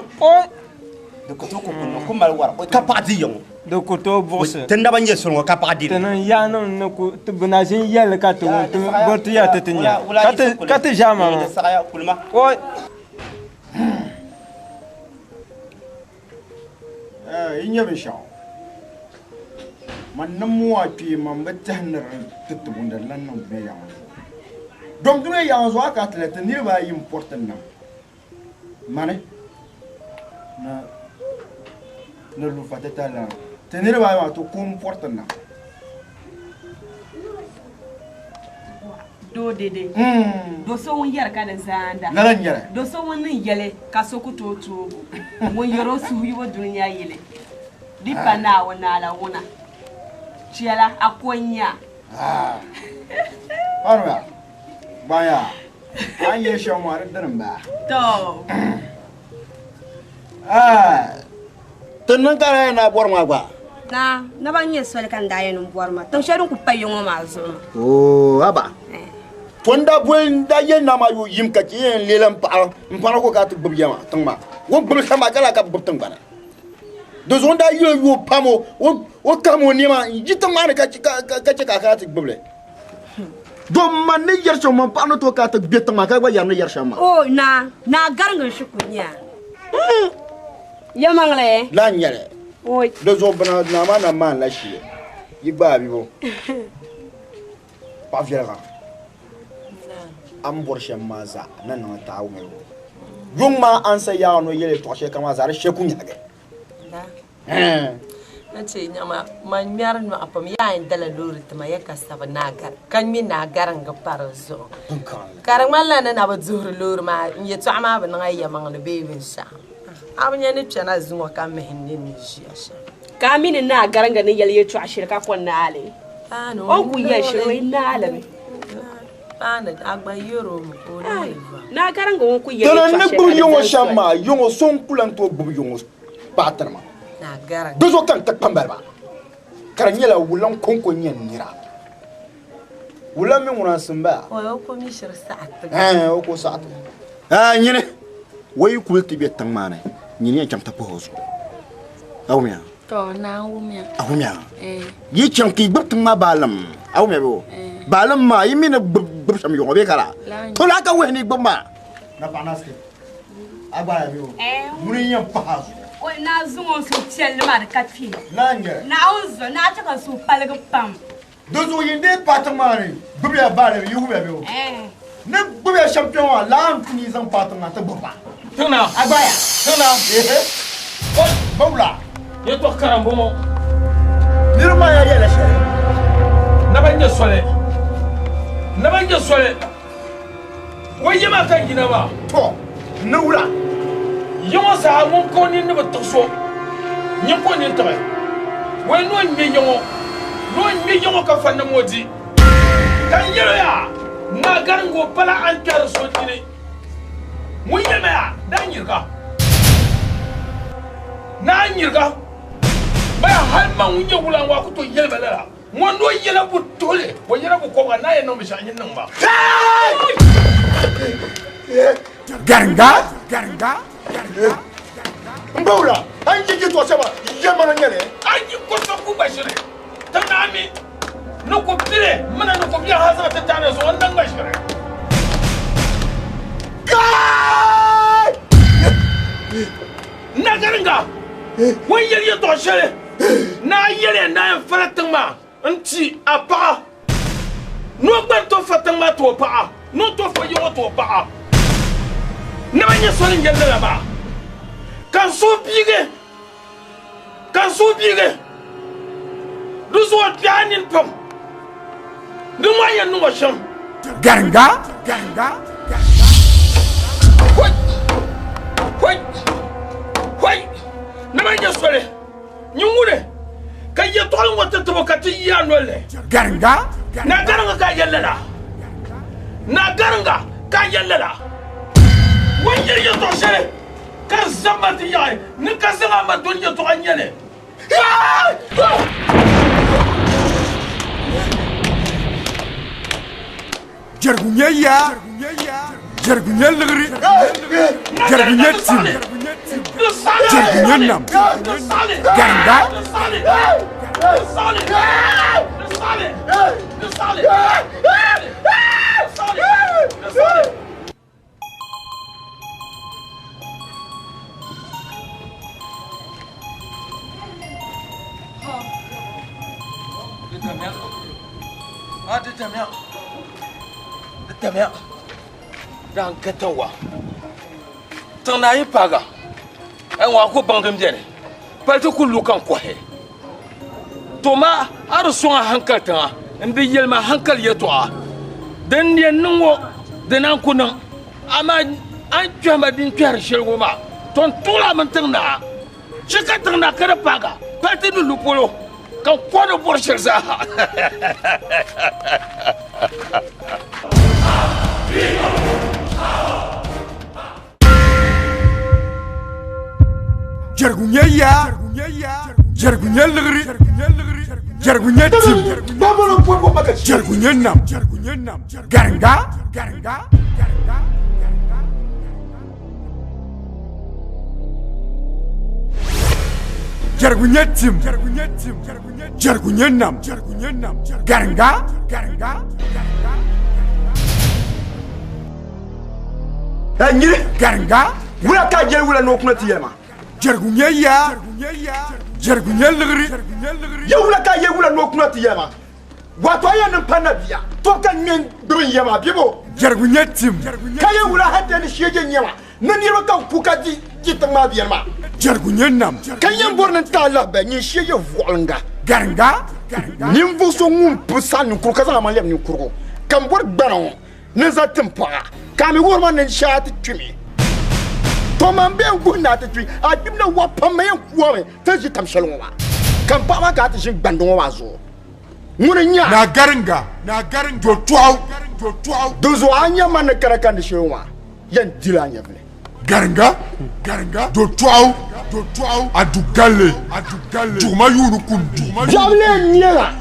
Speaker 18: Di ku tooi ku niŋ ku mali wara ka paɣa di yiŋɔ.
Speaker 17: Di ku tooi buɣisi.
Speaker 18: Ti naba n-nyɛ soli ŋɔ ka paɣa di li.
Speaker 17: Ti niŋ yaannim ni ku ti bi na ʒini yɛli ka ti wum ti bɔri ti yɛli ti ti nya ka ti ʒe ama maa. Oi!
Speaker 6: Yi nya binshɛɣu, man niŋmi a kpee man bi tɛhi ni di ti tibu ni di lan niŋ dunia yaŋɔ zuɣu. Dom dunia yaŋɔ zuɣu a ka ti la ti niriba ayi m-pɔri ti nam. Mani ni ni lufa ti tali lana ti niriba ayi maa ti ko m-pɔri ti nam.
Speaker 10: Doo dede. Do so ŋun yɛri ka di zaanda.
Speaker 6: Lala n-nyɛ li.
Speaker 10: Do so ŋun ni yɛli ka so ku tooi toogi o. Ŋun yɛri o suhuyubu dunia yili. Di pa Naawuni naala ŋuna. Chɛla, a ko n-nya.
Speaker 6: Faruya, gbanya. A ni yɛli shɛm maa di dini m-bala.
Speaker 10: To.
Speaker 6: Ti niŋ ka daa yɛn daa bɔri maa gba.
Speaker 19: Naa, naba n-nyɛ soli ka n daa yɛn n-bɔri ma tiŋ shɛli din kuli pa ya ŋɔ maa zuɣu maa.
Speaker 6: Oo, haba. To n daa boli n daa yɛli naa maa yo yim ka chɛ yɛn leela m paɣa m paɣa ko ka a ti gbubi ya maa tiŋ maa. O ni gbubi shɛm maa ka laa ka bi gbubi tiŋgbana. Di zuɣu n daa yuli o yo pam o kahim o nɛma n-yi tiŋ maa ni ka chɛ ka a kana ti gbubi li. Dom man ni yɛri shɛm man paɣa ni tooi kana ti be tiŋ maa ka gba yɛri ni yɛri shɛm maa.
Speaker 19: O naa, naa gariŋ n shikuru nya. Yɛlimaŋli.
Speaker 6: Laa n-nyɛ li.
Speaker 19: Oi.
Speaker 6: Di zuɣu bina naa maa na maan la shili yi gbaai bibo. Paɣa viɛliga, a ni bɔri shɛm maa zaa na niŋ ti a wumli. Yuŋ maa a ni sa yaɣi ni o yɛli yɛltɔɣa shɛli kam maa zaa di shɛli ku nyahigi.
Speaker 10: Na ce nyama man ŋmɛri nɔɣu pam yaa n dala loori tima ya ka sabi naa gari ka ŋmɛ naa gariŋgi pa di zuɣu ka di ŋmanila ni na bi duhiri loori maa n yɛtɔɣa maa bi niŋ a yɛmaŋli bee binshɛɣu a bi nya ni kpɛna zuŋɔ ka mihi n nini ni ʒiya shɛm.
Speaker 19: Ka a mi ni naa gariŋga ni yɛli yɛtɔɣa shɛli ka ko naali o ni kuli yɛli shɛli o yi naali mi.
Speaker 10: Paani a gba yɛri o mi ka o niŋ li va.
Speaker 19: Naa gariŋga ŋun kuli yɛli
Speaker 6: Tana
Speaker 19: yɛtɔɣa
Speaker 6: ni
Speaker 19: shɛli
Speaker 6: gbubi
Speaker 19: ka di
Speaker 6: yiŋɔ
Speaker 19: zani
Speaker 6: shɛm
Speaker 19: soli.
Speaker 6: maa yiŋɔ so n-ku lan tooi gbubi yiŋɔ paɣa tiri ma. Di zuɣu ka n ti kpambaliba ka di nyɛla wula n-kɔŋko n-nyɛ n nira. Wula mi ŋuna n-simba? Ɛɛn, o ko saɣi ti. Ɛɛn, nyini, o yi kuli ti be tiŋ maa ni, nyini yɛn chaŋ ti pahi o zuɣu. A wumya?
Speaker 13: To, naa wumya.
Speaker 6: A wumya?
Speaker 13: Ɛɛn.
Speaker 6: Yi chaŋ ka yi gbubi tiŋ maa baalim. A wumya bee?
Speaker 13: Ɛɛn.
Speaker 6: Baalim maa, yi mi ni gbubi shɛm yuŋɔ bee ka laa?
Speaker 13: Laa
Speaker 6: To laa ka wuhi ni yi gbubi maa. Na paɣa Nasike. A gba ya bee? Ŋuni n-yɛn pahi a zuɣu?
Speaker 19: O naa zuŋ o suhupiɛlli maa di ka kpee.
Speaker 6: Naa n-nyɛ li.
Speaker 19: Naawuni zuɣu, naa chɛ ka n suhu paligi pam.
Speaker 6: Di zuɣu yin dee paai tiŋ maa ni gbibiya baali yi wubiya bɛ o ni gbibiya shɛm kpɛŋ maa laa n-tu ni yi zaŋ paai tiŋ maa ti gbibi ba.
Speaker 3: Tiŋna.
Speaker 6: A gbaya.
Speaker 3: Tiŋna.
Speaker 6: Ehe. Bawula.
Speaker 3: Yɛtɔɣ kara m-bɔŋɔ.
Speaker 6: Niriba maa yaa yɛlila shɛli.
Speaker 3: Naba n-nyɛ soli. Naba n-nyɛ soli. O yi maa ka yina maa.
Speaker 6: Tɔ! Ni wula?
Speaker 3: Yi ŋɔ zaa ŋun ka o nini ni bi tiɣi so, nyin ka o nini tiɣi. Wei ni o ŋme ya ŋɔ, ni o ŋme ya ŋɔ ka fa nam o di. Ka n yɛl o yaa, Naa Garingo pala a ni kpɛhiri so nini. Ŋun yɛli ma yaa, Daa nyiriga. Naa nyiriga. Baya hal man ŋun nyɛ wula ŋɔ a ku tooi yɛli ma lala. Ŋɔ ni o yɛla bu tuhili, o yɛla bu kɔbiga, naa yɛn niŋ binshɛɣu nyin niŋ ma.
Speaker 15: Garinga, garinga,
Speaker 6: n ba wula, a yi je tɔɣa shɛba yɛlmaŋli n-nyɛ li.
Speaker 3: A yi ko so ku gba shiri, ti naa mi ni ku bili mina ni ku biɛhi a zaŋ ti taana zuɣu n-niŋ gba shiri.
Speaker 6: Kai!
Speaker 3: Na garinga, o ni yɛli yɛtɔɣ shɛli Naa yɛliya ni a yɛn fala tiŋ maa n-ti a paɣa, ni o gba ni tooi fa tiŋ maa ti o paɣa, ni o tooi fa ya ŋɔ ti o paɣa. Naba nyɛ soli n-yɛli lala maa, ka n suhu biigi, ka n suhu biigi. Di zuɣu n kpɛh a nini pam di ŋɔ a yɛn niŋ o shɛm.
Speaker 15: Garinga, garinga,
Speaker 3: Hoi! Hoi! Hoi! Naba nyɛ soli. Nyin ŋuni ka yɛtɔɣili ŋɔ ti tibo ka ti yi a nol ni?
Speaker 15: Garinga.
Speaker 3: Naa Garinga ka a yɛli lala. Naa Garinga ka a yɛli lala. O ni yɛli yɛtɔɣ shɛli ka di zab ma ti yaɣi ni ka zaŋ a ma doli yɛtɔɣa n-nyɛ li.
Speaker 15: Jɛrigu nyɛ yaa, jɛrigu nyɛ liɣiri, jɛrigu nyɛ tim, jɛrigu nyɛ nam, garinga.
Speaker 3: Di tamya, di tamya, daa n ka wa tiŋ naa yi paaga a ŋɔ a ku baŋ din biɛni pali ti ku lu ka n kɔhi to ma a di sɔŋ a hankali tiŋa n di yɛli ma hankali yɛltɔɣa din yɛn niŋ ŋɔ di naan ku niŋ amaa a ni kpɛhi ma din kpɛhiri shɛli ŋɔ maa to n tuɣila a mini tiŋ naa chɛ ka tiŋ naa ka di paaga pali ti ni lu polo ka n kɔhi ni bɔri shɛli zaaha.
Speaker 15: Jɛrigu nyɛ yaa, jɛrigu nyɛ liɣiri, jɛrigu nyɛ tim, jɛrigu nyɛ nam, garinga, jɛrigu nyɛ tim, jɛrigu nyɛ nam, garinga.
Speaker 6: Nyini
Speaker 15: garinga
Speaker 6: wula ka jeli wula ni o kuna ti yɛli ma
Speaker 15: jɛrigu nyɛ yaa jɛrigu nyɛ liɣiri
Speaker 6: ye wula ka ye wula ni o kuna ti yɛli ma wato a yɛn niŋ pa na bia tob ka ŋmɛ gbibi n yɛma bibo
Speaker 15: jɛrigu nyɛ tim
Speaker 6: ka ye wula hali ni sheje nyɛma ni niriba ka ku ka di di tiŋ maa biɛri maa
Speaker 15: jɛrigu nyɛ nam
Speaker 6: ka yɛn bɔri ni n taai lahabali nyin sheje voɣilinga
Speaker 15: garinga
Speaker 6: ninvuɣu so ŋun pu saɣi ninkurigu ka zaŋ a maŋ lɛbi ninkurigu ka n bɔri gbana ŋɔ ni za tim paɣa ka a mi wuhiri ma ni n shee a ti kpimi. To man bee n-guhi ni a ti kpi, a kpimi la waɣa pam ma yɛn kuami ti ʒi tam shɛli ŋɔ maa, ka m paɣa maa ka a ti ʒini gbandi ŋɔ maa zuɣu. Ŋuni n-nyɛ a?
Speaker 15: Naa Garinga, Naa Garinga, do tɔɣu, do tɔɣu.
Speaker 6: Dinzuɣu a ni nya man ni kana ka ni shee ŋɔ maa yɛn dila a nyɛvili.
Speaker 15: Garinga, Garinga, do tɔɣu, do tɔɣu, a du galli, a du galli, juguma yuuni kum du.
Speaker 6: Biɛɣu lee n-nyɛ la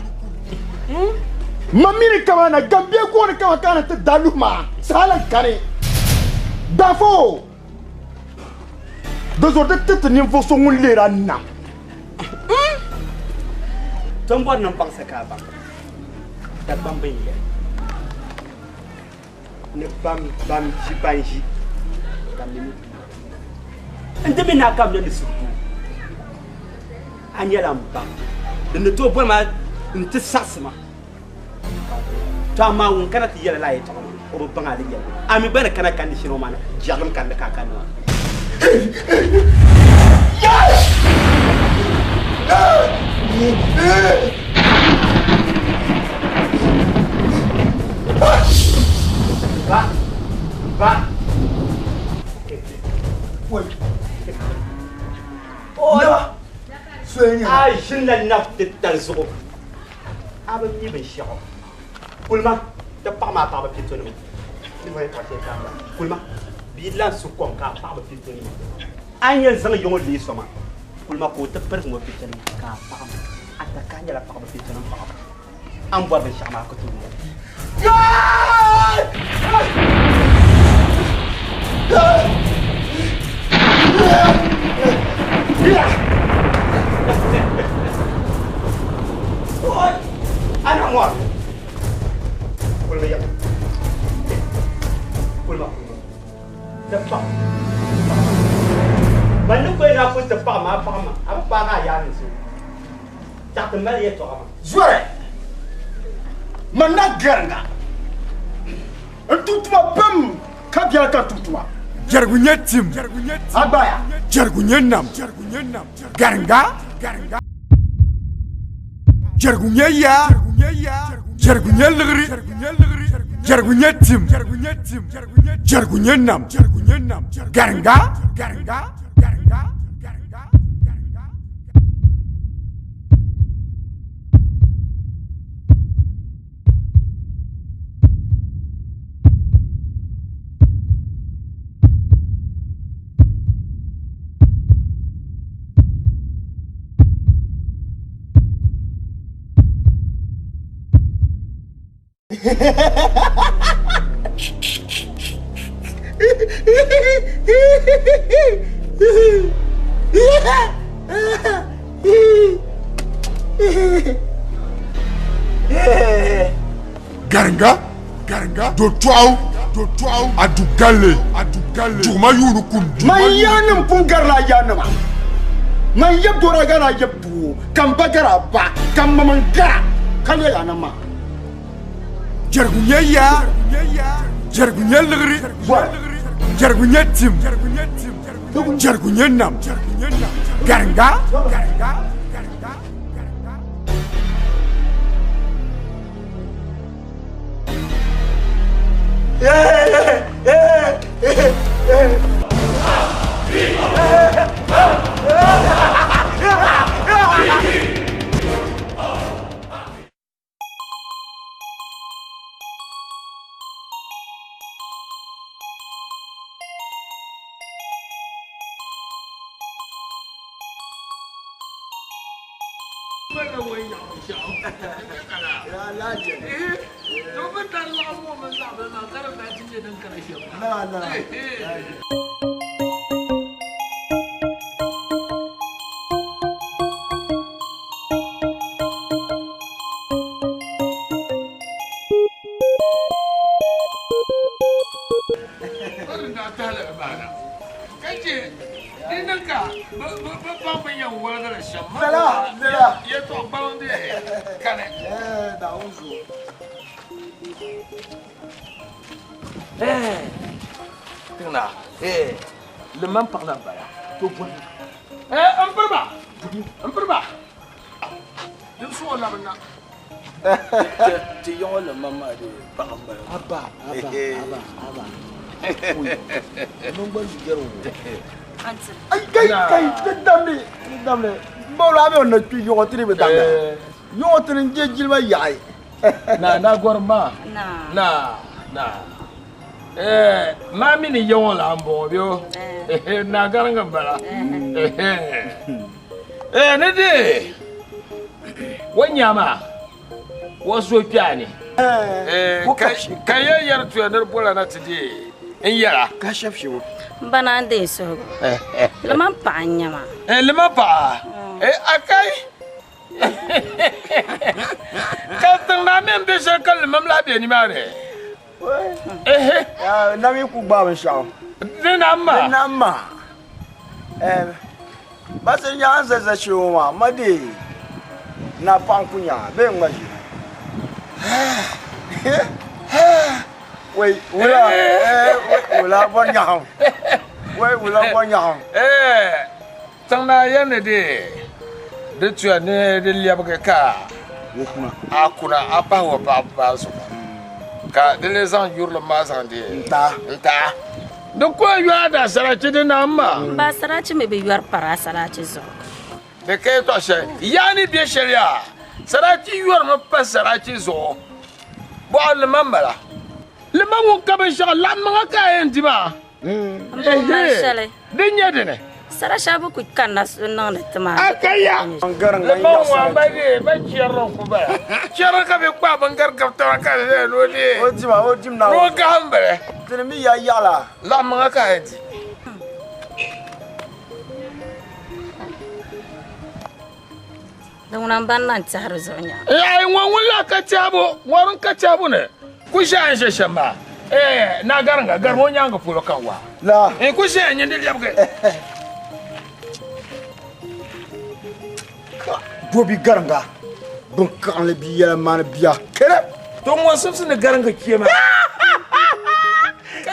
Speaker 6: ma mini kama na gambia gooni kama ka na ti da luhi maa saha lan kani dafo di zuɣu di ti ti ninvuɣ so ŋun leeri a nam.
Speaker 18: Ti ni bɔri ni m baŋsi ka a baŋ Dagbamba n-yɛli ni ban ban ʒi ban ʒi ka mi ni n ti mi ni a kabili ni suhudoo a nyɛla m ba din ni tooi boli ma n ti saɣisi ma. To amaa ŋun kana ti yɛli lala yɛtɔɣa maa, o bi baŋ a ni yɛli maa. A mi gba ni kana kandi shini ŋɔ maa ni, jɛrilim ka n ni ka a kanni maa. Ba! Ba! A ʒinila nab titali zuɣu. A bi mi binshɛɣu. Kulima, ti paɣa maa paɣaba pitonima. Ni zaŋ yɛtɔɣa shɛli kaamba. Kulima, bia lan su kom ka a paɣaba pitonima. A ni yɛn zaŋ ya ŋɔ leei soma. Kulima ka o ti pirigi ŋɔ pitonima ka a paɣa ma. A takahi nyɛla paɣaba pitonim paɣaba. A ni bɔri binshɛɣu maa a ku tooi nya li.
Speaker 6: Zɔri man na gariŋga n tum tuma pam ka biɛla ka tum tuma.
Speaker 15: Jɛrigu nyɛ tim,
Speaker 6: Agbaya.
Speaker 15: Jɛrigu nyɛ nam, gariŋga. Jɛrigu nyɛ yaa, jɛrigu nyɛ liɣiri, jɛrigu nyɛ tim, jɛrigu nyɛ nam, gariŋga. Garinga garinga do tɔɣu do tɔɣu adu galle adu galle juguma yuuni kum
Speaker 6: Man yaannim pun garila a yaannima. Man yab dɔra gari a yab doo, ka m ba gari a ba, ka m ma man gara, ka leeg a nam maa.
Speaker 15: Jɛrigu nyɛ yaa, jɛrigu nyɛ liɣiri, jɛrigu nyɛ tim, jɛrigu nyɛ nam, garinga.
Speaker 3: Liman paɣa la n-bala. To bɔri. N piriba! N piriba! Din suɣi labi na.
Speaker 4: Ti yaŋɔ liman maa dee paɣa m-bala.
Speaker 5: Aba, aba, aba, aba. N gba lu jɛri o.
Speaker 6: Ai kai kai di damli di damli bawla a mi o ni kpi yɔɣɔ tiri bi damda yɔɣɔ tiri n je jilima yaɣi.
Speaker 3: Na na gɔrim maa. Na na. Eh, maa mi ni yaŋɔ la n bɔŋɔ bɛ o. Na gariŋ n bala. Eh, ni di o nyama o so kpɛani. Eh, ka yɛ yɛri tuya ni di bɔla na ti di n yɛra.
Speaker 6: Ka shɛb shɛbu.
Speaker 13: N ba naan deei suhigu. Liman paɣa n nyɛ ma.
Speaker 3: Eh, liman paɣa. Eh, a kai. Ka tiŋ naa mi n be shɛli ka limam lahi be nimaani.
Speaker 6: Ehe. Na mi ku gbaai binshaɣu.
Speaker 3: Di nam maa.
Speaker 6: Di nam maa. Ba sili nyaŋ za za shee ŋɔ maa, ma dee na paɣa n-ku nyaŋ a bee n-ŋma ʒini. Wai wula wula bɔri nyaɣim. Wai wula bɔri nyaɣim.
Speaker 3: Tiŋ naa yɛli ni di di tuya ni di lɛbigi ka a kuna a pahi o paɣaba maa zuɣu ka di lee zaŋ yurilim maa zaŋ di n-taai. Di ku yɔri a daasarachi di naam maa.
Speaker 13: M ba asarachi mi bi yɔri pari asarachi zuɣu.
Speaker 3: Di ka yɛtɔɣ shɛli yaa ni be shɛli yaa, sarachi yɔrimi pa sarachi zuɣu. Bɔɣu lima m-bala. Lima ŋun ka binshɛɣu laɣim maŋa ka a yɛn di maa.
Speaker 13: M ba o mali shɛli.
Speaker 3: Din nyɛ dini?
Speaker 13: Sara shɛli bi ku kanna n-niŋdi ti maa.
Speaker 3: A ka ya! Lima ŋun ba dee, ba chɛrili n-ku bala. Chɛrili ka bɛ kpaai bin gari gabi taba ka ʒeya ni o dee.
Speaker 6: O dima, o dim
Speaker 3: Ni o gahim bali.
Speaker 6: Dini mi ya yaɣila.
Speaker 3: Laɣim maŋa ka a yɛn di.
Speaker 13: Di ŋuna m-bani na n-tɛhi di zuɣu nya.
Speaker 3: Ai ŋɔ ŋun lahi ka tɛhibu, ŋɔ din ka tɛhibu ni ku ʒeya n-ʒe shɛm maa, eh, naa gariŋga, garim o nyaaŋa polo ka waa.
Speaker 6: La.
Speaker 3: N ku ʒeya n-nyɛ di lɛbigi.
Speaker 6: Dobi gariŋga, bin kaɣinli bia yɛla maani bia kere.
Speaker 3: To ŋɔ simsi ni gariŋga kpee maa. Ka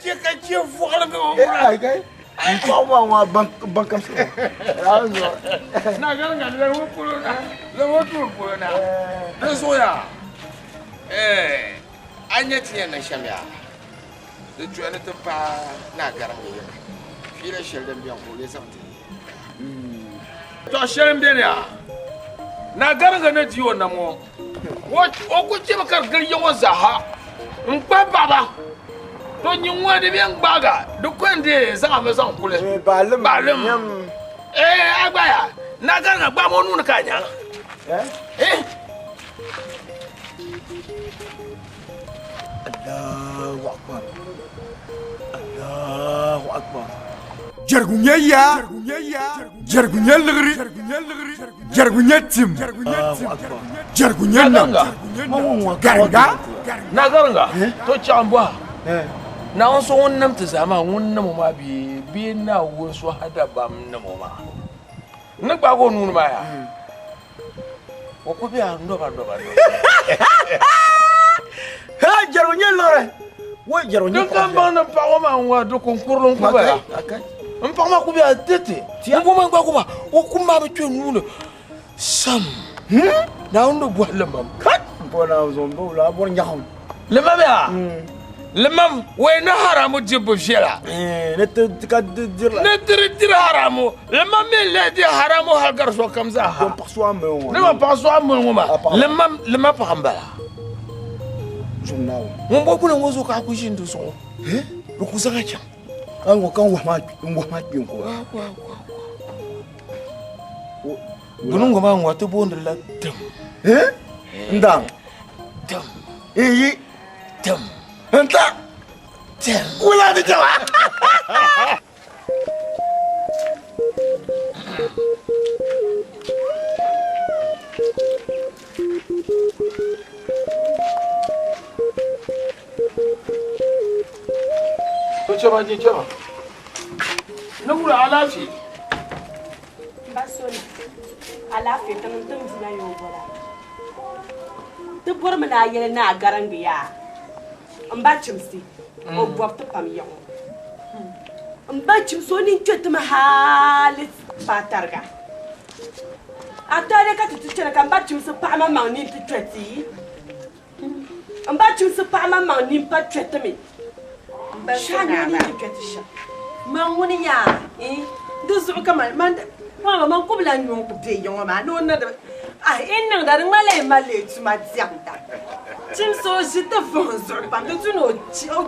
Speaker 3: che, ka che vɔɣili o wula.
Speaker 6: N paɣa maa ŋɔ ban kam sɔrɔ.
Speaker 3: Na gariŋga lɛbi o polo na, lɛbi o tuuli polo na. Di zuɣu yaa, a nya ti yɛn niŋ shɛm yaa, di tuya ni ti paai naa gariŋga yɛli fiila shɛli din beni ka o lee zaŋ ti tɔ shɛli m-beni yaa, naa gariŋga ni di o nam ŋɔ, o ku chemi ka di gili ya ŋɔ zaaha n-kpahi paɣiba. To nyin ŋɔ di bɛ n-gbaaga di ko n-deei zaŋmi zaŋ kuli.
Speaker 6: Baalim.
Speaker 3: Baalim. Ee, a gba yaa, naa gariŋga gbaami o nuu ni ka a nyaŋ. Eh.
Speaker 6: Allahu akbar. Allahu akbar.
Speaker 15: Jɛrigu nyɛ yaa, jɛrigu nyɛ liɣiri, jɛrigu nyɛ tim, jɛrigu nyɛ nam. Gariŋga.
Speaker 3: Naa Gariŋga, to chaɣ m bɔha, Naawuni so ŋun nam ti zaa maa ŋun nam o maa bee bee Naawuni so ha dabam nam o maa? N ni gbaag o nuu ni maa yaa? O ku be a nɔba nɔba nɔba.
Speaker 6: Ha jɛrigu nyɛ liɣiri. Wo jɛrigu nyɛ
Speaker 3: Din ka n baŋ ni paɣa ŋɔ maa ŋɔ di kun kurili n ku bala. N paɣa maa ku be a tɛte. N ku maa gba ku maa o kum maa bi kpe nuu ni sam. Naawuni ni bɔhi limam.
Speaker 6: Bɔ Naawuni zuɣu m ba wula a bɔri nyaɣim.
Speaker 3: Limam yaa. Limam wai ni haramu dibu viɛla.
Speaker 6: Ni ti ka dirila.
Speaker 3: Ni tiri diri haramu. Limam mi leei di haramu hali gari sokam zaa ha.
Speaker 6: Ni paɣa so a mali ŋɔ.
Speaker 3: Ni ma paɣa so a mali ŋɔ maa. Limam lima paɣa m-bala.
Speaker 6: Zuɣu Naawuni.
Speaker 3: Ŋun bo buni ŋɔ zuɣu ka a ku ʒini di zuɣu. Di ku zaŋ a chaŋ.
Speaker 6: A ŋɔ ka n wahi maa n wahi maa kpe n ku.
Speaker 3: Buni ŋɔ maa ŋɔ ti booni la tim.
Speaker 6: N daŋ.
Speaker 3: Tim.
Speaker 6: N yi.
Speaker 3: Tim.
Speaker 6: N ta.
Speaker 3: Tim.
Speaker 6: Wula di jawa.
Speaker 3: To chema je chema. Ni wula alaafee.
Speaker 19: Ba soli alaafee tiŋ n-tim dina yo bɔla. Ti bɔrimi ni a yɛli ni a gariŋgi yaa m ba Chimsi o bɔbi ti pam yaɣi o. M ba Chimsi o nini kpe ti mi hali paai tariga. A taali ka ti ti chana ka m ba Chimsi paɣa maŋmaŋ nini ti kpe ti. M ba Chimsi paɣa maŋmaŋ nini pa kpe ti mi. Shɛha ni o nini ti kpe ti shɛm.
Speaker 10: Man ŋuni yaa di zuɣu ka man man mama man ku bi lahi nyu n-ku be yiŋɔ maa ni o niŋdi ah in niŋda di ŋmanila yi mali li tuma diɛmda. Chimsi o ʒi ti vuhim zuɣu pam di tu ni o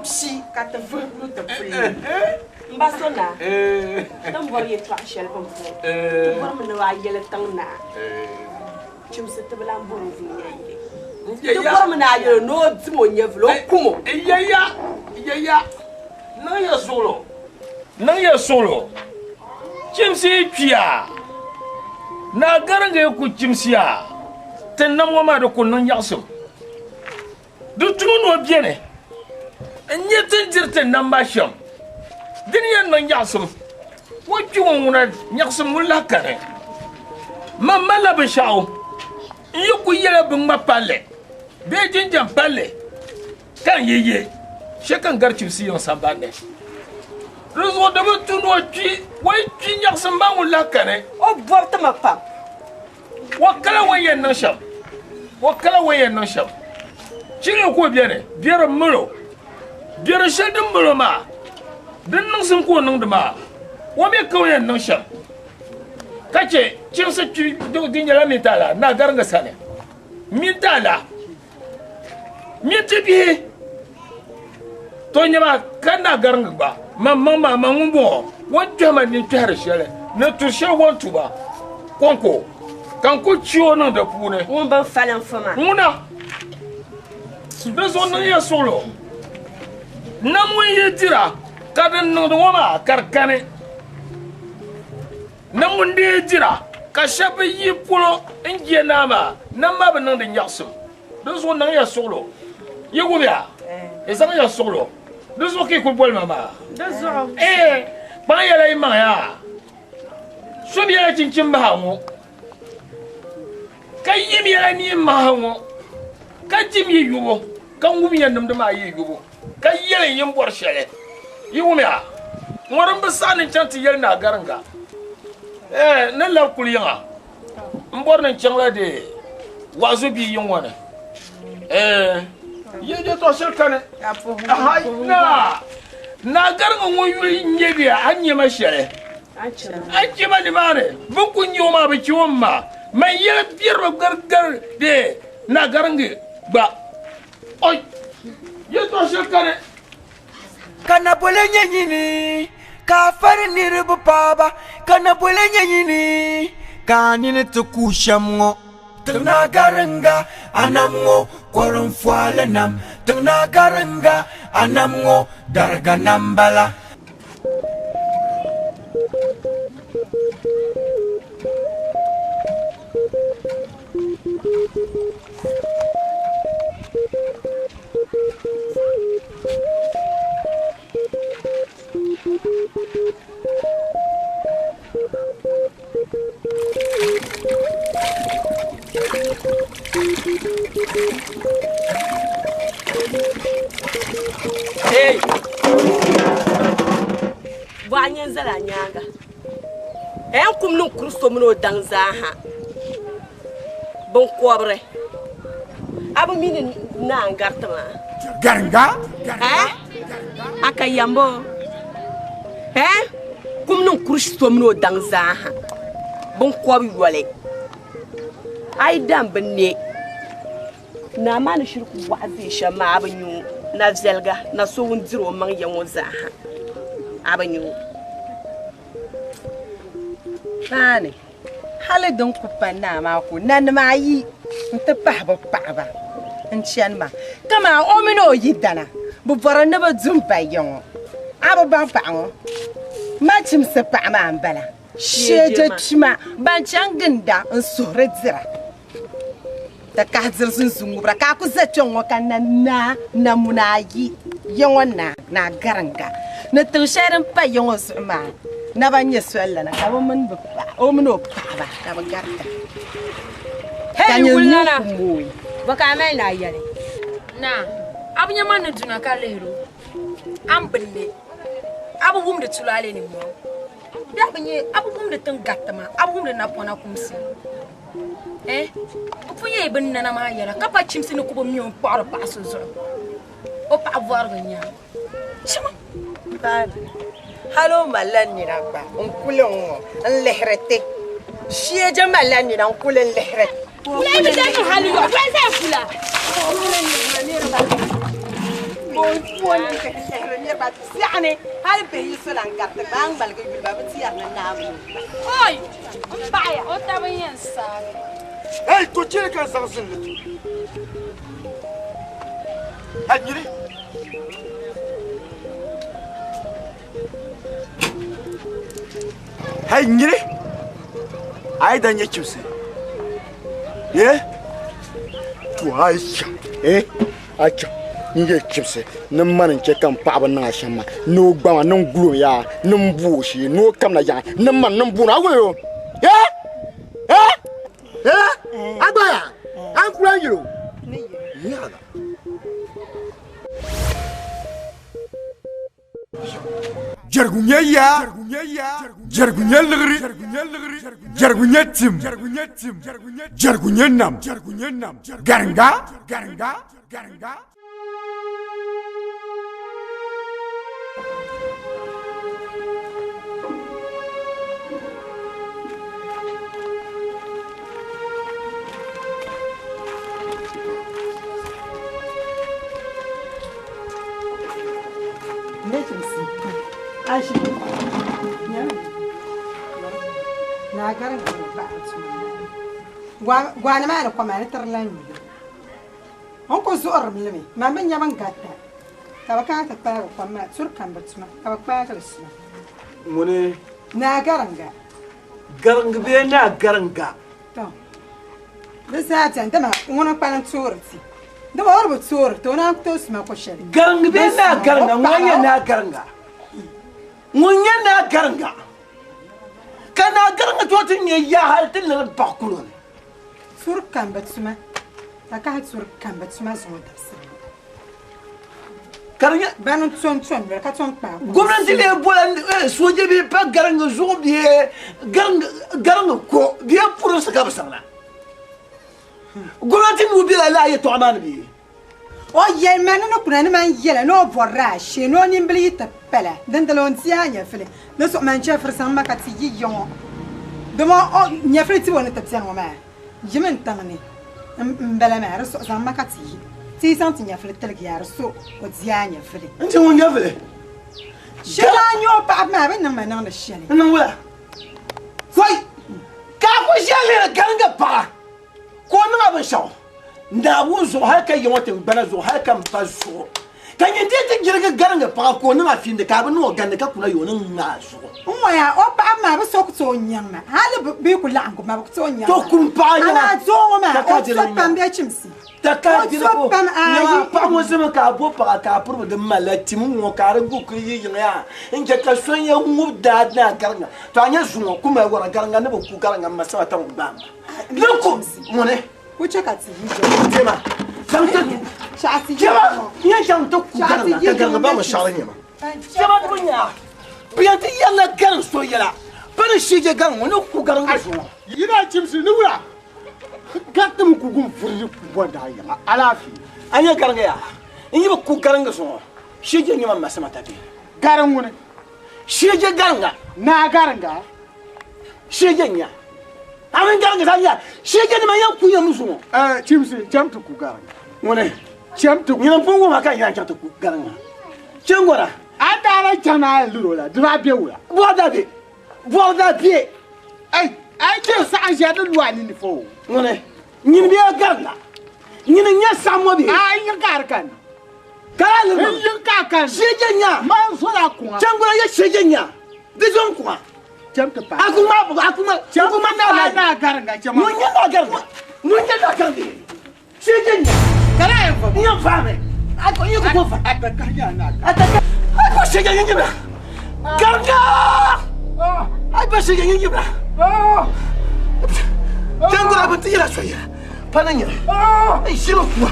Speaker 10: kpi ka ti vuhim lu ti puli ni.
Speaker 19: M ba so naa, ti ni bɔri yɛtɔɣ shɛli bini puuni, ti bɔrimi ni a yɛli tiŋ naa. Chimsi ti bi lahi bɔri o dunia yili. Ti bɔrimi ni a yɛl o ni o dim o nyɛvili, o kum o.
Speaker 3: Yaya, yaya, niŋ ya suɣilo, niŋ ya suɣilo. Chimsi yi kpiya, naa gariŋga yi ku chimsiya, ti nam ŋɔ maa di ku niŋ yaɣisim. Di tumi ni o beni n-nyɛ ti ni diri ti nam maa shɛm. Di ni yɛn niŋ nyaɣisim, o kpi ŋɔ ŋuna nyaɣisim ŋun lahi kani. Man malila binshɛɣu n yi ku yɛla biŋŋma palli. Bee jinjam palli ka n yi ye shɛ ka n gari chibisi yiŋ sambani ni. Di zuɣu di bi tu ni o kpi, o yi kpi nyaɣisim maa ŋun lahi kani.
Speaker 19: O bɔbi ti ma pam.
Speaker 3: O kala o ni yɛn niŋ shɛm. O kala o ni yɛn niŋ shɛm. Chili ka o beni, biɛri m-mali o. Biɛri shɛli din mali o maa, din niŋsim ka o niŋdi maa, o mi ka o yɛn niŋ shɛm. Ka chɛ chibisi kpi di nyɛla mintaala naa gariŋga sani. Mintaala, minti bihi, to nyɛma ka naa gariŋga gba, man maŋ maa, man ŋun bɔŋɔ, o ni kpɛhi ma ninkpɛhiri shɛli ni turi shɛli o ni tu ba kɔŋko, ka n ku chi o niŋ di puuni.
Speaker 19: Ŋun bi falim fo maa.
Speaker 3: Ŋuna, di zuɣu niŋ ya suɣilo. Nam ŋun yi dira ka din niŋdi ŋɔ maa ka di kani. Nam ŋun dii dira ka shɛba bi yi polo n-je naa maa, nam maa bi niŋdi nyaɣisim. Di zuɣu niŋ ya suɣilo. Yi wumiya? Yi zaŋ ya suɣilo. Di zuɣu ka yi kuli boli ma maa.
Speaker 19: Di zuɣu.
Speaker 3: Ee, kpaŋ yɛla yi maŋ yaa. So mi yɛla chinchin maha ŋɔ, ka yim yɛla neen maha ŋɔ, ka dim yi yubu, ka ŋubi ya nimdi maa yi yubu. Ka yɛli yi ni bɔri shɛli. Yi wumya? Ŋɔ din bi saɣi ni n chaŋ ti yɛli Naa Gariŋga, Ɛɛ, n ni labi kuli yiŋa. M bɔri ni n chaŋla di wa'azu bia yiŋ ŋɔ ni. Ɛɛ, yi yɛtɔɣ shɛli kani. Ahayi, Naa! Naa Gariŋga ŋun yuli n-nyɛ bɛ a ni nya ma shɛli. A ni chɛ ma nimaani, bɛ ni kul nya o maa, bɛ chɛ o m-ma. Man yɛli biɛri bi garigari di Naa Gariŋga gba. Oi! Yɛtɔɣ shɛli kani.
Speaker 1: Ka nabole nyɛ nyini ka a fari niriba paaba, ka nabole nyɛ nyini ka a nini ti ku shɛm ŋɔ. Tiŋnaa Garinga, a nam ŋɔ kɔrinfɔali nam. Tiŋnaa Garinga, a nam ŋɔ dariga nam bala.
Speaker 19: Bɔɣa nyɛ n zala a nyaaŋa. A yɛn kum niŋ kuri so mini o daŋ zaa ha. Binkɔbiri, a bi mi ni naa n-gariti maa?
Speaker 15: Garinga?
Speaker 19: Eh? A ka yambo? Eh? Kum niŋ kuri so mini o daŋ zaa ha. Binkɔb yoli. A yi dam bi ne. Naa maa ni shiri ku waɣa zee shɛm maa a bi nya o. Na viɛliga, na so ŋun diri o maŋ ya ŋɔ zaa ha, a bi nya o.
Speaker 10: Paani, hali din ku pa naa maa ko nanima ayi nti pahi bɛ paɣiba n-chani maa. Kaman o mini o yidana bi bɔri ni bɛ du m-pa ya ŋɔ. A bi baŋ paɣa ŋɔ? Machimsi paɣa maa m-bala. Sheeje kpima ban chaŋ ginda n-suhiri dira. Ti kahi diri zunzun ŋubira ka a ku za kpɛŋ ŋɔ ka na naa namuna ayi ya ŋɔ naa ni a gariŋga ni tiŋ shɛli din pa ya ŋɔ zuɣu maa naba nyɛ soli lana ka bɛ mini bɛ paɣa o mini o paɣaba ka bɛ garita ka
Speaker 20: Hey,
Speaker 10: nyɛ
Speaker 20: wulana!
Speaker 10: nuu ku mooi.
Speaker 20: Bɔ ka a mali ni a yɛli? Naa, a bi nya man ni duna ka lihiri o, a ni bi ne, a bi wumdi tulaale ni mɔŋ bee a bi nya a bi wumdi tiŋ gariti maa, a bi wumdi napɔna kumsi. Eh, bɛ pun yɛli binnana maa yɛla ka pa chimsi ni ku bi mi o ni kpuɣiri paɣa so zuɣu. O paɣa bɔrigi n-nyɛ a. Chima!
Speaker 10: Baani, hal o malila nina gba n-kuli n-ŋɔ n-lihiri ti. Shieje malila nina n-kuli n-lihiri ti.
Speaker 20: Wula yi bi dan niŋ hal yɔɣu, doli zaya kula.
Speaker 10: Biɛɣuni hali bihi yi so lan gariti gba, a ni ŋmaligi yuli ba, bɛ ti yɛri ni Naawuni o gba.
Speaker 20: Oi! M paɣiya! O taba n-yɛn saagi.
Speaker 15: Hey, to chɛ ka n zaŋ zinli ti. A nyini. Hey, nyini. A yi da nyɛ chimsi. Ye?
Speaker 6: To a yi chaŋ, eh? A chaŋ n yɛ chibisi ni mani n-chɛ ka m paɣiba niŋ a shɛm maa ni o gba maa ni n gul o yaa ni m bu o shee ni o kamina yaɣi ni mani ni m bu o na a wuhi o eh eh eh a gba yaa a ni kuli a ni yɛl o Nyaga.
Speaker 15: Jɛrigu nyɛ yaa, jɛrigu nyɛ liɣiri, jɛrigu nyɛ tim, jɛrigu nyɛ nam, garinga, garinga, garinga.
Speaker 10: Gwaani maa ni koma ni tiri lan nyuli. N ku zuɣurimi li mi, man bi nya bɛn garita, ka bɛ kana ti kpaagi kom maa, turi kam bi tuma, ka bɛ kpaagi li suma.
Speaker 4: Ŋuni?
Speaker 10: Naa Garinga.
Speaker 4: Garingi bee Naa Garinga?
Speaker 10: Tɔ! Di zaa beni, dama ŋuni n-kpalim toori ti. Dama o di bi toori ti, o naan ku tooi suma ko shɛli.
Speaker 4: Garingi bee Naa Garinga? Ŋuni n-nyɛ Naa Garinga? Ŋuni n-nyɛ Naa Garinga? Ka Naa Garinga tooi ti nya yaa hali ti liri baɣa kulo ni.
Speaker 10: Turi kam bi tuma, ka kahi turi kam bi tuma zuŋɔ dabisili ŋɔ.
Speaker 4: Ka di nyɛ.
Speaker 10: Bani n-to n-to noli ka tom kpaai kuɣu.
Speaker 4: Gomnanti lee bola sooja bee pa Garingi zuɣu bee Garingi ko bee polinsi ka bɛ saŋ na. Gomnanti nuu bela lala yɛtɔɣa maa ni bee?
Speaker 10: O yɛli ma ni ni kuna ni man yɛla ni o bɔrila a shee ni o nimbili yi ti pala, dindali o ni ti a nyɛvili. Di zuɣu man chɛfiri zaŋ ma ka ti yi ya ŋɔ, dama o nyɛvili tibu ni ti beni ŋɔ maa yimi n tiŋ ni m-bala maa, di zuɣu zaŋ ma ka ti yi. Ti yi zaŋ ti nyɛvili tiligi ya, di so o di a nyɛvili.
Speaker 4: N ti ŋun nyɛvili.
Speaker 10: Shɛli a ni nya o paɣiba maa, bɛ ni niŋ ma niŋdi shɛli.
Speaker 4: N niŋ wula? Kɔi! Ka a ku ʒiya lihiri garinga paɣa ka o niŋ a binshɛɣu. Naawuni zuɣu hal ka yiŋɔ tiŋgbana zuɣu hal ka m ba zuɣu, ka nyin dii ti jirigi gariŋgi paɣa ka o niŋ a fiindi ka a bi niŋ o gandi ka kuna yo o ni ŋma a zuɣu.
Speaker 10: N ŋɔya o paɣaba maa bi so ku tooi nyaŋ ma, hali bɛ yi ku laɣim gu ma bɛ ku tooi nyaŋ ma.
Speaker 4: To kum paɣa nyaŋ a.
Speaker 10: Amaa doo ŋɔ maa o so pam bɛ chimsi.
Speaker 4: Taka
Speaker 10: O
Speaker 4: diri
Speaker 10: so
Speaker 4: ko
Speaker 10: pam ayi.
Speaker 4: Nyaŋ a paɣa ŋɔ zimi ka a bo paɣa ka a piribi din malila tim ŋɔ ka a di gu kuli yi yiŋ yaa n chɛ ka so n-yɛn ŋub daa ni a gariŋga. To a nya zuŋɔ ku mali wara gariŋga ni bi ku gariŋga m ma saba taŋ gbaai ma. Ni ku ŋuni.
Speaker 10: Ku chɛ ka ti yi jɛma.
Speaker 4: Jɛma. Zaŋ ti
Speaker 10: Chaɣ ti yi
Speaker 4: Jɛma.
Speaker 10: jɛma.
Speaker 4: N yɛn chaŋ ti ku
Speaker 10: Chaɣ ti
Speaker 4: gariŋga
Speaker 10: yi
Speaker 4: ka gariŋga
Speaker 10: jɛma
Speaker 4: ba mi shɛɣili nyɛma. Jɛma di bi nya. Bɛ yɛn ti yɛrila gariŋ so yɛla. Bɛ ni shii je gariŋ ŋɔ ni ku gariŋga zuŋɔ.
Speaker 5: Yi daa chimsi ni wula gariti mi ku gun vuri bɔ daa yiŋa alaafee.
Speaker 4: A nya gariŋga yaa? N yi bi ku gariŋga zuŋɔ shii je nyɛma m ma sama ta bee?
Speaker 5: Gariŋ ŋuni?
Speaker 4: Shii je gariŋga.
Speaker 5: Naa gariŋga?
Speaker 4: Shii je nya. A mini gariŋga zaa nya shii je nima yɛn ku yɛm zuŋɔ.
Speaker 5: Chimsi cham ti ku gariŋga.
Speaker 4: Ŋuni?
Speaker 5: Cham ti ku.
Speaker 4: Nyini pun wum a ka n yɛn chaŋ ti ku gariŋga. Chɛŋgɔra.
Speaker 5: A daa lahi chaŋ ni a yɛn liri o la, di daa be wula?
Speaker 4: Bɔri daa be. Bɔri daa be.
Speaker 5: Ai, ai chɛ saɣim ʒiya di lu a nini fo.
Speaker 4: Ŋuni? Nyini bee gariŋga? Nyini n-nyɛ saɣim ŋɔ bee?
Speaker 5: A yi ka a di kanna.
Speaker 4: Ka a liri ma.
Speaker 5: N yi ka a kanna.
Speaker 4: Shee je nya.
Speaker 5: Man zola kuŋa.
Speaker 4: Chɛŋgɔra yɛ shee je nya. Di zo n kuŋa.
Speaker 5: Chɛm ti paai.
Speaker 4: A ku ŋmaa a ku ŋmaa.
Speaker 5: Chɛm
Speaker 4: N ku ŋmaa
Speaker 5: ti paai
Speaker 4: naa
Speaker 5: naa gariŋga chɛma.
Speaker 4: Ŋun nyɛ naa gariŋga. Ŋun nyɛ naa gariŋga. Shee je nya.
Speaker 5: Ka daa yɛn va
Speaker 4: N yɛn vaami. A ko n yɛn ku tooi va.
Speaker 5: A takahi nya naa gariŋga.
Speaker 4: A takahi. A ba shee je nyingibira. Gariŋga! A ba shee je nyingibira. Chɛŋgɔra bi ti yɛla so yɛla. Pa ni nyɛli. N ʒimi kuwa.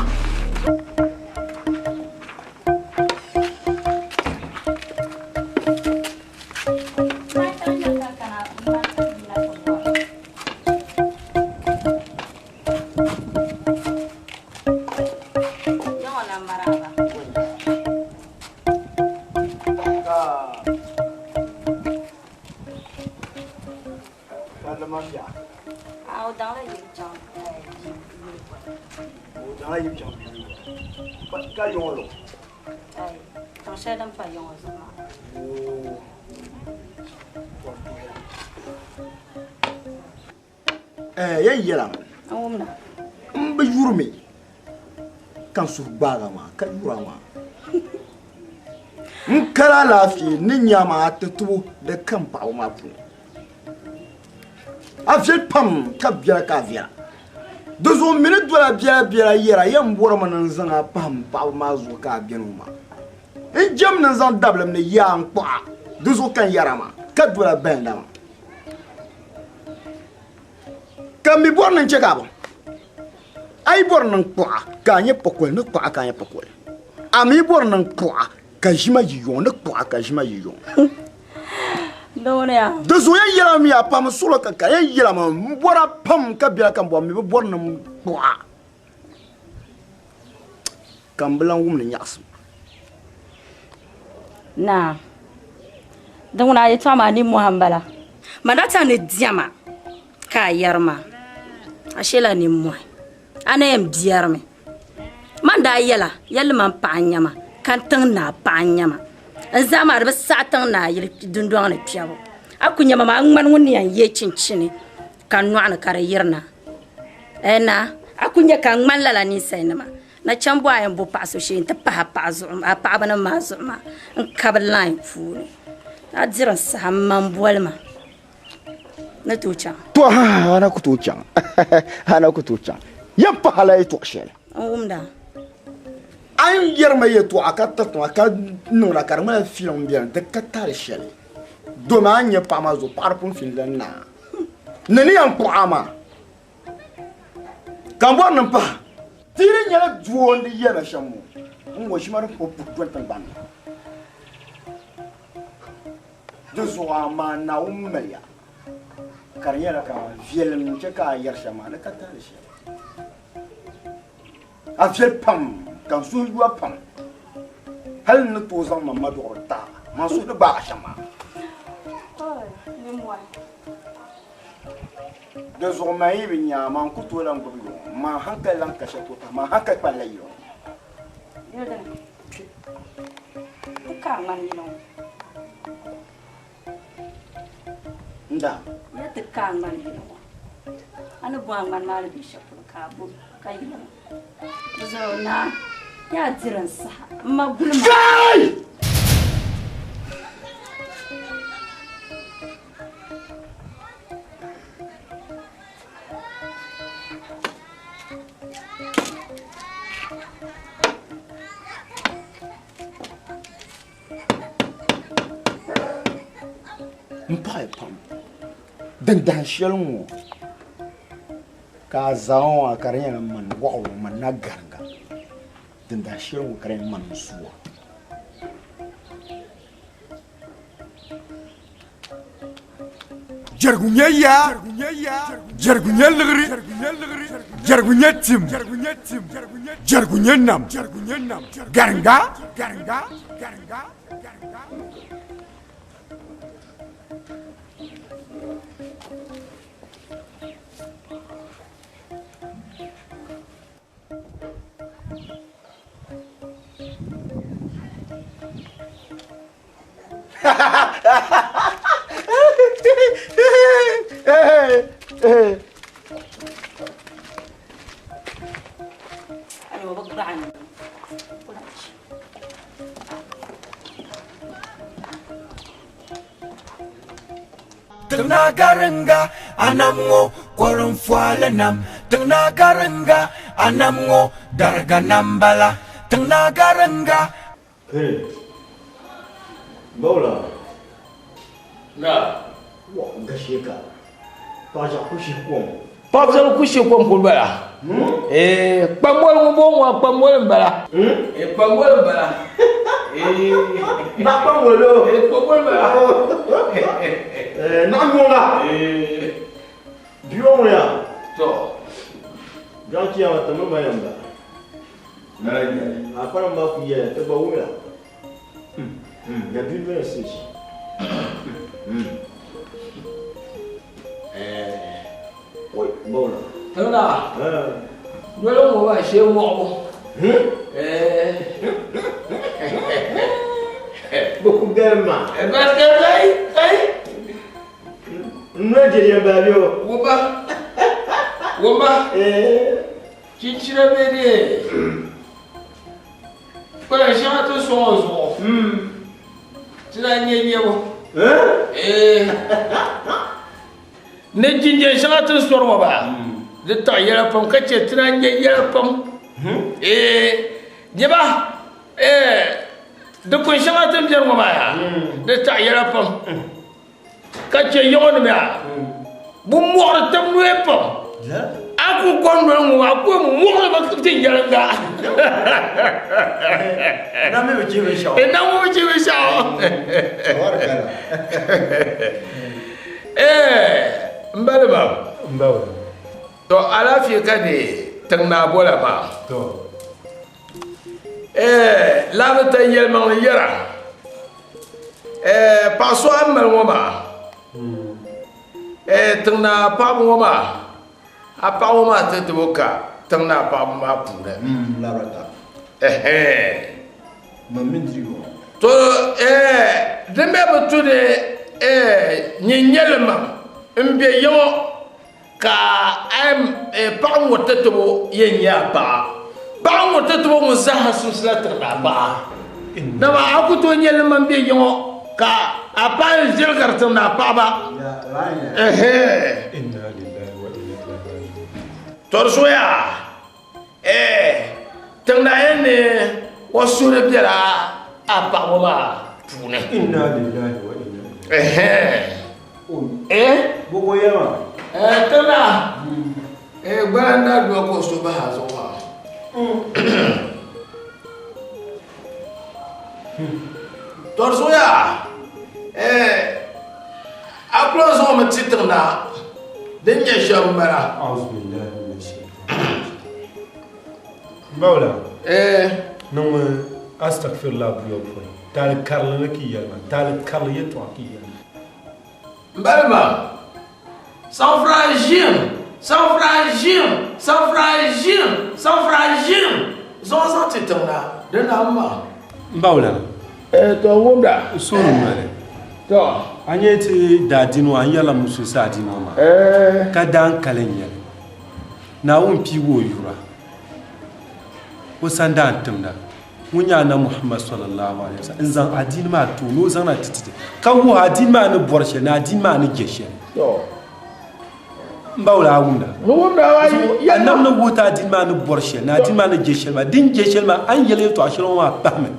Speaker 6: Yɛn yɛla n bi yurimi ka n suhu gbaaga maa ka yura maa n kali alaafee ni nya maa ti tubu di kam paɣaba maa puuni a viɛli pam ka biɛla ka a viɛla di zuɣu m mi ni dola biɛla biɛla yɛra yɛn bɔrimi ni n zaŋ a pahi m paɣaba maa zuɣu ka a beni ŋɔ maa n jɛm ni n zaŋ dabilim ni yaa n kpuɣi a di zuɣu ka n yɛra maa ka dola balinda maa ka m mi bɔri ni n chɛ ka a bɔ. A yi bɔri niŋ kpuɣa ka a nyɛ pakoli ni kpuɣa ka a nyɛ pakoli. A mi bɔri niŋ kpuɣa ka ʒima yi yɔŋ ni kpuɣa ka ʒima yi yɔŋ. Di zuɣu yɛn yɛla mi a pam suɣulo ka ka yɛn yɛla ma n bɔra pam ka bela ka n bɔra mi bi bɔri niŋ kpuɣa ka n bi lan wumdi nyaɣisim.
Speaker 21: Naa, di ŋuna a yɛtɔɣa maa nimmohi m-bala. Manata ni diɛma ka a yɛri maa, a sheela nimmohi. A na yɛn biɛrimi. Man daa yɛla, yɛlli man paɣa n-nyɛ ma, ka n tiŋ naa paɣa n-nyɛ ma. N zaɣa maa di bi saɣi tiŋ naa yili dundɔŋ ni kpɛbu. A ku nya ma maa, n ŋmani ŋun ni yɛn ye chinchini ka n nɔɣu ni ka di yirina. Ɛɛ naa, a ku nya ka n ŋmani lala ninsalinima. Nachimbu a yɛn bo paɣa so shee nti pahi a paɣibanim maa zuɣu maa n-kabi line puuni. A diri n saha m ma m-boli ma ni tooi chaŋ.
Speaker 6: To a na ku tooi chaŋ. A na ku tooi chaŋ. Yɛn pahi a la yɛtɔɣ shɛli.
Speaker 21: N wumda.
Speaker 6: A ni yɛri ma yɛtɔɣa ka tiriti ma ka niŋda ka di ŋmanila filim m-beni di ka taali shɛli. Domi a ni nya paɣa maa zuɣu paɣa di pun fini lan naai. Ni ni yɛn kpuɣi a maa. Ka n bɔri ni n pahi. Ti di nyɛla doo n-di yɛlima shɛm ŋɔ, n ŋɔ ʒima din puhi puhi doli tiŋgbani ni. Di zuɣu amaa Naawuni maliya ka di nyɛla ka viɛlim n-chɛ ka a yɛri shɛm maa di ka taali shɛli. A viɛli pam ka n suhu yu a pam hal n ni tooi zaŋ ma ma duɣiri taai a, man suhu ni gbaag a shɛm maa. Di zuɣu man yi bi nya a, man ku tooi lan gbibi yuŋ. Man haŋkali lan ka shɛli tooi pahi, man haŋkali kpanila yili ŋɔ. N-daa.
Speaker 21: Ya ti ka a ŋmani yili ŋɔ. A ni bo a ŋmani maa ni be shɛli polo ka a bo ka yili ŋɔ. Di zuɣu naa, yaa diri n saha, m ma guli ma.
Speaker 6: Kai! N paɣi pam din dahin shɛli ŋɔ ka a zaŋ ŋɔ ka di nyɛla mani waɣilu mani na gariŋga din dahin shɛli ŋɔ ka di nyɛla mani n-suwa.
Speaker 15: Jɛrigu nyɛ yaa, jɛrigu nyɛ liɣiri, jɛrigu nyɛ tim, jɛrigu nyɛ nam, garinga.
Speaker 1: Tiŋna garinga anam ŋɔ kɔrinfuali nam Tiŋna garinga anam ŋɔ dariga nam bala Tiŋna garinga
Speaker 6: Hey, Bawla.
Speaker 3: Na.
Speaker 6: Wa gashi ka. Paɣa ku shi kom.
Speaker 3: Paɣa ku shi kom kuli bala. Eh, kpamoli ŋun bɔŋɔ ŋɔ kpamoli n bala. Eh, kpamoli n bala. Eh,
Speaker 6: na kpamoli o.
Speaker 3: Eh, kpamoli n bala.
Speaker 6: Eh, na nyɔŋa.
Speaker 3: Eh.
Speaker 6: Biyo ŋun ya.
Speaker 3: To.
Speaker 6: Biɛɣu kiyama ti mini ma yɛn bala. A kpalim maa ku yɛya ti gba wumya. Ya bia noli stage. Oi, bawla.
Speaker 3: Tana. Noli ŋɔ maa shee mɔɣibu.
Speaker 6: Bɛ ku galim maa.
Speaker 3: Kai, kai.
Speaker 6: N noli je yɛn bala bɛ o.
Speaker 3: Wumba. Wumba. Chinchina bɛ ni kpala shɛŋa ti sɔŋ o zuɣu ti na nyɛ nyɛbu ni jinjɛn shɛŋa ti sɔri ŋɔ baa di taɣi yɛla pam ka chɛ ti na nyɛ yɛla pam nyɛba dikpuni shɛŋa ti ni bɛni ŋɔ maa yaa di taɣi yɛla pam ka chɛ yiŋɔ nim yaa bi mɔɣiri tab nuhi pam a A ku kɔŋ noli ŋɔ a ku muɣili ba ti yɛliŋga.
Speaker 6: Na mi bi chi binshɛɣu.
Speaker 3: Na mi bi chi binshɛɣu. N balima.
Speaker 7: N bawa.
Speaker 3: To alaafee ka di tiŋ naa bola maa.
Speaker 7: To.
Speaker 3: Labi ta yɛlimaŋli yɛra. Paɣa so a ni mali ŋɔ maa. Tiŋ naa paɣaba ŋɔ maa. A paɣa ŋɔ maa ti tibo ka tiŋ naa paɣaba maa puuni. To di mi bi tu ni nyin nyɛli mam n be yiŋɔ ka paɣa ŋɔ ti tibo yɛn nyɛ a paɣa. Paɣa ŋɔ ti tibo ŋun zaaha sunsula tiŋ naa paɣa. Dama a ku tooi nyɛli mam be yiŋɔ ka a paɣa n viɛligiri tiŋ naa paɣaba. Tɔri soya tiŋ naa yɛn ni o suhuri bela a paɣaba maa puuni. Tiŋ naa gbala n daa dua ka o suhu bahi a zuɣu maa. Tɔri soya a kuli zaŋ mi ti tiŋ naa din nyɛ shɛm n bala.
Speaker 7: Mbawula niŋmi astagfirullah buyopɔin taali karili ni ka yi yɛli ma taali karili yɛltɔɣa ka yi yɛli ma.
Speaker 3: N balima sanfura ʒim sanfura ʒim sanfura ʒim sanfura ʒim zaŋ zaŋ ti tiŋ naa di nam maa.
Speaker 7: Mbawula.
Speaker 3: To n wumda.
Speaker 7: N suhuri noli.
Speaker 3: To.
Speaker 7: A nyɛ ti daadiini ŋɔ a ni yɛrila musulinsi adiini ŋɔ maa ka daan kali n nyɛli. Naawuni piigi o yura o sandaan timda ŋun nyɛ Anabi Muhammad sallallahu alaihi wasallam n zaŋ adiini maa ti o ni o zaŋna ti ti ka wuhi adiini maa ni bɔri shɛli ni adiini maa ni je shɛli. N ba wula a wumda?
Speaker 3: N wumda wa yi
Speaker 7: Anabi ni wuhi ti adiini maa ni bɔri shɛli ni adiini maa ni je shɛli maa din je shɛli maa a ni yɛli yɛltɔɣa shɛli ŋɔ maa pahimi.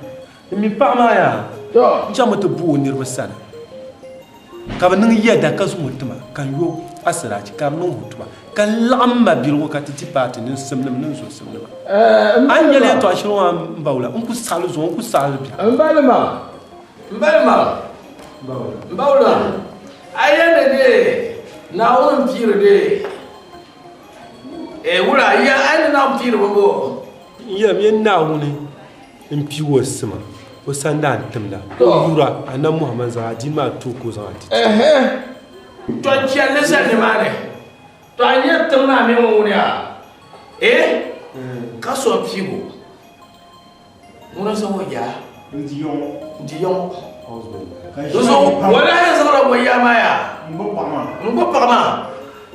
Speaker 7: N mi paɣa maa yaa n chaŋmi ti bo o niriba sani ka bɛ niŋ yɛda ka zaŋ o ti ma ka n yo asiraachi ka di niŋ hutuba ka n laɣim ma biligu ka ti di paati ni n simnim ni n zo simnima. A ni yɛli yɛltɔɣa shɛli ŋɔ maa m ba wula n ku saɣili zuŋɔ n ku saɣili biɛɣu.
Speaker 3: M balima m balima m ba wula a yɛli ni dee Naawuni m piiri dee wula a yɛli ni Naawuni piiri bɛ bo.
Speaker 7: N yɛlim ya Naawuni n piigi o sima o sandaan timda o yura Anabi Muhammad zaŋ adiini maa ti o ka o zaŋ a ti ti.
Speaker 3: To n chɛli zali nimaani to a nyɛ tiŋ maa mini ŋun ŋuni yaa ka so n piigi o ŋuni zaŋ o yaa n di yɔŋ di zuɣu walahi zaŋla o yaa maa yaa n gbubi paɣa maa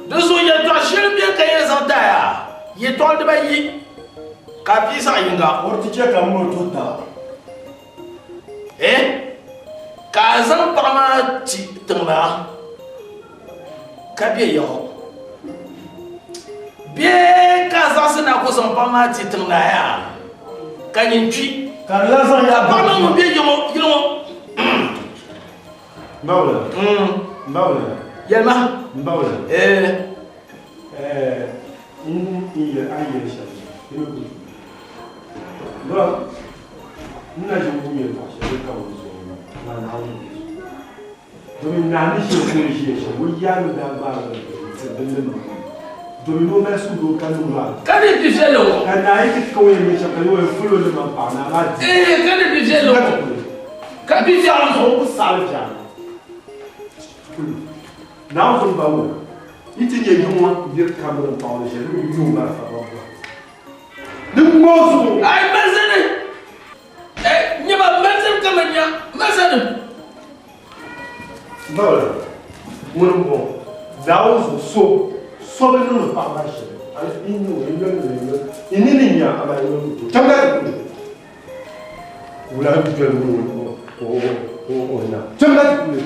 Speaker 3: di zuɣu yɛltɔɣa shɛli bɛni ka yɛn zaŋ ti a yaa yɛltɔɣa dibayi ka a pii zaɣ yinga.
Speaker 6: O ti chɛ ka m mini o tuhi taba.
Speaker 3: Ka a zaŋ paɣa maa ti tiŋ maa ka be yaɣ o bee ka a zaɣisi ni a ku zaŋ paɣa maa ti tiŋ naa yaa ka nyin kpi
Speaker 6: Ka di lan zaŋ
Speaker 3: ka paɣa maa ŋun be yili ŋɔ.
Speaker 7: Mbawula. Mbawula.
Speaker 3: Yɛlima.
Speaker 7: Mbawula. N yɛli a ni yɛli shɛm di mi ku tuui. Bro, n na ʒi wum yɛltɔɣa shɛli din ka wum zuɣu ŋɔ, amaa Naawuni n-be zuɣu. Domin naa ni shiri ku ni ʒiya shɛm, o yaanima daa gbaai o mi n-tiri bɛ ni niŋ o. Domin o mali suhudoo ka niŋ o a.
Speaker 3: Ka di bi viɛlli ŋɔ.
Speaker 7: Ka naa yi ti ka o yɛn nyɛ shɛm ka yi o yɛn fali o ni maŋ paɣa naa maa di.
Speaker 3: Ka di bi viɛlli ŋɔ. Ka bi viɛlli ŋɔ.
Speaker 7: O ku saɣili biɛɣu. Naawuni zuɣu ba ŋɔ yi ti nyɛ yiŋɔ nir kam ni paɣili ʒe ni yu marafa ba bɔhi ni ŋ-ŋɔ zuɣu.
Speaker 3: Ai mazani! Eh, nyɛba mazani ka man nya mazani!
Speaker 7: Bawla, ŋuni m-bɔŋɔ, Naawuni zuɣu so, so bi niŋdi paɣa maa shɛli, hali yi niŋ o, yi yoli ni yi yoli, yi nini n-nya, amaa yi yoli ku tooi. Cham ka ti kuli. Wula n-doli o na. Cham ka ti kuli.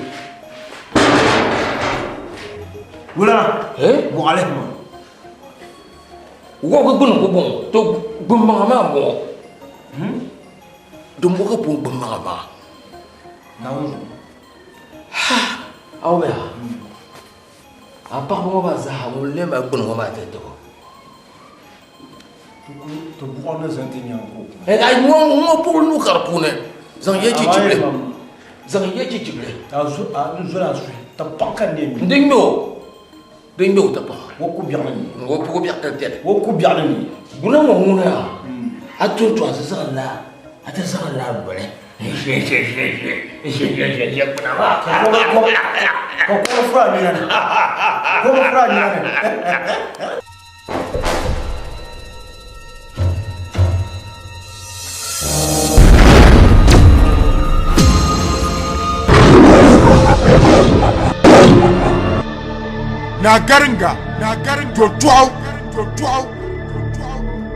Speaker 6: Wula buɣali ma.
Speaker 3: Wɔbigu gbuni ku bɔŋɔ to gbunmaŋa maa m-bɔŋɔ din bɔ ka booni gbunmaŋa maa ha a wumya a paɣaba ŋɔ maa zaa ŋun lee mali gbuni ŋɔ maa ti tibo.
Speaker 6: Ti buɣa ni zani ti nyaŋ ka o kuma.
Speaker 3: Ai ŋɔ ŋɔ buɣili nuu ka di puuni zaŋ ye chichibili zaŋ ye chichibili.
Speaker 6: A zo a n zola a suhi tapaɣa ka n ne
Speaker 3: mi. Di ŋmɛ o di ŋmɛ o tapaɣa.
Speaker 6: O ku biɛɣu ni.
Speaker 3: O ku biɛɣu ka tɛli.
Speaker 6: O ku biɛɣu ni.
Speaker 3: Guna ŋɔ ŋuna a to to a ti zaŋ la a ti zaŋ la loli gbuna maa.
Speaker 6: Ka kɔŋ fura nyina ni. Kɔŋ fura nyina ni.
Speaker 15: Na garinga na garin to tɔɣu to tɔɣu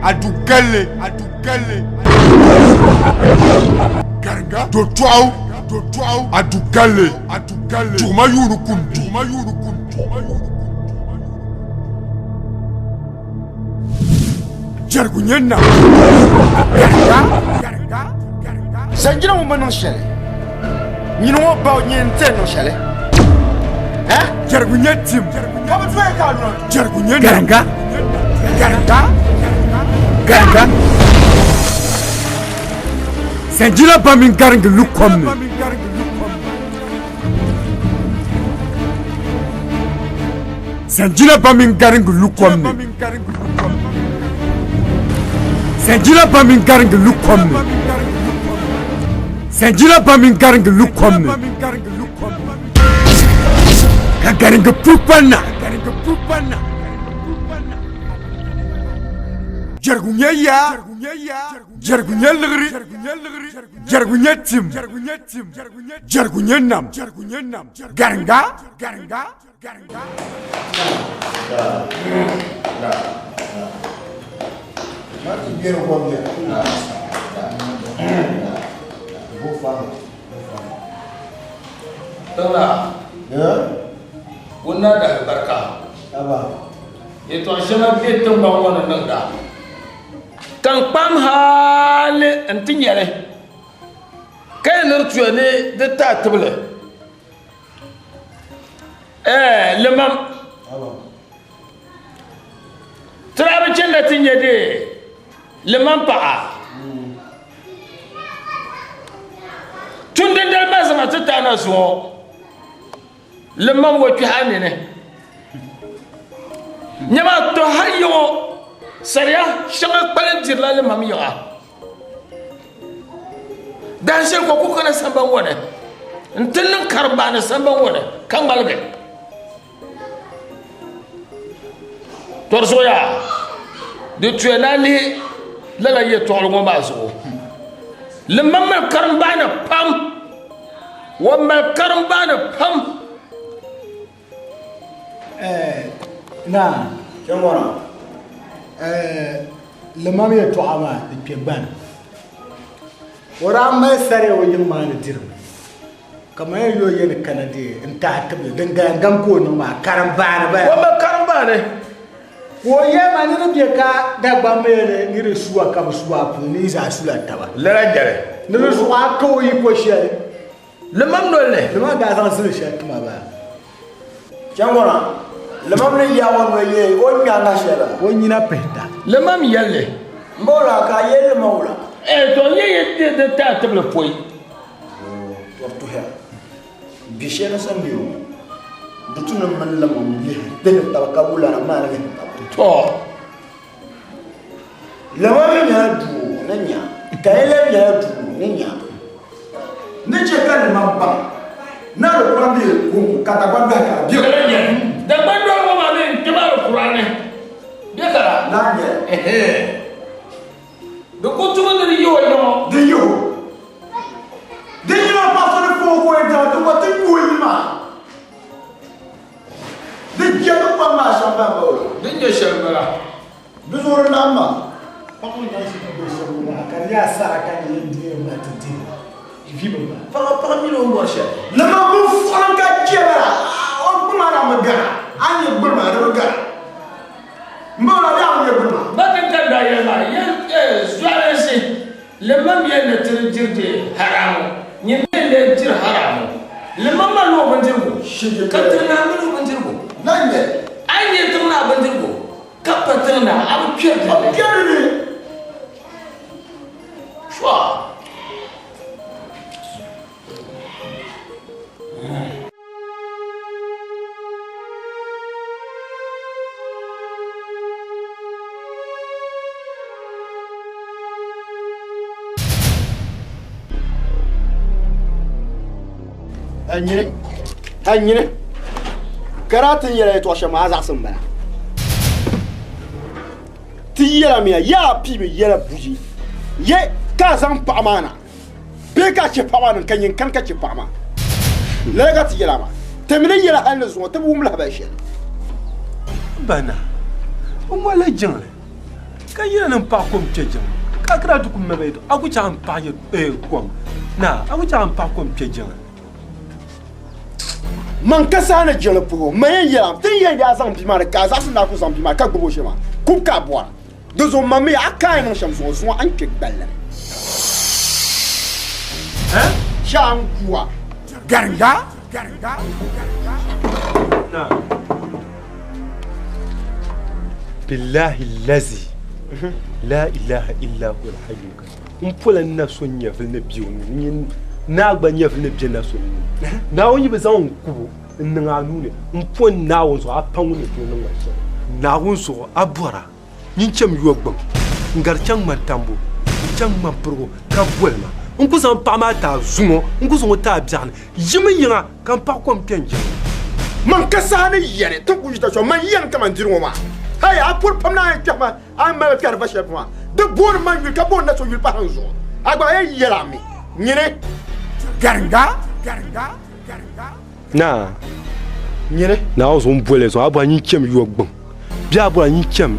Speaker 15: a du galli a du galli garinga to tɔɣu to tɔɣu a du galli a du galli tuguma yuuni kundu tuguma yuuni kundu tuguma yuuni Jɛrigu nyɛ na.
Speaker 6: Zanjina ŋun bi niŋ shɛli nyini ŋɔ ba nyini n ti niŋ shɛli.
Speaker 15: Jɛrigu nyɛ tim.
Speaker 6: Ka bi tuya ka luna.
Speaker 15: Jɛrigu nyɛ na. Garinga. Garinga. Garinga. Zanjina ba mini garingi lu kom ni. Zanjila ba mini garingi lu kom ni. Zanjila ba mini garingi lu kom ni. Zanjila ba mini garingi lu kom ni. Ka garingi puri na. Jɛrigu nyɛ yaa. Jɛrigu nyɛ liɣiri. Jɛrigu nyɛ tim. Jɛrigu nyɛ nam. Garinga.
Speaker 3: Tiŋla ŋun na dahi barika yɛtɔɣ shɛŋa bɛ tiŋgbɔŋ ŋɔ ni niŋda ka n kpam hali nti nya li ka yɛn ni di tuya ni di taai tibili. Ɛɛ limam ti daa bi chɛnda ti nyɛ di limam paɣa tun dindali maa zaŋa ti taana zuŋɔ limam wa kpɛhi a nini nyɛma to hali yiŋɔ sariya shɛŋa kpalim dirila limam yiŋa Dahinshɛli ka o ku kana sambani ŋɔ ni nti niŋ karimbaani sambani ŋɔ ni ka ŋmaligi. Tɔ di zuɣu yaa, di tuya ni a lihi lala yɛtɔɣili ŋɔ maa zuɣu. Limma mali karimbaani pam, o mali karimbaani pam.
Speaker 5: Naa limam yɛtɔɣa maa di kpe gbani o daa mali sariya o yiŋ maa ni dirimi ka man yɛn yo yɛli kana di n tahi tibili din gaya gam ka o niŋ maa karimbaani bala
Speaker 3: o mali karimbaani
Speaker 5: ka o yɛli ma ni di bɛ ka Dagbamba yɛli ni di suwa ka bi su a puuni ni yi zaa sula taba
Speaker 3: lala jɛli
Speaker 5: ni di zuɣu a ka o yiko shɛli
Speaker 3: Limam noli ni.
Speaker 5: Limam daa zaŋ zili shɛli tima baa.
Speaker 6: Chaŋgɔna, limam ni yaɣi o noli yɛli o ŋmɛ a ŋa shɛli la.
Speaker 5: O nyina pihita.
Speaker 3: Limam yɛli.
Speaker 6: M ba wula ka a yɛli lima wula?
Speaker 3: Ɛɛ tɔ n yɛ yɛ di taai tibili pɔi.
Speaker 6: Tɔri tuhiya. Bɛ shɛli ni sani bɛ ŋɔ, di tu ni mini limam lihi dihiri taba ka wulana maa ni lihi taba.
Speaker 3: Tɔ!
Speaker 6: Limam mi nyɛla duu ni nya, ka yi lahi nyɛla duu ni nya.
Speaker 1: Ni chɛ ka limam baŋ ni a di kura bɛ konko ka Dagbaŋ dɔhi ka di bɛ.
Speaker 3: Dagbaŋ dɔhi ŋɔ maa mi n-kpɛ maa di kura ni bɛ ka la.
Speaker 6: Naa nyɛ.
Speaker 3: Di ku tumi ni di yi o yiŋɔ.
Speaker 1: Di yi o. Di yi o paɣa so ni fo o ka o yɛn dama ti wa ti ŋme o yili maa.
Speaker 6: Di jɛmi kpam maa shɛm ban ba o la.
Speaker 3: Di nyɛ shɛli bala.
Speaker 6: Di zuɣuri nam maa.
Speaker 5: Paɣa ŋɔ nyaɣisi ka bɛ shɛba ŋɔ ka di yaa sara ka nyɛ yɛn deeri maa ti deeri vi bi maa.
Speaker 4: Paɣa paɣa mini o ni bɔri shɛli.
Speaker 6: Lama bi fuɣilim ka chɛ ba o gbuma na mi gara a ni nyɛ gburi maa di bi gara m ba o la bɛ a bi nyɛ gburi maa.
Speaker 3: Ba din ka daa yɛli maa yɛn zualinsi Limam yɛn ni ti diri di haramu, nyin mi n-lee diri haramu. Limam mali o bindirigu, ka tiŋ naa mali o bindirigu. A yi nyɛ tiŋ naa bindirigu ka pa tiŋ naa, a bi kpɛri di ni.
Speaker 6: Nyini a nyini ka daa ti yɛla yɛtɔɣ shɛm maa a zaɣisi m-bala. Ti yɛla mi a yaa piimi yɛla buyi ye ka a zaŋ paɣa maa na bee ka a chɛ paɣa maa niŋ ka nyin kani ka chɛ paɣa maa. Lala ka ti yɛla maa. Ti mi ni yɛla hal ni zuŋɔ ti bi wum lahibali shɛli.
Speaker 7: Bana, n ŋɔla jiŋli ka yina ni m paɣa kom kpe jiŋli ka a kira ti ku mali ba a ku chaŋ m paɣa kom naa a ku chaŋ m paɣa kom kpe jiŋli.
Speaker 6: Man ka saha ni jiŋli puhi o, man yɛn yɛla ti ni yɛn yaa zaŋ bia maa ni ka a zaɣisi ni a ku zaŋ bia maa ka gbubi o shee maa kubu ka a bɔra. Di zuɣu man mi a ka a yɛn niŋ shɛm zuŋɔ, zuŋɔ a ni kpe gballi ni. Shee a ni ku a.
Speaker 15: Garinga.
Speaker 7: Billahi lazi la ilaha illa huwa al-hayyul qayyum. N pola n na so nyɛvili ni be o nuu ni, n naa gba nyɛvili ni be na so nuu ni. Naawuni yi bi zaŋ n kubu n niŋ a nuu ni, n po n Naawuni zuɣu a pa ŋun ni tooi niŋ ma shɛli. Naawuni zuɣu a bɔra nyin cham yo gbiŋ n-gari chaŋ ŋmantambo n-chaŋ ŋmanpirigu ka boli ma. N ku zaŋ paɣa maa ti a zuŋɔ, n ku zaŋ o ti a biɛɣuni. Yimi yiŋa ka m paɣa kom kpe n-jɛm o.
Speaker 6: Man ka saha ni yɛli ti ku yita shɛm, man yɛn kaman diri ŋɔ maa. Hei, a puri pam ni a yɛn kpɛhi ma, a ni mali kpɛhiri va shɛli polo maa, di booni man yuli ka booni na so yuli pahi n zuɣu. A gba yɛn yɛl a mi, nyini.
Speaker 15: Garinga.
Speaker 7: Naa,
Speaker 6: nyini.
Speaker 7: Naawuni zuɣu m-boli zuɣu a bɔri nyin cham yo gbiŋ bee a bɔri nyin cham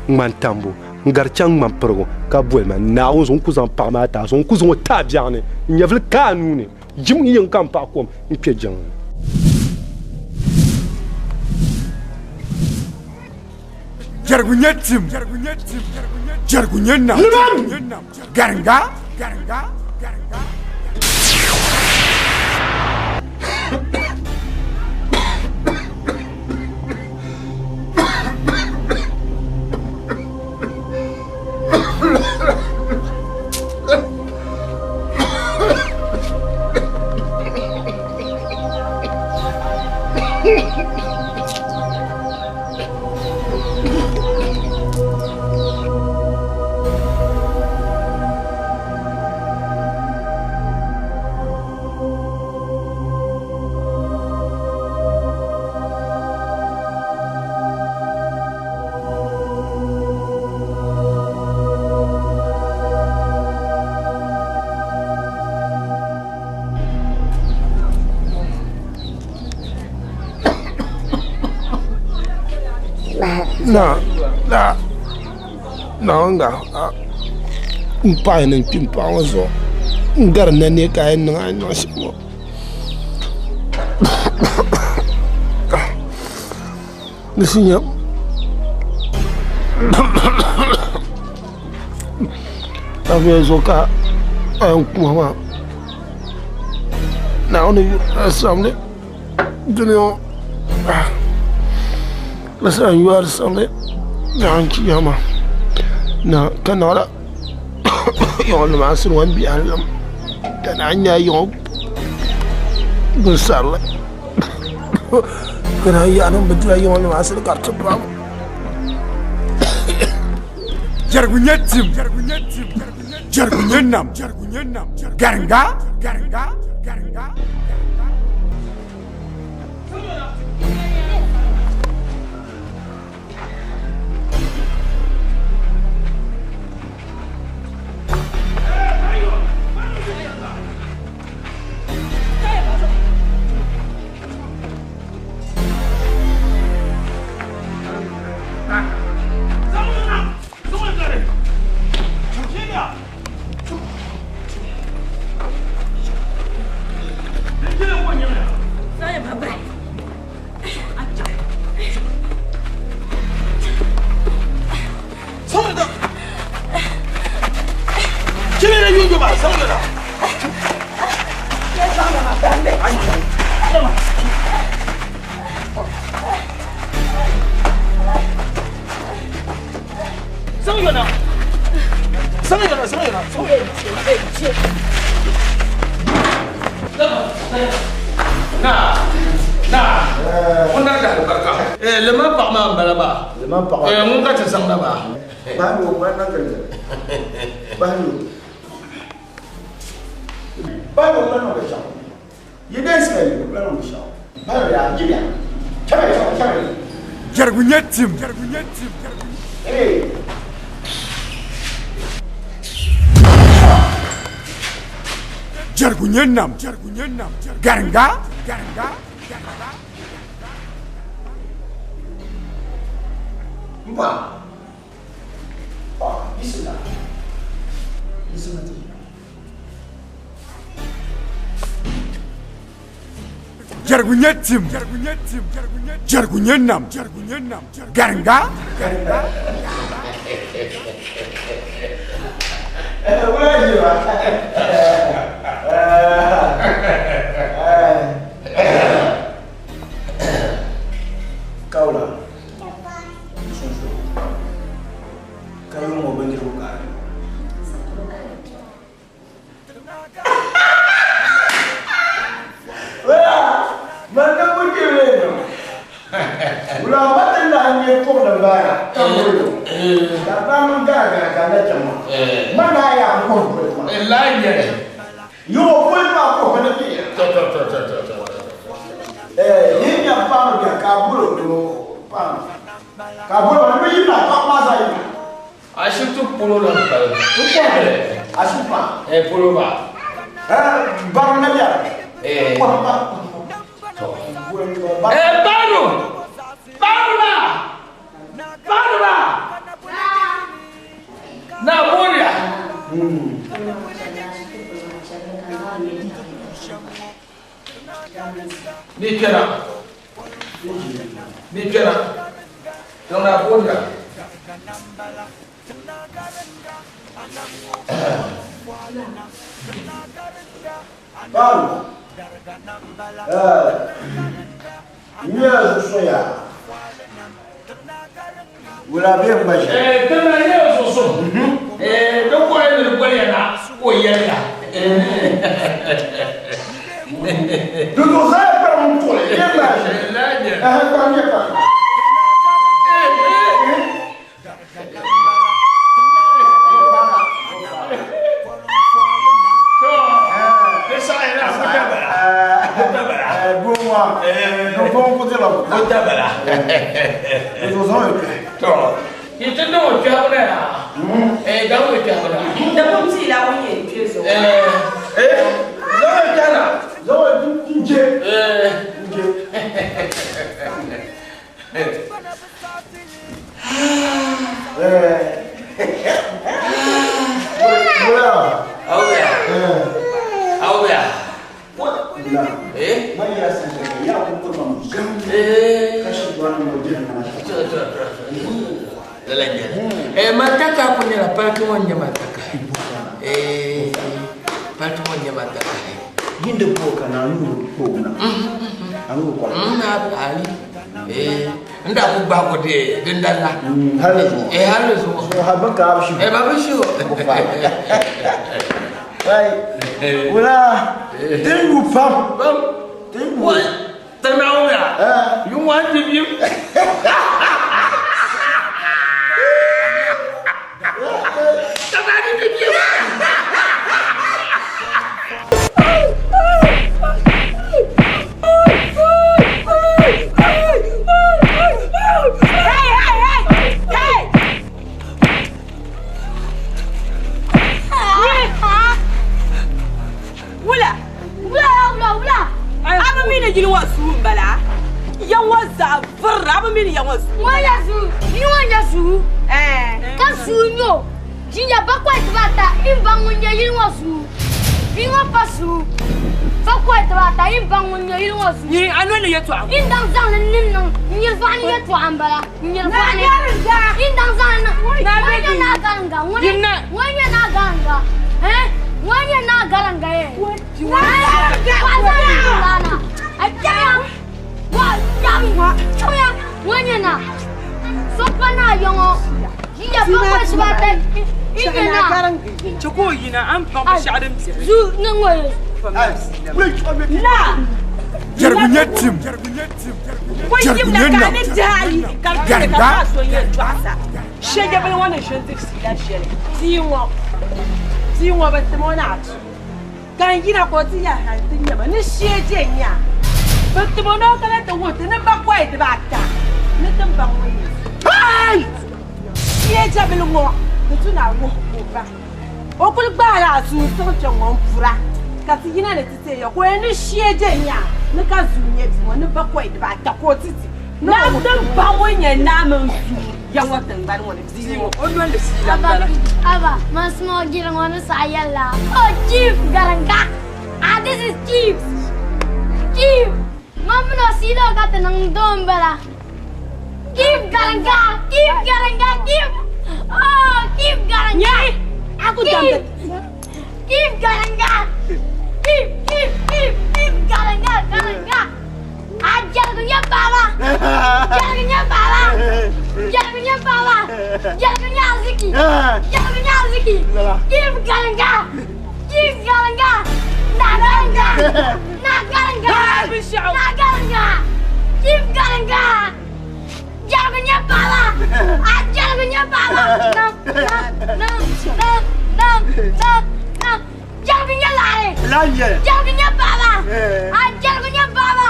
Speaker 7: ŋmantambo n-gari chaŋ ŋmanpirigu ka boli ma. Naawuni zuɣu n ku zaŋ paɣa maa ti a zuɣu, n ku zaŋ o ti a biɛɣuni n nyɛvili ka a nuu ni. Jim yiŋ ka m paɣa kom n-kpe jiŋli ni.
Speaker 15: Jɛrigu nyɛ tim, jɛrigu nyɛ nam, garinga.
Speaker 14: Na na naawuni n paɣi ni n kpi n paɣa ŋɔ zuɣu n gari nanee ka a yɛn niŋ a ni niŋ shɛm ŋɔ Ni si nya a viɛli zuɣu ka a yɛn kuma maa Naawuni yuri samli dunia ŋɔ ka saha yɔri samli naanchiya maa na ka naɣila yiŋ maa siri ŋɔ bihi lam ka naan nya yiŋ binsarili ka naan yaɣi niŋ bindira yiŋ maa asiri ka di ti pam
Speaker 15: Jɛrigu nyɛ tim, jɛrigu nyɛ nam, garinga.
Speaker 3: Ŋun ka ti zaŋda maa.
Speaker 6: Yi dansi ka yi bi kula niŋ binshɛɣu. Mali ya, jibya. Chɛmɛ, chɛmɛ, chɛmɛ.
Speaker 15: Jɛrigu nyɛ tim. Jɛrigu nyɛ nam. Garinga.
Speaker 6: Mpa. Oh, bismillah. Bismillah.
Speaker 15: Jɛrigu nyɛ tim. Jɛrigu nyɛ nam. Garinga.
Speaker 6: Kaula. Ka yuŋ ŋɔ bindirigu ka a di.
Speaker 3: Ashibiti polo la n-bala. N kɔhiri.
Speaker 6: Ashibiti maa?
Speaker 3: Eh, polo maa.
Speaker 6: Eh, bari na biɛri.
Speaker 3: Eh.
Speaker 6: Kɔhima.
Speaker 3: To. Eh, Banu! Banu la! Banu la! Na boriya. Ni kpɛna. Ni kpɛna. Na boriya.
Speaker 6: Banu. Eh. Nyɛ zuɣusuŋ yaa. Wula bɛ n gba ʒi.
Speaker 3: Eh, tana nyɛ zuɣusuŋ. Eh, di kɔri ni di boliya na ka o yɛliya.
Speaker 6: Dudu zaa kparim tuɣili nyɛ gba ʒi. Eh, kparim nyɛ kparim.
Speaker 3: Mataka ku nyɛla paliti ŋɔ n-nyɛ mataka. Paliti ŋɔ n-nyɛ mataka.
Speaker 6: Yindi bo ka na anu ko na. Anu ko.
Speaker 3: Ali. N daa ku gbahi o de din dali la.
Speaker 6: Hali zuɣu.
Speaker 3: Hali zuɣu.
Speaker 6: Zuɣu ha bi ka bi shi.
Speaker 3: Ba bi shi o.
Speaker 6: Wai. Wula. Din yu pam.
Speaker 3: Pam.
Speaker 6: Din yu.
Speaker 3: Tanaw ya. Yunwa ti bim.
Speaker 19: Wula! Wula, wula, wula! A bi mi ni yili ŋɔ suu m-bala? Ya ŋɔ zaa vurira, a bi mi ni ya ŋɔ suu.
Speaker 2: Ŋɔ ya suu, yi ŋɔ nyɛ suu. Ka suu nyɛ o. Jinja bakɔi dibaata yi baŋ ŋun nyɛ yili ŋɔ suu. Yi ŋɔ pa suu. Bakɔi dibaata yi baŋ ŋun nyɛ yili ŋɔ suu.
Speaker 16: Yi a noli ni yɛtɔɣa.
Speaker 2: Yi daŋ zaŋ li niŋ niŋ n nyiri vaɣu ni yɛtɔɣa m-bala. N nyiri vaɣu ni. Yi daŋ zaŋ li niŋ. Ŋɔ nyɛ naa garinga. Ŋɔ nyɛ naa garinga. Eh? Ŋɔ nyɛ naa garinga ye. Wa zaŋ li niŋ lana. A kpɛya. Wa kpɛya. Ŋɔ nyɛ naa. So pa naa ya ŋɔ. Jinja bakɔi dibaata yi nyɛ naa.
Speaker 16: Chɛ ka o yina, a ni baŋ binshɛɣu din beni.
Speaker 2: Zu ni ŋɔ ye.
Speaker 19: Naa!
Speaker 15: Jɛrigu nyɛ tim.
Speaker 19: Ko
Speaker 15: Jɛrigu
Speaker 19: yimna
Speaker 15: nyɛ
Speaker 19: ka a
Speaker 15: nam.
Speaker 19: ni dihi ayi ka di
Speaker 15: Garinga.
Speaker 19: ka paɣa so yɛn dɔɣisa. Shɛjabili ŋɔ ni ʒini diri siila shɛli tia ŋɔ, tia ŋɔ bɛ tim o ni a tu.
Speaker 10: Ka n yina ka o ti yɛli hali ti nyama ni shee je nya. Bɛ tim o ni o kana ti wuhi ti ni bakɔi dibaata ni ti baŋ ŋun nyɛ so. Shee jɛbili ŋɔ di tu ni a wuhi ka o baŋ. O kuli gbaala a zuu n-siɣi kpe ŋɔ m-pura ka ti yina ni ti teei ya ka o yɛli ni shee je nya ni ka zuu nyɛ bia ŋɔ ni bakɔi dibaata ka o ti ti. Nam ti baŋ ŋun nyɛ naa mini zuu ya ŋɔ tiŋgbani ŋɔ ni bia ŋɔ o noli fiila m-bala.
Speaker 2: Aba, man small girl ŋɔ ni saɣi yɛlila, Oh chief Garinga, ah this is chief, chief, man mini o siila o ka ti niŋ doo m-bala. Chief Garinga, chief Garinga, chief, oh chief Garinga, chief, chief Garinga, chief, chief, chief, chief Garinga, Garinga. A jɛrigu nyɛ paɣaba, jɛrigu nyɛ paɣaba, jɛrigu nyɛ paɣaba, jɛrigu nyɛ ariziki, jɛrigu nyɛ ariziki. Chief Garinga, Chief Garinga, na Garinga, na Garinga, na Garinga, Chief Garinga. Jɛrigu nyɛ paɣaba, a jɛrigu nyɛ paɣaba. Nam, nam, nam, nam, nam, nam, nam. Jɛrigu nyɛ laɣiri. Jɛrigu nyɛ paɣaba. A jɛrigu nyɛ paɣaba.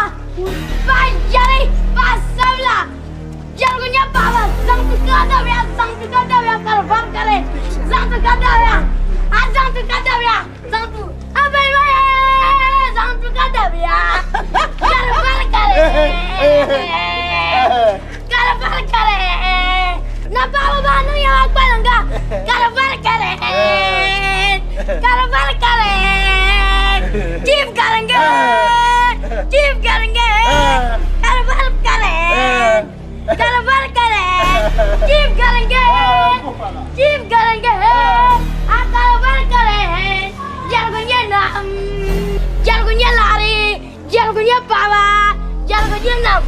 Speaker 2: Paɣa jɛri, paɣa sabila. Jɛrigu nyɛ paɣaba. Zaŋ ti ka dabiya, zaŋ ti ka dabiya ka di vari kari. Zaŋ ti ka dabiya. A zaŋ ti ka dabiya. Zaŋ ti a bayi bayi. Zaŋ ti ka dabiya. Ka di vari kari. Ka di vari kari. Na paɣaba maa niŋ ya maa kpalinga. Ka di vari kari. Ka di vari kari. Chief Garinga. Chief Garinga. Ka di vari kari. Ka di vari kari. Chief Garinga. Chief Garinga. A ka di vari kari. Jɛrigu nyɛ naɣim. Jɛrigu nyɛ laɣiri. Jɛrigu nyɛ paɣaba. Jɛrigu nyɛ nam.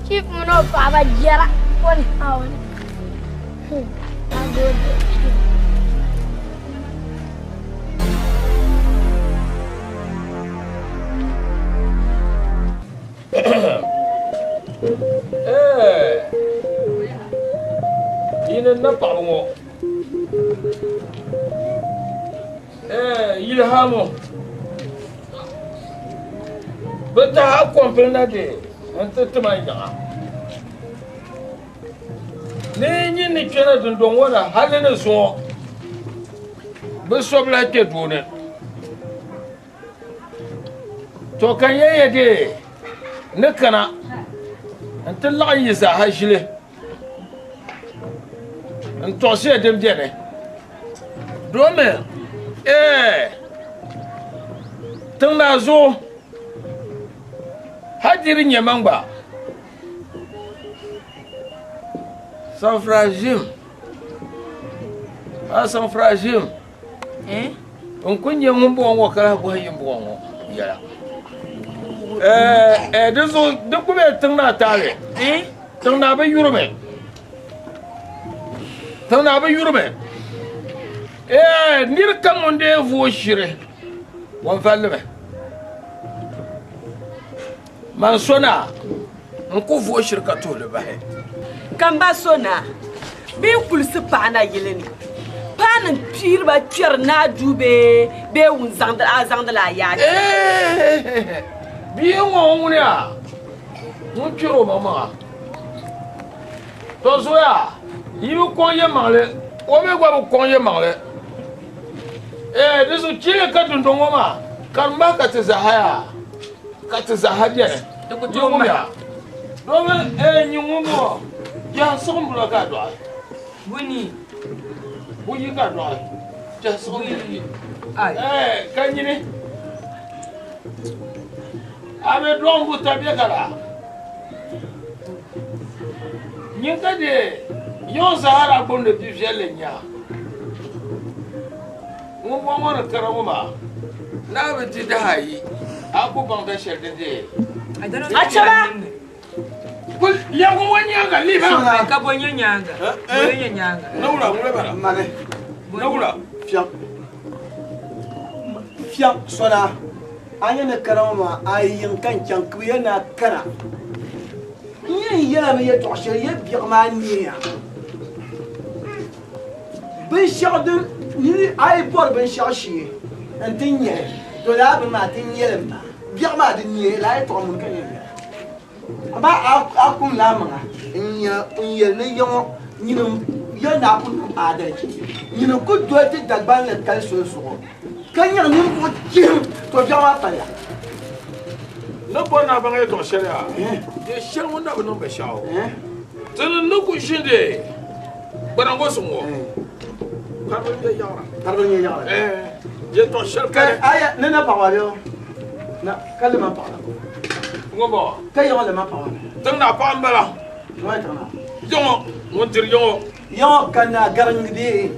Speaker 2: Chief mini o paɣaba jɛra. O Naawuni. Na gode.
Speaker 3: Yini na paɣaba ŋɔ yili hamu bi taha kompili na de n ti tima yaɣa Ni nyin ni kpɛna dundɔŋ ŋɔ na hali ni zuŋɔ, bɛ so bi lahi kpe duu ni. To ka n yɛn ya dee ni kana nti laɣim yi zaaha ʒili n-tɔɣisi ya din beni. Domi ɛɛ tiŋ naa zuɣu hal di di nyɛ man gba. Sanfrajim a sanfrajim eh? N ku nyɛ ŋun bɔŋɔ ŋɔ ka lahi bɔhi yin bɔŋɔ ŋɔ yɛla eh, eh, di zuɣu di ku bɛ tiŋ naa taali tiŋ naa bi yurimi tiŋ naa bi yurimi niri kam ŋun dee vooi shiri wɔnvallimi Man so naa, n ku vuhi shiri ka tuhi li bahi.
Speaker 19: Ka m ba so naa, bɛ yi kulisi paɣa na yili ni, paani m-piiri ba kpɛri naa duu bee bee ŋun zaŋdi a zaŋdila a yaa
Speaker 3: kpɛri? Bia ŋɔ ŋuni a ŋun kpɛri o maŋmaŋa? To zoya, yi bi kɔŋ yɛlimaŋli, o mi gba bi kɔŋ yɛlimaŋli. Di zuɣu chili ka dundɔŋ ŋɔ maa karimba ka ti zaa yaa. Ka ti zaaha beni. Yi ŋumya. Domin ee nyin ŋun bɔŋɔ, biɛhi siɣimbula ka a dɔɣi. Buyi ka a dɔɣi, biɛhi siɣimbu yi. Ee ka nyini a mi dɔɣim buta bɛ ka laa. Nyin ka dee yiŋ zaa daa gbumdi bi viɛlli nya. Ŋun bɔŋɔ ni kara ŋɔ maa, naa bi di daha ayi, a ku baŋ da shɛli din deei.
Speaker 19: A chɛba!
Speaker 3: Kul lɛbigi ŋɔ nyaaŋa lihi maa.
Speaker 16: Ka bɔ nyɛ nyaaŋa? Bɔ nyɛ nyaaŋa?
Speaker 3: Nawura, ŋuna bala.
Speaker 6: Mani.
Speaker 3: Nawura.
Speaker 6: Fiɛŋ. Fiɛŋ sɔna. A nyɛ ni kara ŋɔ maa, a yi yiŋ ka n chaŋ kibiya ni a kana. N yɛn yɛla mi yɛtɔɣ shɛli yɛ biɛɣu maa neeya. Binshɛɣu din
Speaker 4: Nini a yi bɔri binshɛɣu shee nti nya li, to lala bini maa ti nya li m-paai. Biɛɣu maa di neei lala yɛtɔɣa muni ka yɛn yɛla. Amaa a kumla a maŋa n-yɛli ni ya ŋɔ nyini ya ni a ku niŋ aadalichi, nyini n-ku doli ti Dagbanli kali soli zuɣu ka nyaŋ ninvuɣ chihim, to biɛɣu maa paliya.
Speaker 3: N ni bɔri ni a baŋ yɛtɔɣ shɛli yaa, di shɛli ŋun na bi niŋ binshɛɣu. Ti ni ku ʒindi Gbadangosi ŋɔ, kparibili nyɛ yaɣira.
Speaker 4: Kparibili nyɛ yaɣira.
Speaker 3: Yɛtɔɣ shɛli kani.
Speaker 4: Aya, ni na paɣaba bɛ na ka lima paɣaba.
Speaker 3: Ŋɔ bɔ.
Speaker 4: Ka yaŋɔ lima paɣaba.
Speaker 3: Tiŋ naa paɣa m-bala.
Speaker 4: Ŋɔ tiŋ naa.
Speaker 3: Yaŋɔ ŋun diri yaŋɔ.
Speaker 4: Yaŋɔ ka naa gariŋgi bee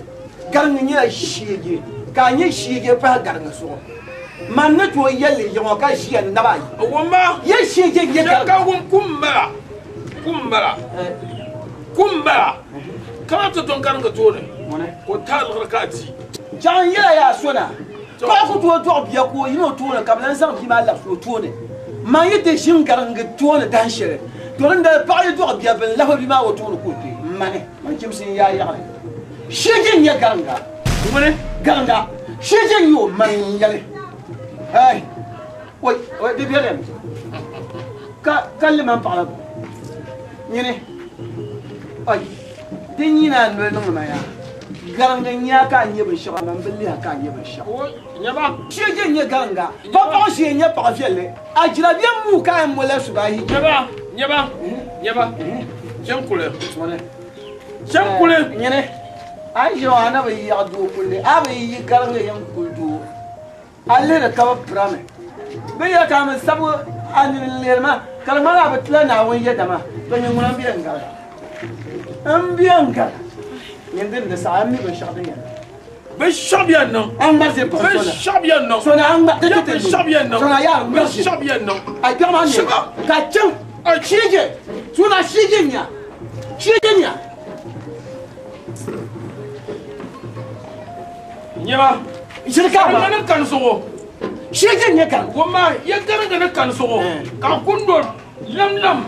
Speaker 4: gariŋgi nyɛla shiigi ka a nyɛ shiigi pahi gariŋgi zuɣu. Man ni tooi yɛlli yaŋɔ ka ʒiya naba ayi.
Speaker 3: Wumma.
Speaker 4: Yɛ shiigi nyɛ gariŋgi.
Speaker 3: Ka wum kum m-bala. Kum m-bala. Kum m-bala. Kana ti dɔn gariŋgi tooni ka o taai liɣiri ka a di.
Speaker 4: Jaŋ yɛla yaa so na, paɣa ku tooi dɔɣi bia ka o yina o tooni ka bɛ lan zaŋ bia maa labisi o tooni. Man yi ti ʒini gariŋgi tooni dahin shɛli, to dindali paɣa yi dɔɣi bia bɛ ni lahi o bia maa o tooni ka o kpi. Mani, man chimsi n yaa yaɣili. Shiji n-nyɛ gariŋga. Ŋuni? Gariŋga. Shiji n-nyɛ o, mani n-yɛli. Hey! Oi, oi, di bɛriyam ka ka liman paɣa la nyini. Oi, di nyina a noli niŋdi ma yaa. Gariŋga n-nyɛ a ka a nyɛ binshɛɣu amaa m bi lihi a ka a nyɛ binshɛɣu. Shee n-nyɛ gariŋga, pa paɣa shee n-nyɛ paɣa viɛlli. A jira bɛ muu ka a yɛn mo la subahi.
Speaker 3: Nyɛba, nyɛba, nyɛba, chaŋ kuli. Chaŋ kuli.
Speaker 4: Nyini, a yi ʒiya ŋɔ a na bi yaɣi doo kulli, a bi yi gariŋga yɛn kuli doo. A lihiri ka bɛ pirami. Bɛ yɛli ka a mi sabi a nini n-lihiri ma, ka di ŋmani a bi tila Naawuni yɛda maa, to nyin ŋuna m-be n-gari a. M-be n-gari a. Nyin din di saɣi, a mi binshɛɣu din yɛn niŋ.
Speaker 3: Binshɛɣu bɛ yɛn niŋ.
Speaker 4: A ŋmari ʒe paɣa sona.
Speaker 3: Binshɛɣu bɛ yɛn niŋ.
Speaker 4: Sona a ŋmari.
Speaker 3: Ya binshɛɣu bɛ yɛn niŋ.
Speaker 4: Sona yaa ŋmari ʒe.
Speaker 3: Binshɛɣu bɛ yɛn niŋ.
Speaker 4: A kpɛɣu maa ne. Ka chaŋ. Shiije. Sona shiije nya. Shiije nya.
Speaker 3: Nyɛma.
Speaker 4: Shiri ka
Speaker 3: ba. Ni kani sogo.
Speaker 4: Shiri nyɛ kani.
Speaker 3: Wumma ya garinga ni kani sogo. Ka kundo lam lam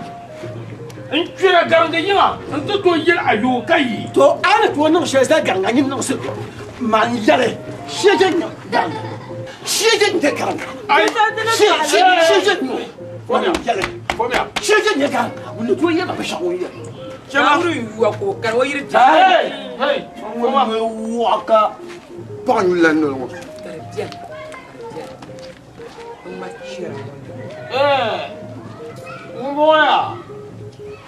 Speaker 3: n kpɛra garinga yiŋa n ti tooi yeli ayo ka yi.
Speaker 4: To a ni tooi niŋ shɛli zaa garinga nyin niŋ si man yɛli shiri nyɛ garinga. Shiri nyɛ garinga. Shiri nyɛ man yɛli. Shiri nyɛ garinga. Ŋun ni tooi yɛli ma binshɛɣu ŋun yɛli.
Speaker 16: Naawuni yuwa ka o kari o yiri
Speaker 4: Hey! Hey! Ŋun ka
Speaker 8: paɣa nyuli la noli ŋɔ.
Speaker 3: Ŋun ya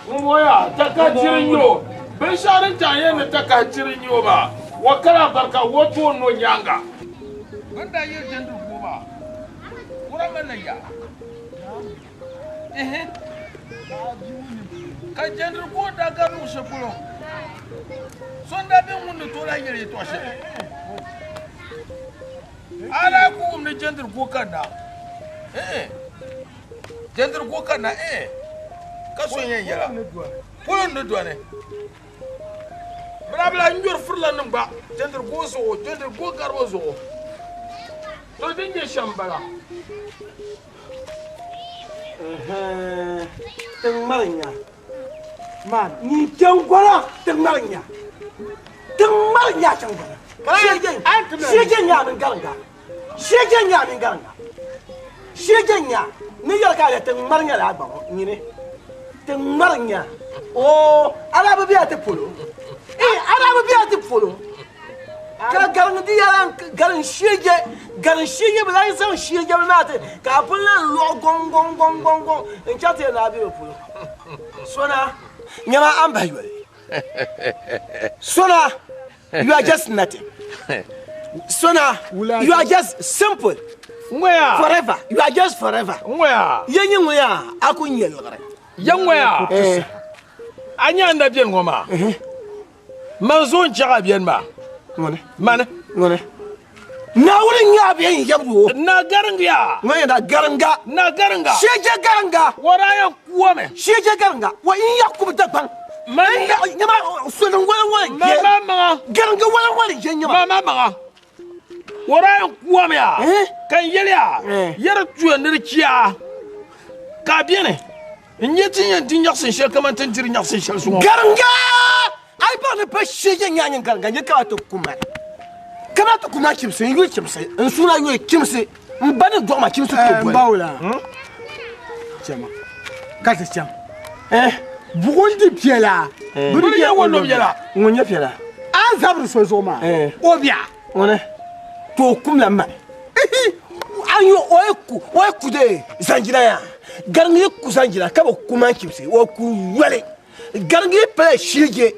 Speaker 3: ŋun ya taka tiri nyo binshɛɣu din ta yɛn ni taka tiri nyo maa wa kala barika wo toon no nyaanga. Bin daa yɛ jɛndiri guo maa wura mali la yaa. Ka jɛndiri guo daa gari luɣ shɛli polo so n-daa be ŋun ni tooi lahi yɛli yɛtɔɣ shɛli. A daa ku wum ni jɛndiri guo kanna? Ɛɛn, jɛndiri guo kanna, ɛɛn, ka so yɛn yɛla polo n-ni dɔni. Bɛ daa bi lahi nyɔri firilanim gba jɛndiri guo zuɣu, jɛndiri guo garibu zuɣu. To din nyɛ shɛm m-bala.
Speaker 4: Ti ŋmari nya man ni chaŋ gona ti ŋmari nya ti ŋmari nya chaŋ gona shege nya min garinga shege nya min garinga shege nya ni yɛli ka ti ŋmari nya la gba nyini ti ŋmari nya o ala bi biya ti polo eh ala bi biya ti polo Ka gariŋ di yɛla gariŋ shiɛje gariŋ shiɛje bi lahi zaŋ shiɛje bi maa ti ka a pun lahi lɔɣi gɔŋ gɔŋ gɔŋ gɔŋ gɔŋ n chaŋ ti yɛli ni a be bi polo sona nyɛma a ni bahi yoli sona you are just nothing sona you are just simple
Speaker 3: ŋɔya
Speaker 4: forever you are just forever
Speaker 3: ŋɔya
Speaker 4: ye nyi ŋɔya a ku nyɛ liɣiri
Speaker 3: ya ŋɔya a nya n na beni ŋɔ maa Man zo n-chaɣ a beni maa.
Speaker 4: Ŋuni?
Speaker 3: Mani.
Speaker 4: Ŋuni? Naawuni n-nyɛ a bɛn yɛbigi o.
Speaker 3: Na garinga.
Speaker 4: Ŋuni yɛn na garinga.
Speaker 3: Na garinga.
Speaker 4: Shije garinga.
Speaker 3: Wara yɛn kuwami.
Speaker 4: Shije garinga. Wa n ya kubi Dagbaŋ.
Speaker 3: Mani.
Speaker 4: N ya nyama soli wali wali
Speaker 3: je. Mama maŋa.
Speaker 4: Garinga wali wali je nyama.
Speaker 3: Mama maŋa. Wara yɛn kuwami ya. Ka n yɛli ya. Yɛri tuya ni di chia. Ka a beni. N nyɛ ti yɛn di nyaɣisin shɛli kamani ti ni diri nyaɣisin shɛli zuŋɔ.
Speaker 4: Garinga! A yi baŋ ni pa shee yɛn nyaa nyin garinga nyɛ ka a ti ku mani. Kana ti kuma chimsi n yuli chimsi n suuna yuli chimsi n ba ni dɔɣima chimsi to boli.
Speaker 5: N bawula. Chama. Ka ti chaŋ. Buɣum di piɛla.
Speaker 3: Bini nyɛ ŋun lo biɛla.
Speaker 4: Ŋun nyɛ piɛla.
Speaker 5: A zabiri so zuɣu maa. O bia.
Speaker 4: Ŋuni to o kumla mani. A yo o ye ku o ye ku de zanjina ya. Gariŋ yi ku zanjina ka bi ku man chimsi o ku yoli. Gariŋ yi pala shiije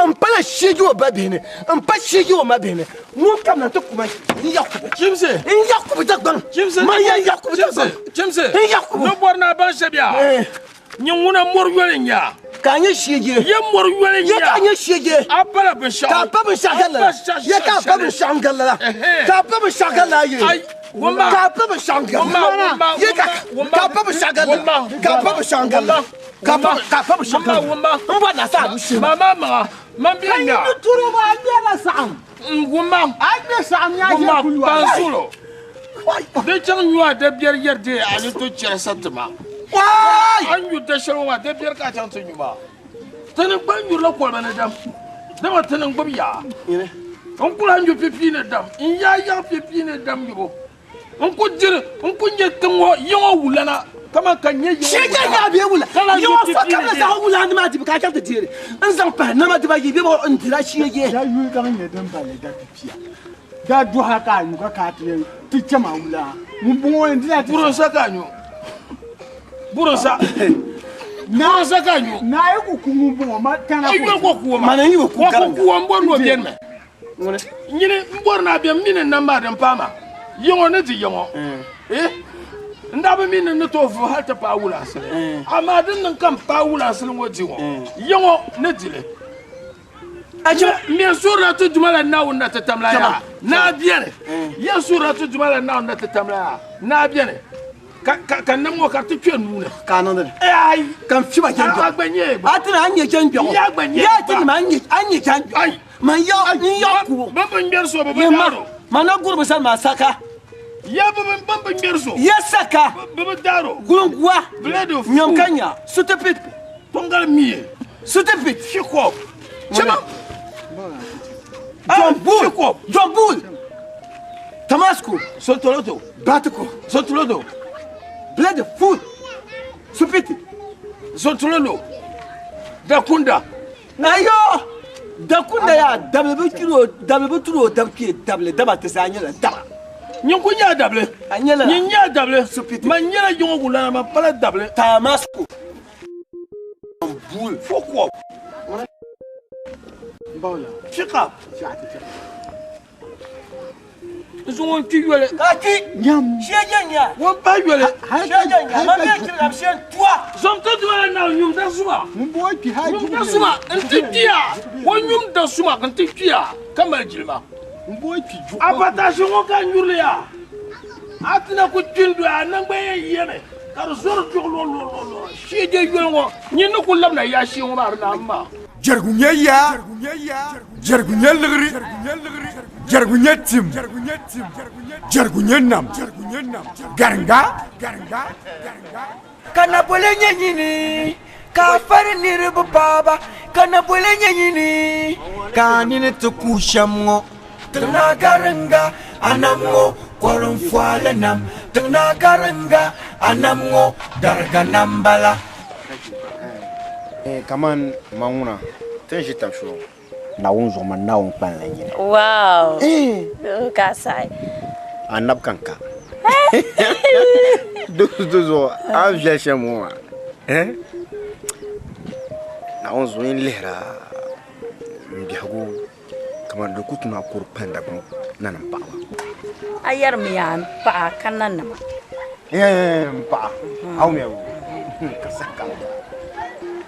Speaker 4: n pala shiije o ba bihi ni n pa shiije o ma bihi ni ŋun kam na ti ku man n Yakubu.
Speaker 3: Chimsi.
Speaker 4: N Yakubu Dagbaŋ.
Speaker 3: Chimsi.
Speaker 4: Man ya Yakubu Dagbaŋ.
Speaker 3: Chimsi.
Speaker 4: N Yakubu.
Speaker 3: Ni bɔri ni a baŋ shɛbi yaa. Nyin ŋuna mɔri yoli n nya.
Speaker 4: Ka a nyɛ shiije.
Speaker 3: Ye mɔri yoli n nya.
Speaker 4: Ye ka a nyɛ shiije.
Speaker 3: A pala binshɛɣu.
Speaker 4: Ka a pa binshɛɣu galli la. Ye ka a pa binshɛɣu n galli la. Ka a pa binshɛɣu galli la ye. Ka a pa binshɛɣu n galli la. Ye ka ka a pa binshɛɣu galli la. Ka a pa binshɛɣu n galli la. Ka a pa ka a pa binshɛɣu galli la. N bɔri na sa a bi shee.
Speaker 3: Ma ma maŋa. Man bɛ nya.
Speaker 5: Ka yi turi ba a ŋmɛrila saɣim.
Speaker 3: N wumma.
Speaker 5: A ŋmɛ saɣim nya
Speaker 3: Wumma
Speaker 5: ʒe kuli
Speaker 3: kpan zuɣu. Di chaŋ nyua dabiɛri yɛri de a ni to chɛri sa tima.
Speaker 4: Waai!
Speaker 3: A ni nyu da shɛli ŋɔ maa dabiɛri ka a chaŋ ti nyu maa. Ti ni gba nyurila koliba ni dam. Dama ti ni gbubi yaa. N ku lahi nyu pipii ni dam. N yaa yaɣi pipii ni dam nyubu. N ku diri, n ku nyɛ tiŋ ŋɔ yiŋɔ wulana kaman ka nyɛ yiŋɔ
Speaker 4: Shee
Speaker 3: wulana.
Speaker 4: nya bee wula.
Speaker 3: Ka lahi nyu
Speaker 4: Yiŋɔ so
Speaker 3: pipii
Speaker 4: kam
Speaker 3: ni
Speaker 4: na
Speaker 3: dam.
Speaker 4: zaɣ wula ni maa dibu ka a chaŋ ti deeri. N zaŋ pahi nama dibayi bee bɔ n dira shee je.
Speaker 5: Da yuli gaŋ nyɛ din bali da pipia. Da duha ka a nyu ka ka ti yɛn ti chɛma wula. Ŋun bɔŋɔ n dila ti.
Speaker 3: Burinsa ka a nyu. Burinsa. Burinsa ka a nyu.
Speaker 5: Naa yi ku ku ŋun bɔŋɔ ma tana
Speaker 3: Ai yoli ko kuo ma.
Speaker 4: Mana n yi ku
Speaker 3: Wa ku
Speaker 4: garinga.
Speaker 3: kuo n bɔri ni o beni mi. Nyini n bɔri ni a beni mi ni nam maa din paai ma. Yiŋɔ ni di yiŋɔ. Eh? N daa bi mi ni n ni tooi vuhi hali ti paai wulaasili. Amaa din niŋ ka n paai wulaasili ŋɔ di ŋɔ. Yiŋɔ ni di li. N suurila ti Duuma la Naawuni na ti tamla yaa. Naa beni. Yɛn suurila ti Duuma la Naawuni na ti tamla yaa. Naa beni. Ka ka ka nam ŋɔ ka di ti kpe nuu ni.
Speaker 4: Ka a niŋdi li.
Speaker 3: Ai.
Speaker 4: Ka n fiba jɛn
Speaker 3: A gba nyɛ gba.
Speaker 4: A ti na a nyɛ jɛn gbɛɣu.
Speaker 3: Ya gba nyɛ
Speaker 4: Ya ti nima a nyɛ a nyɛ jɛn gbɛɣu. Man ya n ya ku.
Speaker 3: Bɛ bi ŋmɛri so bɛ bi daaro.
Speaker 4: Man na guri bi sani maa saka.
Speaker 3: Ya bɛ bi bɛ bi ŋmɛri so.
Speaker 4: Ya saka.
Speaker 3: Bɛ bi daaro.
Speaker 4: Gulunguwa.
Speaker 3: Blade fu.
Speaker 4: Nyam ka nya. Sutipit.
Speaker 3: Tɔngali mie.
Speaker 4: Sutipit.
Speaker 3: Shikɔb. Chima.
Speaker 4: John Bull. John Bull. Tamasco.
Speaker 3: Sotoloto.
Speaker 4: Batiko.
Speaker 3: Sotoloto.
Speaker 4: Blade food. Supiti.
Speaker 3: Sotoloto. Dakunda.
Speaker 4: Ayo. Dakunda ya dabili bi turi o dabili bi turi o dabi kpee dabili daba ti zaa nyɛla daba.
Speaker 3: Nyin ku nyɛ dabili.
Speaker 4: A nyɛla.
Speaker 3: Nyin nyɛ dabili.
Speaker 4: Supiti.
Speaker 3: Man nyɛla yiŋɔ wulana man pala dabili.
Speaker 4: Tamasco.
Speaker 3: Bull. Fokɔb. Fika. N zuŋɔ n kpi yoli.
Speaker 4: Ka kpi.
Speaker 5: Nyam.
Speaker 4: Shee jɛ nya.
Speaker 3: Ŋun pa yoli.
Speaker 4: Shee jɛ nya. Man bɛ chibila bi shee tuwa.
Speaker 3: Zom ti duma la naa nyum da suma.
Speaker 5: Ŋun bɔŋɔ kpi hali
Speaker 3: Nyum da suma n ti kpiya. O nyum da suma n ti kpiya ka mali jilima.
Speaker 5: Ŋun bɔŋɔ kpi juɣu.
Speaker 3: A pataasi ŋɔ ka nyurili yaa. A ti na ku kpi n doya a nangbani yɛn yɛmi ka di zɔri duɣu luɣ luɣ luɣ luɣ. Shee jɛ yoli ŋɔ nyin ni ku labina yaa shee ŋɔ maa di naan maa.
Speaker 15: Jɛrigu nyɛ yaa, jɛrigu nyɛ liɣiri, jɛrigu nyɛ tim, jɛrigu nyɛ nam, garinga.
Speaker 1: Ka nabole nyɛ nyini ka a fari niriba paaba ka nabole nyɛ nyini ka a nini ti ku shɛm ŋɔ. Tiŋna garinga a nam ŋɔ kɔrim fɔali nam tiŋna garinga a nam ŋɔ dariga nam bala.
Speaker 6: Kaman man ŋuna ti ni ʒi tab shɛli Naawuni zuɣu man Naawuni kpani la nyini.
Speaker 21: Wow! Ka a saɣi.
Speaker 6: Anabi ka n ka. Di zuɣu a ni viɛli shɛm ŋɔ maa Naawuni zuɣu n lihira n biɛhigu kaman di ku tuna kuri pani Dagbaŋ nanim paɣaba.
Speaker 21: A yɛrimi yaa n paɣa ka nanima.
Speaker 6: N paɣa a wumya ka saha kam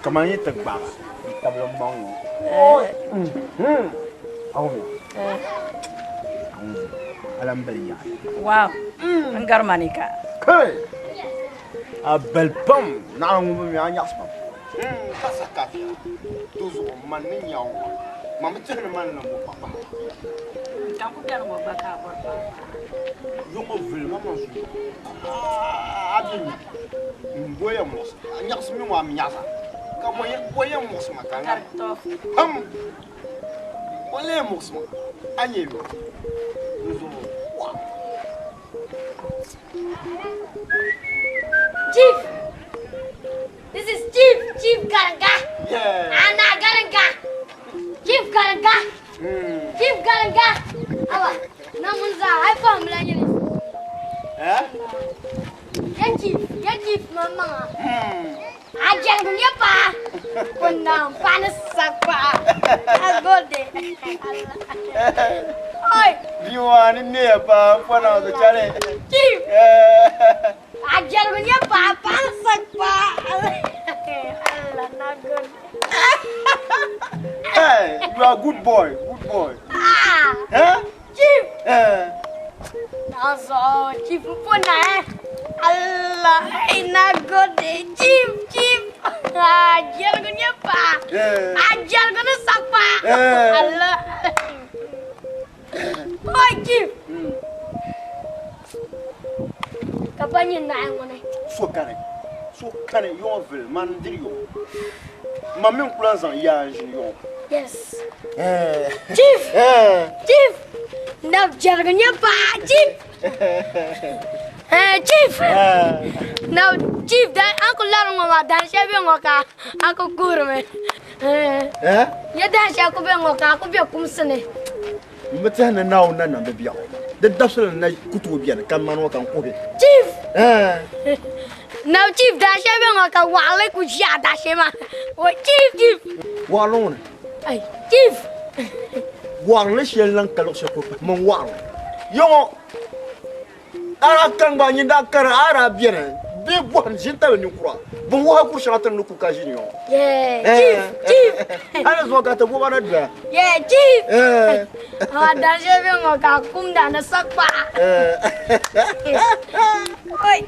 Speaker 6: kaman yi ti gbaai n tabili m maŋ ŋɔ a wumya a lan bali yaɣi.
Speaker 21: Wow n gari ma ni ka.
Speaker 6: Kai a bali pam naɣila ŋun bi mi a nyaɣisi pam. Ka saha ka viɛla di zuɣu man ni nya ŋɔ man bi tɛhi ni man ni niŋ paɣa pahi.
Speaker 21: Ka n ku bɛni ŋɔ gba ka a bɔri paɣa pahi.
Speaker 6: Yɔŋɔ vuli ma man zuɣu a bɛ nya n bo yɛn muɣisi a nyaɣisi mi ŋɔ a mi nyaɣisa ka bo yɛn muɣisi ma ka n pam bo lee muɣisi ma. A nyɛ yo.
Speaker 2: Chief! This is Chief, Chief Garanga.
Speaker 6: Yeah.
Speaker 2: Ana Garanga. Chief Garanga. Chief Garanga. Awa, na mun za haifa mu la nyini.
Speaker 6: Eh?
Speaker 2: Ya chief, ya chief mama. A jɛrigu nyɛ paɣa. Ko naam paɣa ni sa paɣa. A gode. Oi.
Speaker 6: Biwa ni ne pa fona zo chale.
Speaker 2: Chief. A jɛrigu nyɛ paɣa, paɣa ni sa paɣa. Allah na gode.
Speaker 6: Hey, you are good boy, good boy.
Speaker 2: Ah.
Speaker 6: Eh?
Speaker 2: Chief.
Speaker 6: Eh.
Speaker 2: Na zo chief pona eh. Allah, na gode. Chief, chief. A jɛrigu nyɛ paɣa.
Speaker 6: Eh.
Speaker 2: A jɛrigu ni sa paɣa.
Speaker 6: Eh.
Speaker 2: Allah. Oi, chief. Ka pa nyɛ naɣi ŋuni.
Speaker 6: So kane. So kane yo vil man dir yo. Ma min kula zan ya jin yo.
Speaker 2: Yes.
Speaker 6: Eh.
Speaker 2: Chief.
Speaker 6: Eh.
Speaker 2: Chief. Na jɛrigu nyɛ paɣa. Chief. Eh, chief. Now, chief, dan uncle lari ŋɔ maa dan shɛli bɛ ŋɔ ka a ku kuhirimi. Eh.
Speaker 6: Eh?
Speaker 2: Nyɛ dan shɛli ku bɛ ŋɔ ka a ku bɛ kumsi ni.
Speaker 6: Mtihi ni naawuni na nam bi biɛɣu. Di dabisili na ku tooi biɛni ka mani ŋɔ ka n kuhi.
Speaker 2: Chief.
Speaker 6: Eh.
Speaker 2: Now, chief, dan shɛli bɛ ŋɔ ka waɣali ku ʒi a daashee maa. O chief, chief.
Speaker 6: Waɣali ŋuni.
Speaker 2: Ai, chief.
Speaker 6: Waɣali shɛli lan ka luɣu shɛli polo pahi mini waɣali. Yɔŋɔ. Ara kan gba nyin daa kari ara biɛni bee bɔhim ʒini tabi ninkura bin wahi kuri shɛŋa tini ni ku ka ʒini ŋɔ.
Speaker 2: Yeah, chief, chief.
Speaker 6: Ana zuɣu ka ti bɔba na doya.
Speaker 2: Yeah, chief.
Speaker 6: Eh.
Speaker 2: Awa dan shɛli bɛ ŋɔ ka a kumda ni sakpaɣa. Oi,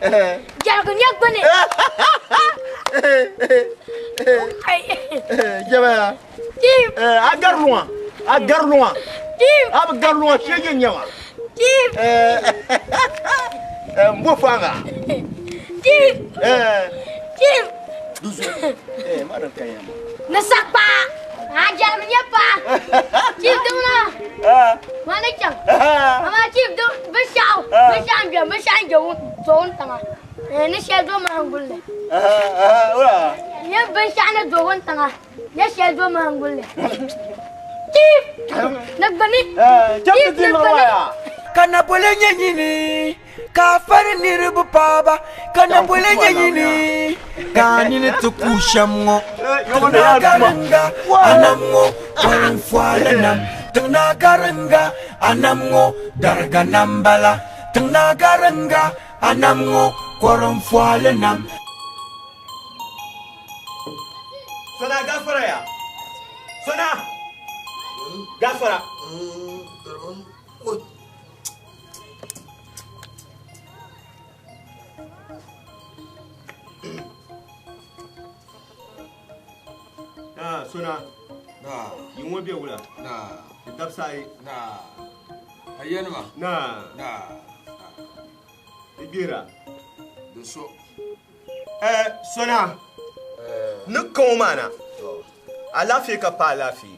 Speaker 2: jɛrigu nyɛ gbuni. Ai.
Speaker 6: Jɛbaya.
Speaker 2: Chief.
Speaker 6: A gari luŋa. A gari luŋa.
Speaker 2: Chief.
Speaker 6: A bi gari luŋa shee nyɛ nyɛma.
Speaker 2: Chief.
Speaker 6: N bo faaŋa.
Speaker 2: Chief. Chief.
Speaker 6: Duzu. Ma din ka yɛma.
Speaker 2: Ni sakpaɣa. A jɛrigu nyɛ paɣa. Chief dimna. Ma ni chaŋ. Amaa chief dim binshaɣu binshaɣu n bɛ binshaɣu n jɛ wuntaŋa. Ni shɛli do maa n gulli. Nyɛ binshaɣu ni do wuntaŋa. Nyɛ shɛli do maa n gulli. Chief. Ni gbuni. Chief ni gbuni.
Speaker 1: Kana bole nyɛ ka fari niriba paaba kana bole nyɛ nyini ka nini ti ku shɛm ŋɔ tiŋna garinga anam ŋɔ kɔrim fɔli nam tiŋna garinga anam ŋɔ dariga nam bala tiŋna garinga anam ŋɔ kɔrim fɔli nam.
Speaker 12: Sona gafara ya. Sona. Gafara. Ah, sona.
Speaker 15: Na.
Speaker 12: Yin wo be wula.
Speaker 15: Na.
Speaker 12: Di dabisa ayi.
Speaker 15: Na. Ayenima.
Speaker 12: Na.
Speaker 15: Na.
Speaker 12: Di gbera.
Speaker 15: Di so.
Speaker 12: Eh, sona. Ni kaŋ maa na. Alaafee ka pa alaafee.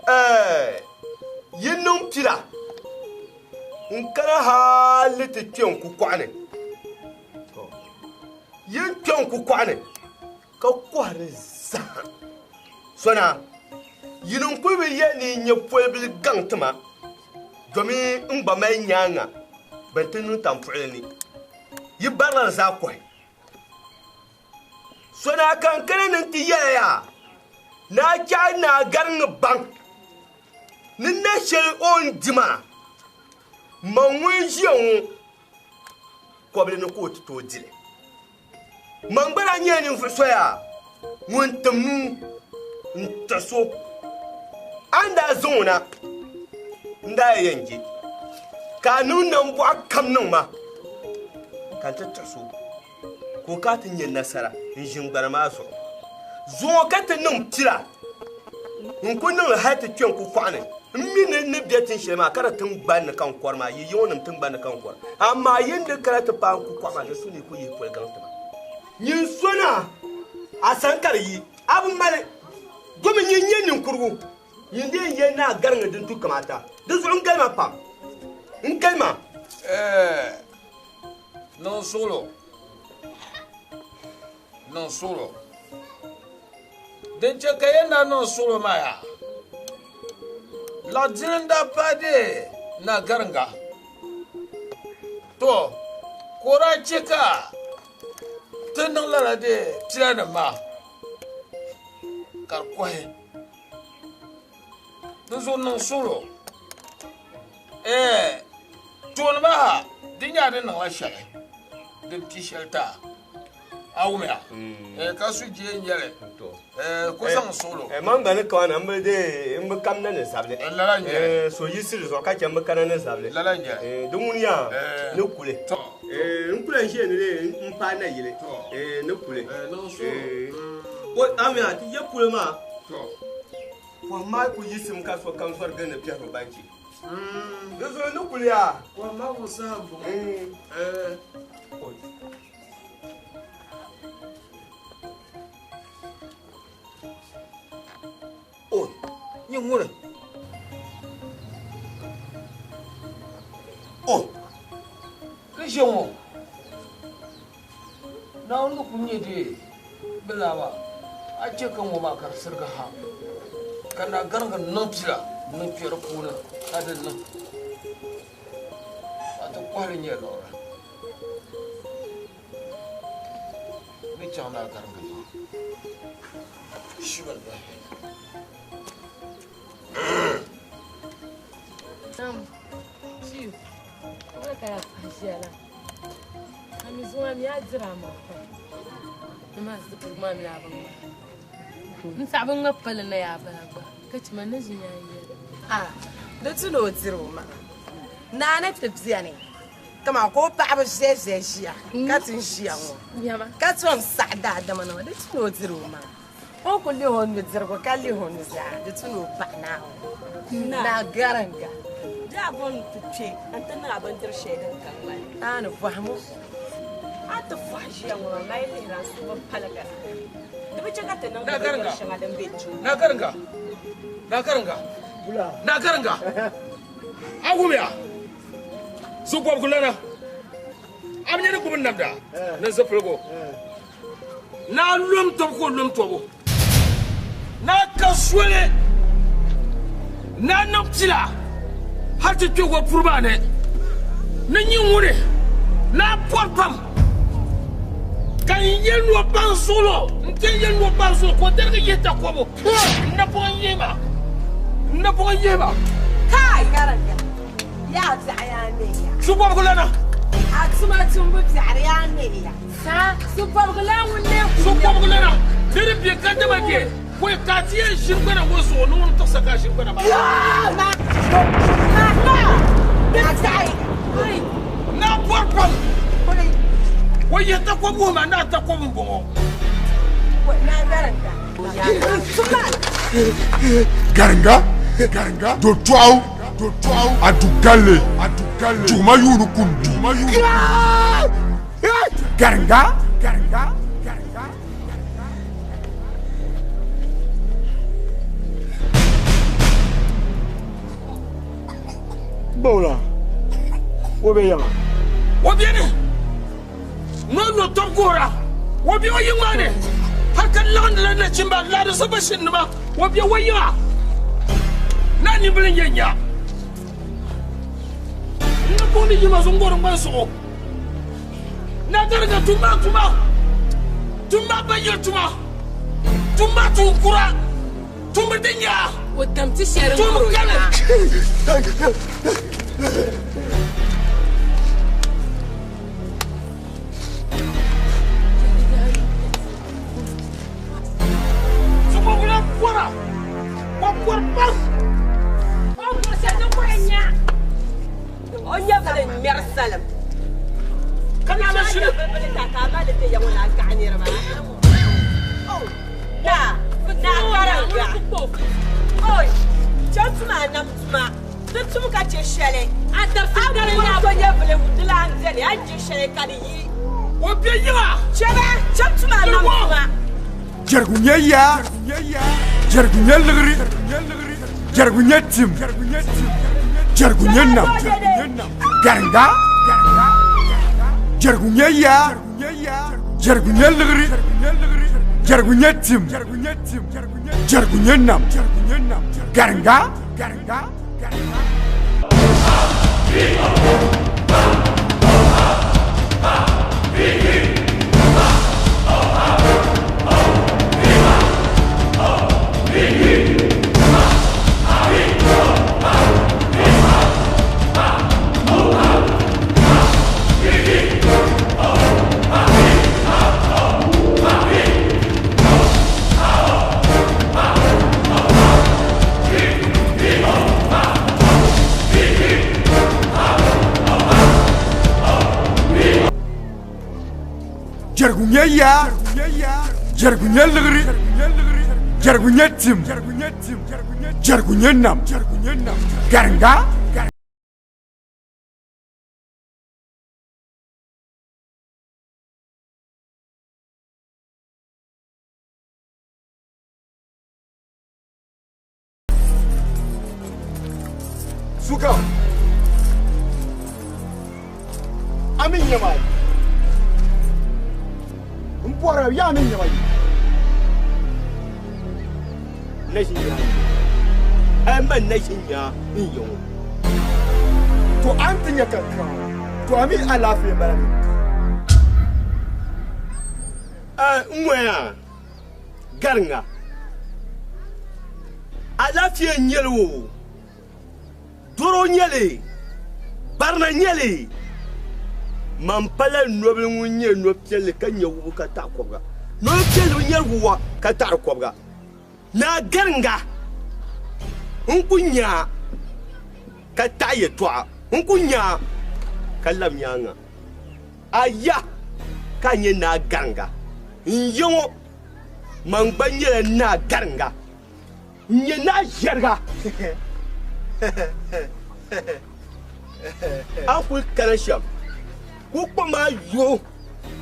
Speaker 12: Eh, yi niŋ pila. N kana hali ti kpe n kukɔɣu ni. Yi kpe n kukɔɣu ni ka kɔhiri zahim. Sona, yini n kuli bi yɛ ni n nyɛ polibili gaŋ tima domi n gba mali nyaaŋa ban ti niŋ tampuɣili ni. Yi barila di zaa kɔhi. Sona ka n kana ni n ti yɛla yaa naa chaɣi naa gariŋ baŋ ni na shɛli o ni di maa ma ŋun ʒiya ŋɔ kɔbili ni ka o ti tooi dili. Man gba daa nyɛla ninvuɣu so yaa ŋun tim nuu n tiɣi so a ni daa zaŋ o na n daa yɛn je ka a niŋ nambɔɣu kam niŋ ma ka n ti tiɣi so ka o ka ti nyɛ nasara n ʒi n gbana maa zuɣu. Zuŋɔ ka ti niŋ pila n ku niŋli hali ti kpe n ku kɔɣu ni n mi ni ni bɛ tin shɛli maa ka di tingbani ni ka n kɔri maa yi yiŋɔ nim tingbani ni ka n kɔri amaa yin di kana ti paai n ku kɔɣu maa di su ni ku yihi poli gaŋ tima. Nyin sona a san ka di yi a bi mali domi nyin nyɛ ninkurigu
Speaker 11: Yin dee n-yɛli ni a gariŋ din tu kamaata. Di zuɣu n galima pam. N galima.
Speaker 3: Ɛɛ, niŋ suɣulo. Niŋ suɣulo. Din chɛ ka yɛn daa niŋ suɣulo maa yaa, laɣidili n-daa paai deei Naa Gariŋga. To, ka o daa chɛ ka ti niŋ lala deei pilanima maa ka di kɔhi. Dinzuɣu niŋ suɣulo. Ɛɛ, tooni maa ha, di nyɛla di niŋla shɛli din pi shɛli ti a. A wumiya? Ɛɛ, ka su je n-nyɛli. Ɛɛ, ka o zaŋ suɣulo.
Speaker 11: Ɛɛ, man gba ni kawana m bi dee m bi kamina ni zabili.
Speaker 3: Lala n-nyɛli.
Speaker 11: Ɛɛ, so yiɣisi di zuɣu ka chɛ m bi kana ni zabili.
Speaker 3: Lala n-nyɛli.
Speaker 11: Ɛɛ, di ŋuni yaa ni kuli. Ɛɛ, n kula n-ʒiya ni dee m paai nayili. Ɛɛ, ni kuli.
Speaker 3: Ɛɛ, niŋ suɣulo.
Speaker 11: Ɛɛ, o, a wumiya, ti ye polo maa. Pɔhim maa kuli yiɣisimi ka sokam zɔri gindi kpɛhiri o banchi. Di zuɣu ni kuli yaa.
Speaker 3: Pɔhim maa ku saha m-bɔŋɔ. Ɛɛ. O, nyɛ ŋuni? O, ni ʒe ŋɔ, Naawuni ni kul nyɛ dee bɛ laa maa, a chɛ ka ŋɔ maa ka di sirigi ha, ka naa gariŋgi niŋ pila niŋ kpe di puuni ka di niŋ ka ti kɔhili nyɛ liɣiri. Ni chaŋ naa gariŋgi niŋ shiba bahi.
Speaker 22: Nam, chief, wala ka ya fahi ʒiya la? A mi zuŋɔ mi a diri a maŋ pam. Ni maa zipiligu maa mini a bin ŋmaa. N saɣi bin ŋma pali na yaa bala gba ka chɛ ma ni ʒi nya n yɛli.
Speaker 10: A di tu ni o diri o maŋa. Naa ni ti beni kaman ka o paɣaba ʒe ʒe ʒiya ka ti ʒiya ŋɔ ka tom saɣi daadamanima di tu ni o diri o maŋa. O ku lihi o nudirigu ka lihi o nuzaa, di tu ni o paɣi Naawuni. Naa Gariŋga.
Speaker 19: Daa bɔri ni ti kpe nti niŋ a bindiri shɛli din ka ŋmani.
Speaker 10: A ni bɔhim o.
Speaker 19: A ti fɔhi ʒiya ŋɔ maa, mali lihira n-suhu bi paligira. Di bi chɛ ka ti niŋdi bindiri shɛŋa din be tuuli.
Speaker 3: Naa Gariŋga! Naa Gariŋga! Naa Gariŋga! A wumiya? Zuɣubɔbigulana, a bi nya ni gbubi namda ni zipiligu. Naa lom tɔbu ka o lom tɔbu. Naa ka soli naa niŋ pila hal ti kpe o puri maa ni ni nyin ŋuni naa pɔri pam ka n yɛli ni o baŋ zuɣulo n-ti n yɛli ni o baŋ zuɣulo ka o darigi yihi takɔbu n napɔŋ n-yihi ma n napɔŋ n-yihi ma.
Speaker 10: Kai! Garinga, yaa biɛɣu yaa neeya.
Speaker 3: Subɔbigilana.
Speaker 10: A tuma tumbu biɛɣu yaa neeya.
Speaker 22: Saa, subɔbigilana ŋun lee ku
Speaker 3: Subɔbigilana, ni di be ka dama de pɔi ka a ti yɛn ʒini gbana ŋɔ zuɣu ni ŋun tiɣisa ka a ʒini gbana maa. Naa bɔri pam, o yihi takɔbi wuhi ma, naa takɔbi m-bɔŋɔ.
Speaker 15: Garinga, garinga, do tɔɣu, do tɔɣu, a du galli, a du galli, juguma yuuni kundu, juguma yuuni kundu. Garinga, garinga, garinga.
Speaker 6: Bawla, o be yiŋa.
Speaker 3: O beni ni o no tɔbu guhira, o be o yiŋ maa ni hal ka laɣindila nachimba laadisa bashinnima, o be o yiŋa ni a nimbila n-yɛn nya. N ni booni yima zuŋ ŋmani zuɣu. Na gariga tuma tuma, tuma ba yili tuma, tuma tuun kura, tumbi din nya.
Speaker 22: O tam ti shɛri
Speaker 3: Tum
Speaker 22: ŋ-ŋɔro
Speaker 3: kali.
Speaker 22: yaa.
Speaker 3: Zubɔbila bɔra, o bɔri pam.
Speaker 19: O bɔri shɛli din kɔya nya. O nyɛvili ŋmɛri salim.
Speaker 3: Ka naa ma shiri.
Speaker 19: Bili ta ka a mali ti ya ŋɔ na gaɣi niriba. Na, na karinga. Oi, chɛ tuma a nam tuma. Di tum ka chɛ shɛli.
Speaker 22: A dabisi
Speaker 19: A
Speaker 22: dari
Speaker 19: bɔri
Speaker 22: na
Speaker 19: so nyɛvili di lan beni, a ni je shɛli ka di yi.
Speaker 3: O be yiŋa.
Speaker 19: Chɛ ba, chɛ tuma a nam tuma.
Speaker 15: Jɛrigu nyɛ yaa, jɛrigu nyɛ liɣiri. Jɛrigu nyɛ tim. Jɛrigu nyɛ nam. Garinga. Jɛrigu nyɛ yaa. Jɛrigu nyɛ liɣiri. Jɛrigu nyɛ tim. Jɛrigu nyɛ nam. Garinga. Jɛrigu nyɛ yaa, jɛrigu nyɛ liɣiri, jɛrigu nyɛ tim, jɛrigu nyɛ nam, garinga.
Speaker 6: Suka. A mi nyɛma yi. N bɔra yaa mi nyɛma yi.
Speaker 11: Na ʒi nyaa a ma na ʒi nyaa n yɛ ŋɔ.
Speaker 6: To a ni ti nya kankaŋ to a mi alaafee m-bala mi.
Speaker 11: N ŋɔya. Gariŋa. Alaafee n-nyɛ li o, dɔro n-nyɛ li, barina n-nyɛ li. Man pala nobili ŋun nyɛ no piɛlli ka nya wubu ka taɣi kɔbiga. No piɛlli bi nyari wuwa ka taɣiri kɔbiga. Naa Gariŋga, n ku nya a ka taɣi yɛtɔɣa, n ku nya a ka lab nyaaŋa. A ya ka a nyɛ Naa Gariŋga. N ya ŋɔ, man gba nyɛla Naa Gariŋga. N nyɛ Naa Ʒiɛriga. A ni kuli kana shɛm, ku kpuɣim a yo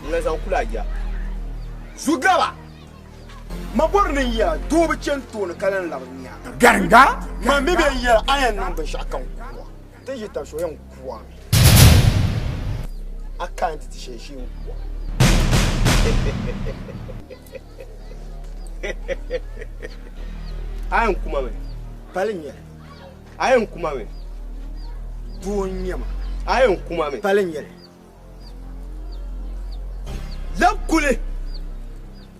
Speaker 11: n-lan zaŋ kuli a ya.
Speaker 6: Zugaba, ma bɔri ni n yɛla doo bi chani tooni ka lan labi nyaaŋa.
Speaker 15: Gariŋga?
Speaker 6: Man mi bɛ ni yɛli a yɛn niŋ binshɛɣu ka n ku a. Ti yi tab shɛli o yɛn ku a mi. A ka n ti ti shɛli shee n ku a.
Speaker 11: A yɛn kuma mi.
Speaker 6: Pali n nyɛli.
Speaker 11: A yɛn kuma mi.
Speaker 6: Doo n nyɛ ma.
Speaker 11: A yɛn kuma mi.
Speaker 6: Pali n nyɛli.
Speaker 11: Lab kuli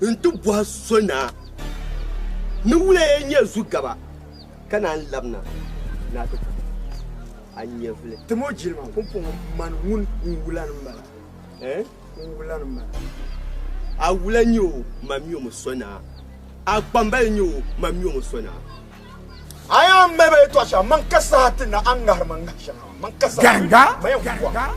Speaker 11: n-ti bɔhi so naa ni wula yɛn nyɛ zugaba ka naan labina ni a ti ku a nyɛvili.
Speaker 6: Tim o jilima pumpɔŋɔ mani ŋun n wula ni m-bala. N wula ni m-bala.
Speaker 11: A wula n-nyɛ o, man mi o mi so naa. A kpambali n-nyɛ o, man mi o mi so naa.
Speaker 6: A yɛn mali ba yɛtɔɣ shɛŋa, man ka saha ti na a ni ŋahiri ma ŋahi shɛŋa maa. Man ka saha.
Speaker 15: Garinga.
Speaker 6: Man yɛn ku a.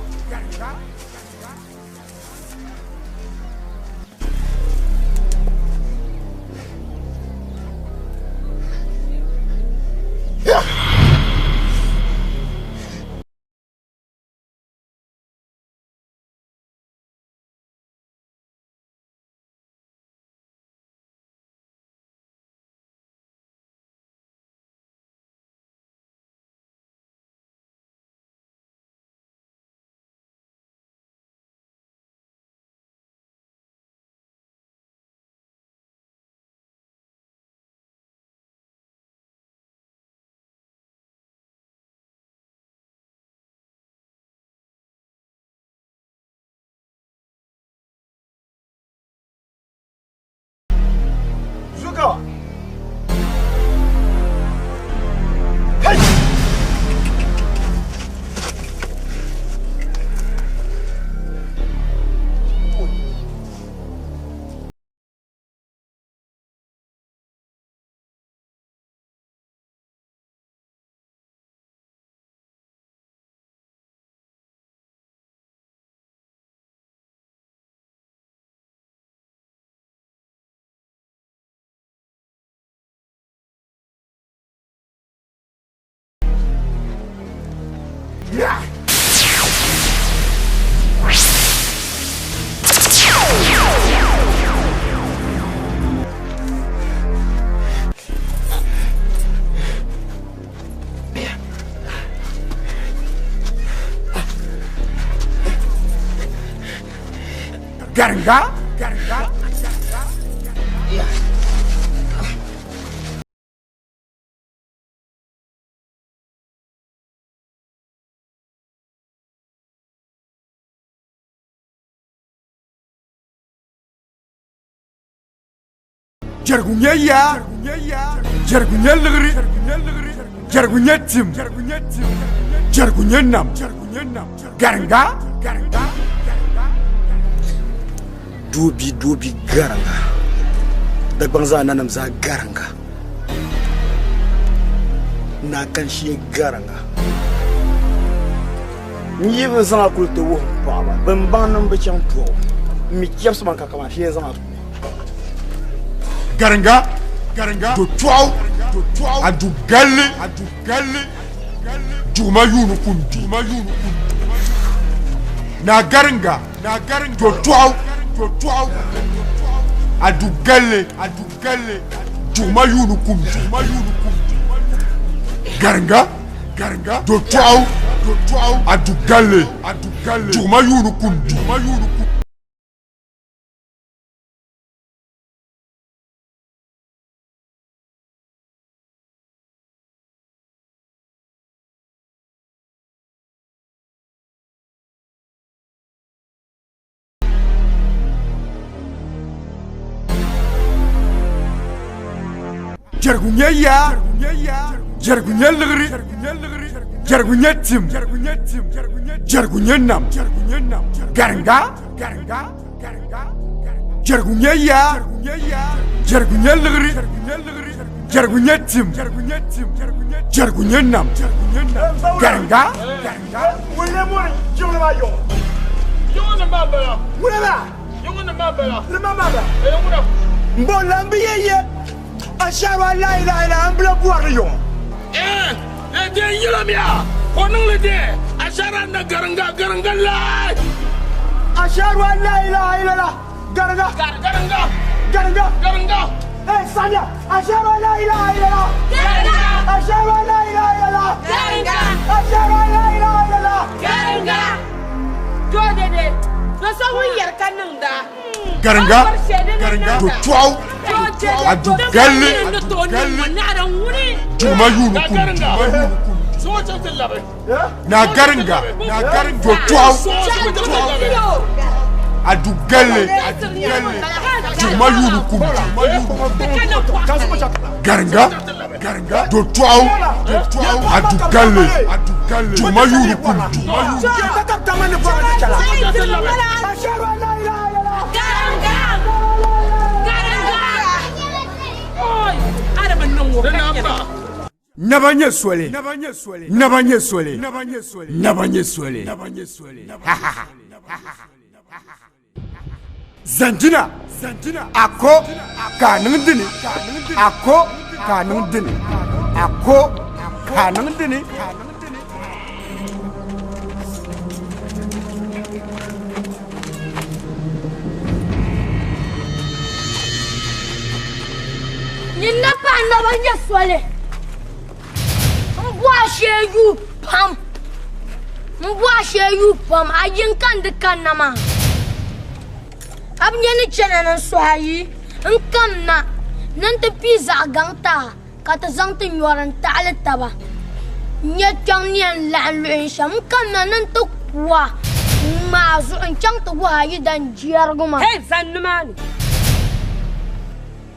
Speaker 6: Zugawa. Hey!
Speaker 15: Garinga. Garinga. Jɛrigu nyɛ yaa, jɛrigu nyɛ liɣiri, jɛrigu nyɛ tim, jɛrigu nyɛ nam, garinga.
Speaker 6: Doobi doobi garinga, Dagbaŋ zaa nanim zaa garinga, Naa Kanshie garinga. N yi bi zaŋ a kuli ti wuhi m paɣaba, bɛn baŋ ni m bi chaŋ tɔbu, m mi chɛbisi ma ka kaman shee zaŋ a
Speaker 15: Garinga, garinga, do tɔɣu, do tɔɣu, a du galli, a du galli, juguma yuuni kundu, juguma yuuni kundu. Naa garinga, naa garinga, do tɔɣu, do tɔɣu, a du galli, a du galli, juguma yuuni kundu, juguma yuuni kundu. Garinga, garinga, do tɔɣu, do tɔɣu, a du galli, a du galli, juguma yuuni kundu, juguma yuuni kundu. Jɛrigu nyɛ yaa, jɛrigu nyɛ liɣiri, jɛrigu nyɛ tim, jɛrigu nyɛ nam, garinga. Jɛrigu nyɛ yaa, jɛrigu nyɛ liɣiri, jɛrigu nyɛ tim, jɛrigu nyɛ nam, garinga.
Speaker 6: N bo lan bi yɛn yɛ ashɛri an la ilaha illa an bila bɔri yuŋ.
Speaker 3: Din yilimiya ka o niŋ li dee ashɛri an na garinga garinga lahi.
Speaker 6: Ashɛri an la ilaha illallah garinga
Speaker 3: garinga
Speaker 6: garinga
Speaker 3: garinga.
Speaker 6: Hey Sanya, ashɛri an la ilaha illallah
Speaker 3: garinga.
Speaker 6: Ashɛri an la ilaha illallah
Speaker 20: garinga.
Speaker 6: Ashɛri an la ilaha illallah
Speaker 20: garinga. Do dede do so ŋun yɛri ka niŋda.
Speaker 15: Garinga, garinga, do tɔɣu, a du galli, juguma yuuni kundu. Naa garinga, naa garinga, do tɔɣu, a du galli, juguma yuuni kundu. Garinga, garinga, do tɔɣu, a du galli, juguma yuuni kundu. Naba nyɛ soli, naba nyɛ soli, naba nyɛ soli, Zanjina, a ko ka a niŋ dini, a ko ka a niŋ dini, a ko ka a niŋ dini.
Speaker 2: Nyin na paɣa naba nyɛ soli m bɔhi a shee yuui pam m bɔhi a shee yuui pam a yiŋ ka n di kanna maa a bi nya ni chana ni n suhi a yi n kamna ni n ti pii zaɣ gaŋ ti a ka ti zaŋ ti nyɔri n taɣili taba n-nya kpiɔŋ ni yɛn laɣim luɣ shɛm n kamna ni n ti ku a n-ŋmaai a zuɣu n-chaŋ ti wuhi a yidan jɛrigu maa.
Speaker 19: Hey, zani nimaani!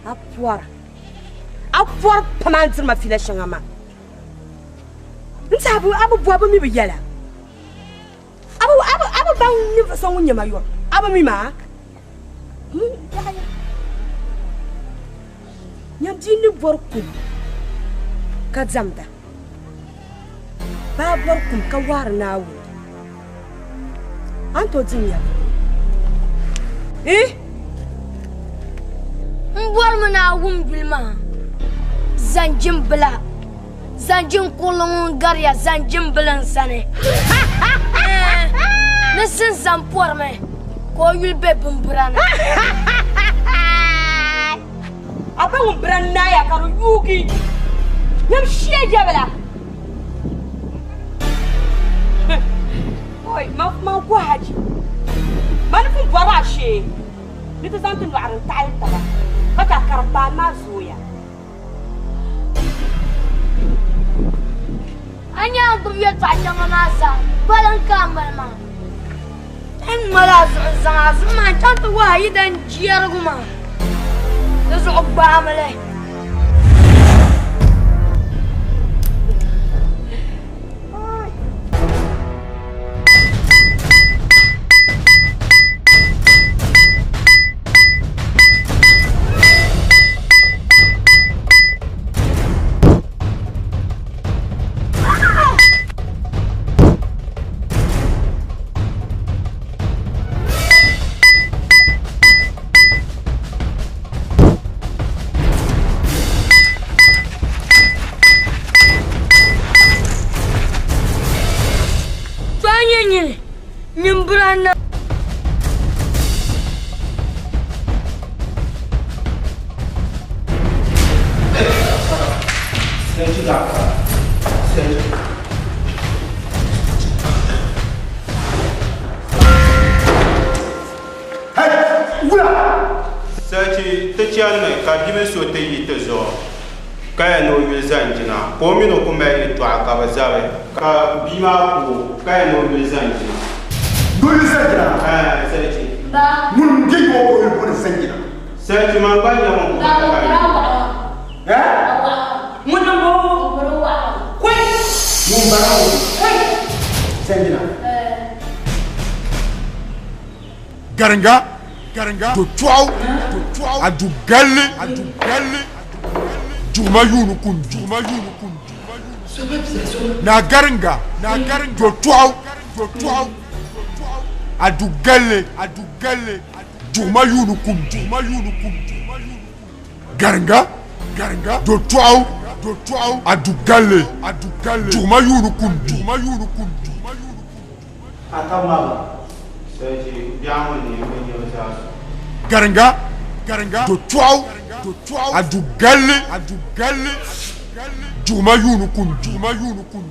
Speaker 19: A pɔra, a pɔri pam a ni diri ma fiila shɛŋa maa. N tiɛha a bi bɔhi bɛ mi bi yɛla. A bi baŋ ninvuɣ so ŋun nyɛ ma yɔri, a bi mi maa? Nyam bia ni bɔri kum ka diɛmda, baa bɔri kum ka waari Naawuni. A ni tooi di n yɛli? Ih!
Speaker 2: M bɔrimi ni a wum yuli maa, Zanjimbila. Zanjin kurili ŋun gariya zanjimbila n sani. Ni zinzam pɔrimi ka o yuli be bimbira ni.
Speaker 19: A ba ŋun bira n-naaya ka di yuugi. Nyam shia jɛbila. Oi, man ku haji. Mani pun bɔri a shee ni ti zaŋ ti lɔɣiri n-taɣili taba ka chɛ a karimbaan maa zooya.
Speaker 2: A nyɛla gbubi yɛltɔɣa shɛŋa maa zaa gbaliŋ ka a mali maa. N ŋmali a zuɣu n-zaŋ a zuɣu maa n-chaŋ ti wahi a yidan jɛrigu maa. Di zuɣu gbaami li.
Speaker 8: Sachi ti chanimi ka bibil so ti yi ti zuɣu ka ya ni o yuli Zanjina ka o mini o ku mali yɛtɔɣa ka bɛ zabi ka bia maa ku o ka ya ni o yuli Zanjina.
Speaker 6: Ni o yuli Zanjina?
Speaker 8: Ɛɛn, Sachi.
Speaker 6: Ŋun n-je yi o ka o yuli booni Zanjina.
Speaker 8: Sachi man gba nyɛ ŋun ku mali ka yuli.
Speaker 6: Ŋun n-bɔŋɔ. Ŋun bara o. Zanjina.
Speaker 15: Garinga, garinga, do tɔɣu, do tɔɣu, a du galli, a du galli, juguma yuuni kun, juguma yuuni kun, naa garinga, naa garinga, do tɔɣu, do tɔɣu, a du galli, a du galli, juguma yuuni kun, juguma yuuni kun, garinga, garinga, do tɔɣu, do tɔɣu, a du galli, a du galli, juguma yuuni kun, juguma yuuni kun. Garinga, garinga, do tɔɣu, do tɔɣu, a du galli, a du galli, juguma yuuni kun, juguma yuuni kun.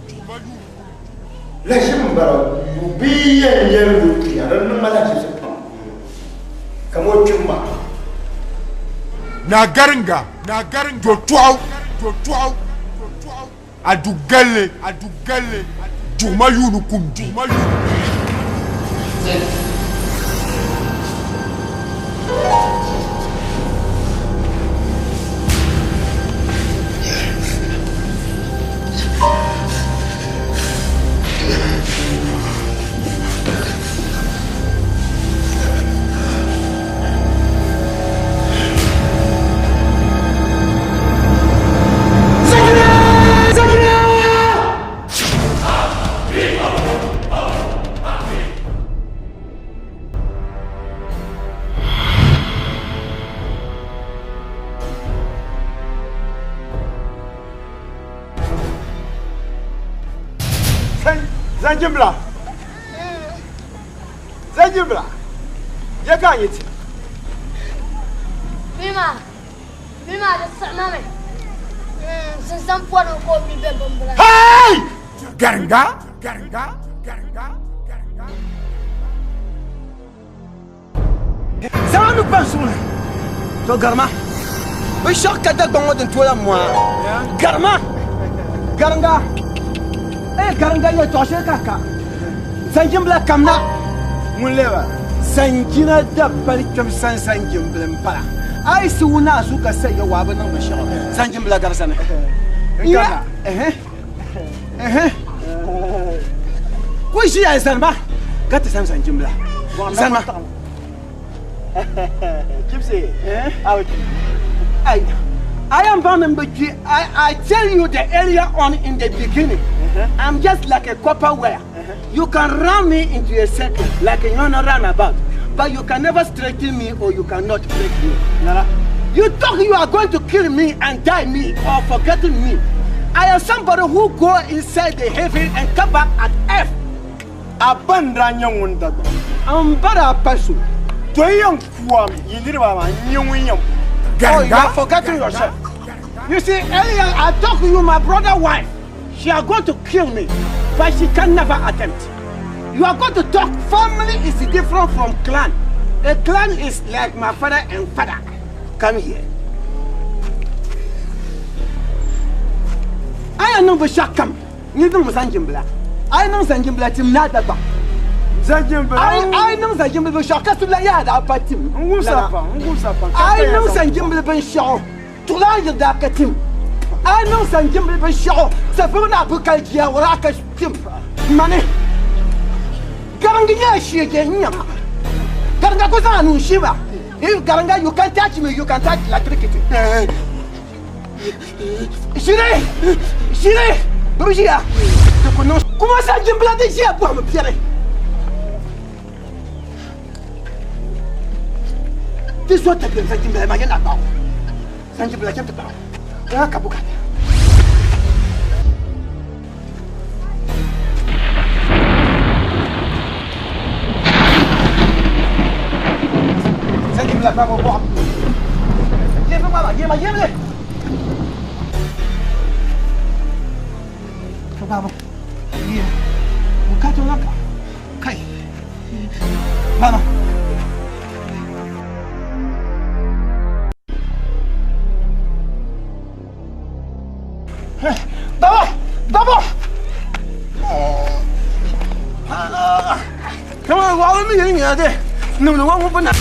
Speaker 6: Lahiʒibu m-bala bɛ yi yɛn yɛli ni o kpiya di niŋ ma lahiʒibisi pam kamani o kpibu maa.
Speaker 15: Naa Garinga, Naa Garinga, do tɔɣu, do tɔɣu. A du galli, a du galli, juguma yuuni kum, juguma yuuni kum.
Speaker 6: Zanjimbila Zanjimbila ya ka a nyɛ ti
Speaker 2: Mima Mima di siɣima mi Sinsam pɔri ka o mi be bimbila
Speaker 15: Hey! Garinga garinga garinga garinga
Speaker 4: Zaŋ a nuu pa n zuɣu ni. To garima. Binshɛɣu ka Dagbaŋ ŋɔ din tooi lan mɔa. Garima! Garinga! Ee garinga yɛltɔɣa shɛli ka a ka. Zanjimbila kamna.
Speaker 6: Ŋun lee bala?
Speaker 4: Zanjina dabali kpɛm sani zanjimbili m-bala. A yi si wun a zuɣu ka sa ya waa bi niŋ binshɛɣu. Zanjimbila gari sani.
Speaker 6: N kamna.
Speaker 4: Ɛhɛ. Ɛhɛ. Ku ʒiya zanima ka ti zani zanjimbila. Zanima.
Speaker 6: Chipsy,
Speaker 4: I, I am born in between. I tell you the earlier on in the beginning, I'm just like a copper wire. You can run me into a circle like a young runabout, but you can never straighten me or you cannot break me. Nara. You talk you are going to kill me and die me or forgetting me. I am somebody who go inside the heaven and come back at earth.
Speaker 6: A ba n-daa nyɛ ŋun Dagbaŋ.
Speaker 4: M ba daa pa so.
Speaker 6: To yi yɛn kuami yi niriba maa, n nyɛ ŋun yɛn ku.
Speaker 4: Oh, you are forgetting yourself. You see, earlier I talk to you, my brother wife. She are going to kill me, but she can never attempt. You are going to talk. Family is different from clan. A clan is like my father and father. Come here. A yɛn niŋ binshɛɣu kam, nyin niŋmi zanjimbila. A yi niŋ zanjimbila tim ni a Dagbaŋ. A yi niŋ zanjimbila binshɛɣu ka subila yaa daa pa tim lana. A yi niŋ zanjimbila binshɛɣu tuɣulan yiri daa ka tim. A yi niŋ zanjimbila binshɛɣu safibu ni a bi kali jia o daa ka tim. Mani Garingi nyɛla shiɛjɛ n-nyɛ ma. Garinga ku zaŋ a nuu shihi ma. If Garinga you can touch me, you can touch electricity. Ʒiri! Ʒiri! Bɛ bi ʒiya. Di ku niŋ kuma sanjimbila di ʒiya bɔhimi piɛri. Ti so tabiɛm sanjimbila maa yɛn a gbaɣu. Sanjimbila chɛm ti gbaɣu. Ŋa ka bukata. Sanjimbila gbaɣu bɔɣu. Yɛmi ŋma maa, yɛma yɛmli. To gbaɣu. Yɛ. Bukata ŋa ka. Kai. Mama. Baba! Baba! Kama wa mi yin ya de. Num wa mu bana.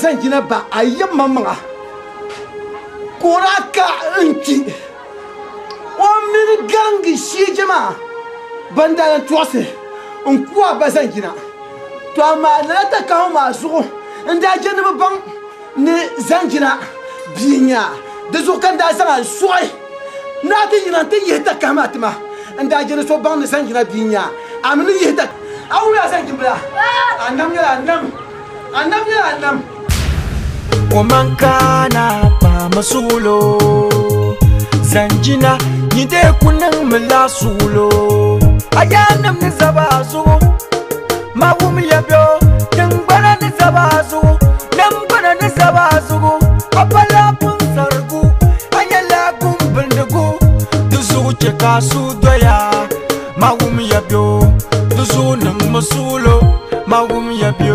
Speaker 4: Zanjina ba a yab maŋmaŋa ka o daa ka n kpi o mini garingi shiiji maa ban daa lan tɔɣisi n ku a ba zanjina. To amaa lala takahi maa zuɣu n daa je ni bɛ baŋ ni zanjina bia n-nyɛ a. Di zuɣu ka n daa zaŋ a n-sɔɣi ni a ti yina nti yihi takahi maa ti ma. N daa je ni so baŋ ni zanjina bia n-nyɛ a, a mi ni yihi takahi. A wumya zanjimbila? A nam nyɛla a nam. A nam nyɛla a nam.
Speaker 1: Omankana pamasulo Zanjina nyide kunin milasulo Ayanim ni zaba zuɣu Mawum yabyo Tingbana ni zaba zuɣu Nambana ni zaba zuɣu Apala pun sargu Anyala gumbindigu Di zuɣu che ka su doya Mawum yabyo Di zuɣu niŋ masulo Mawum yabyo.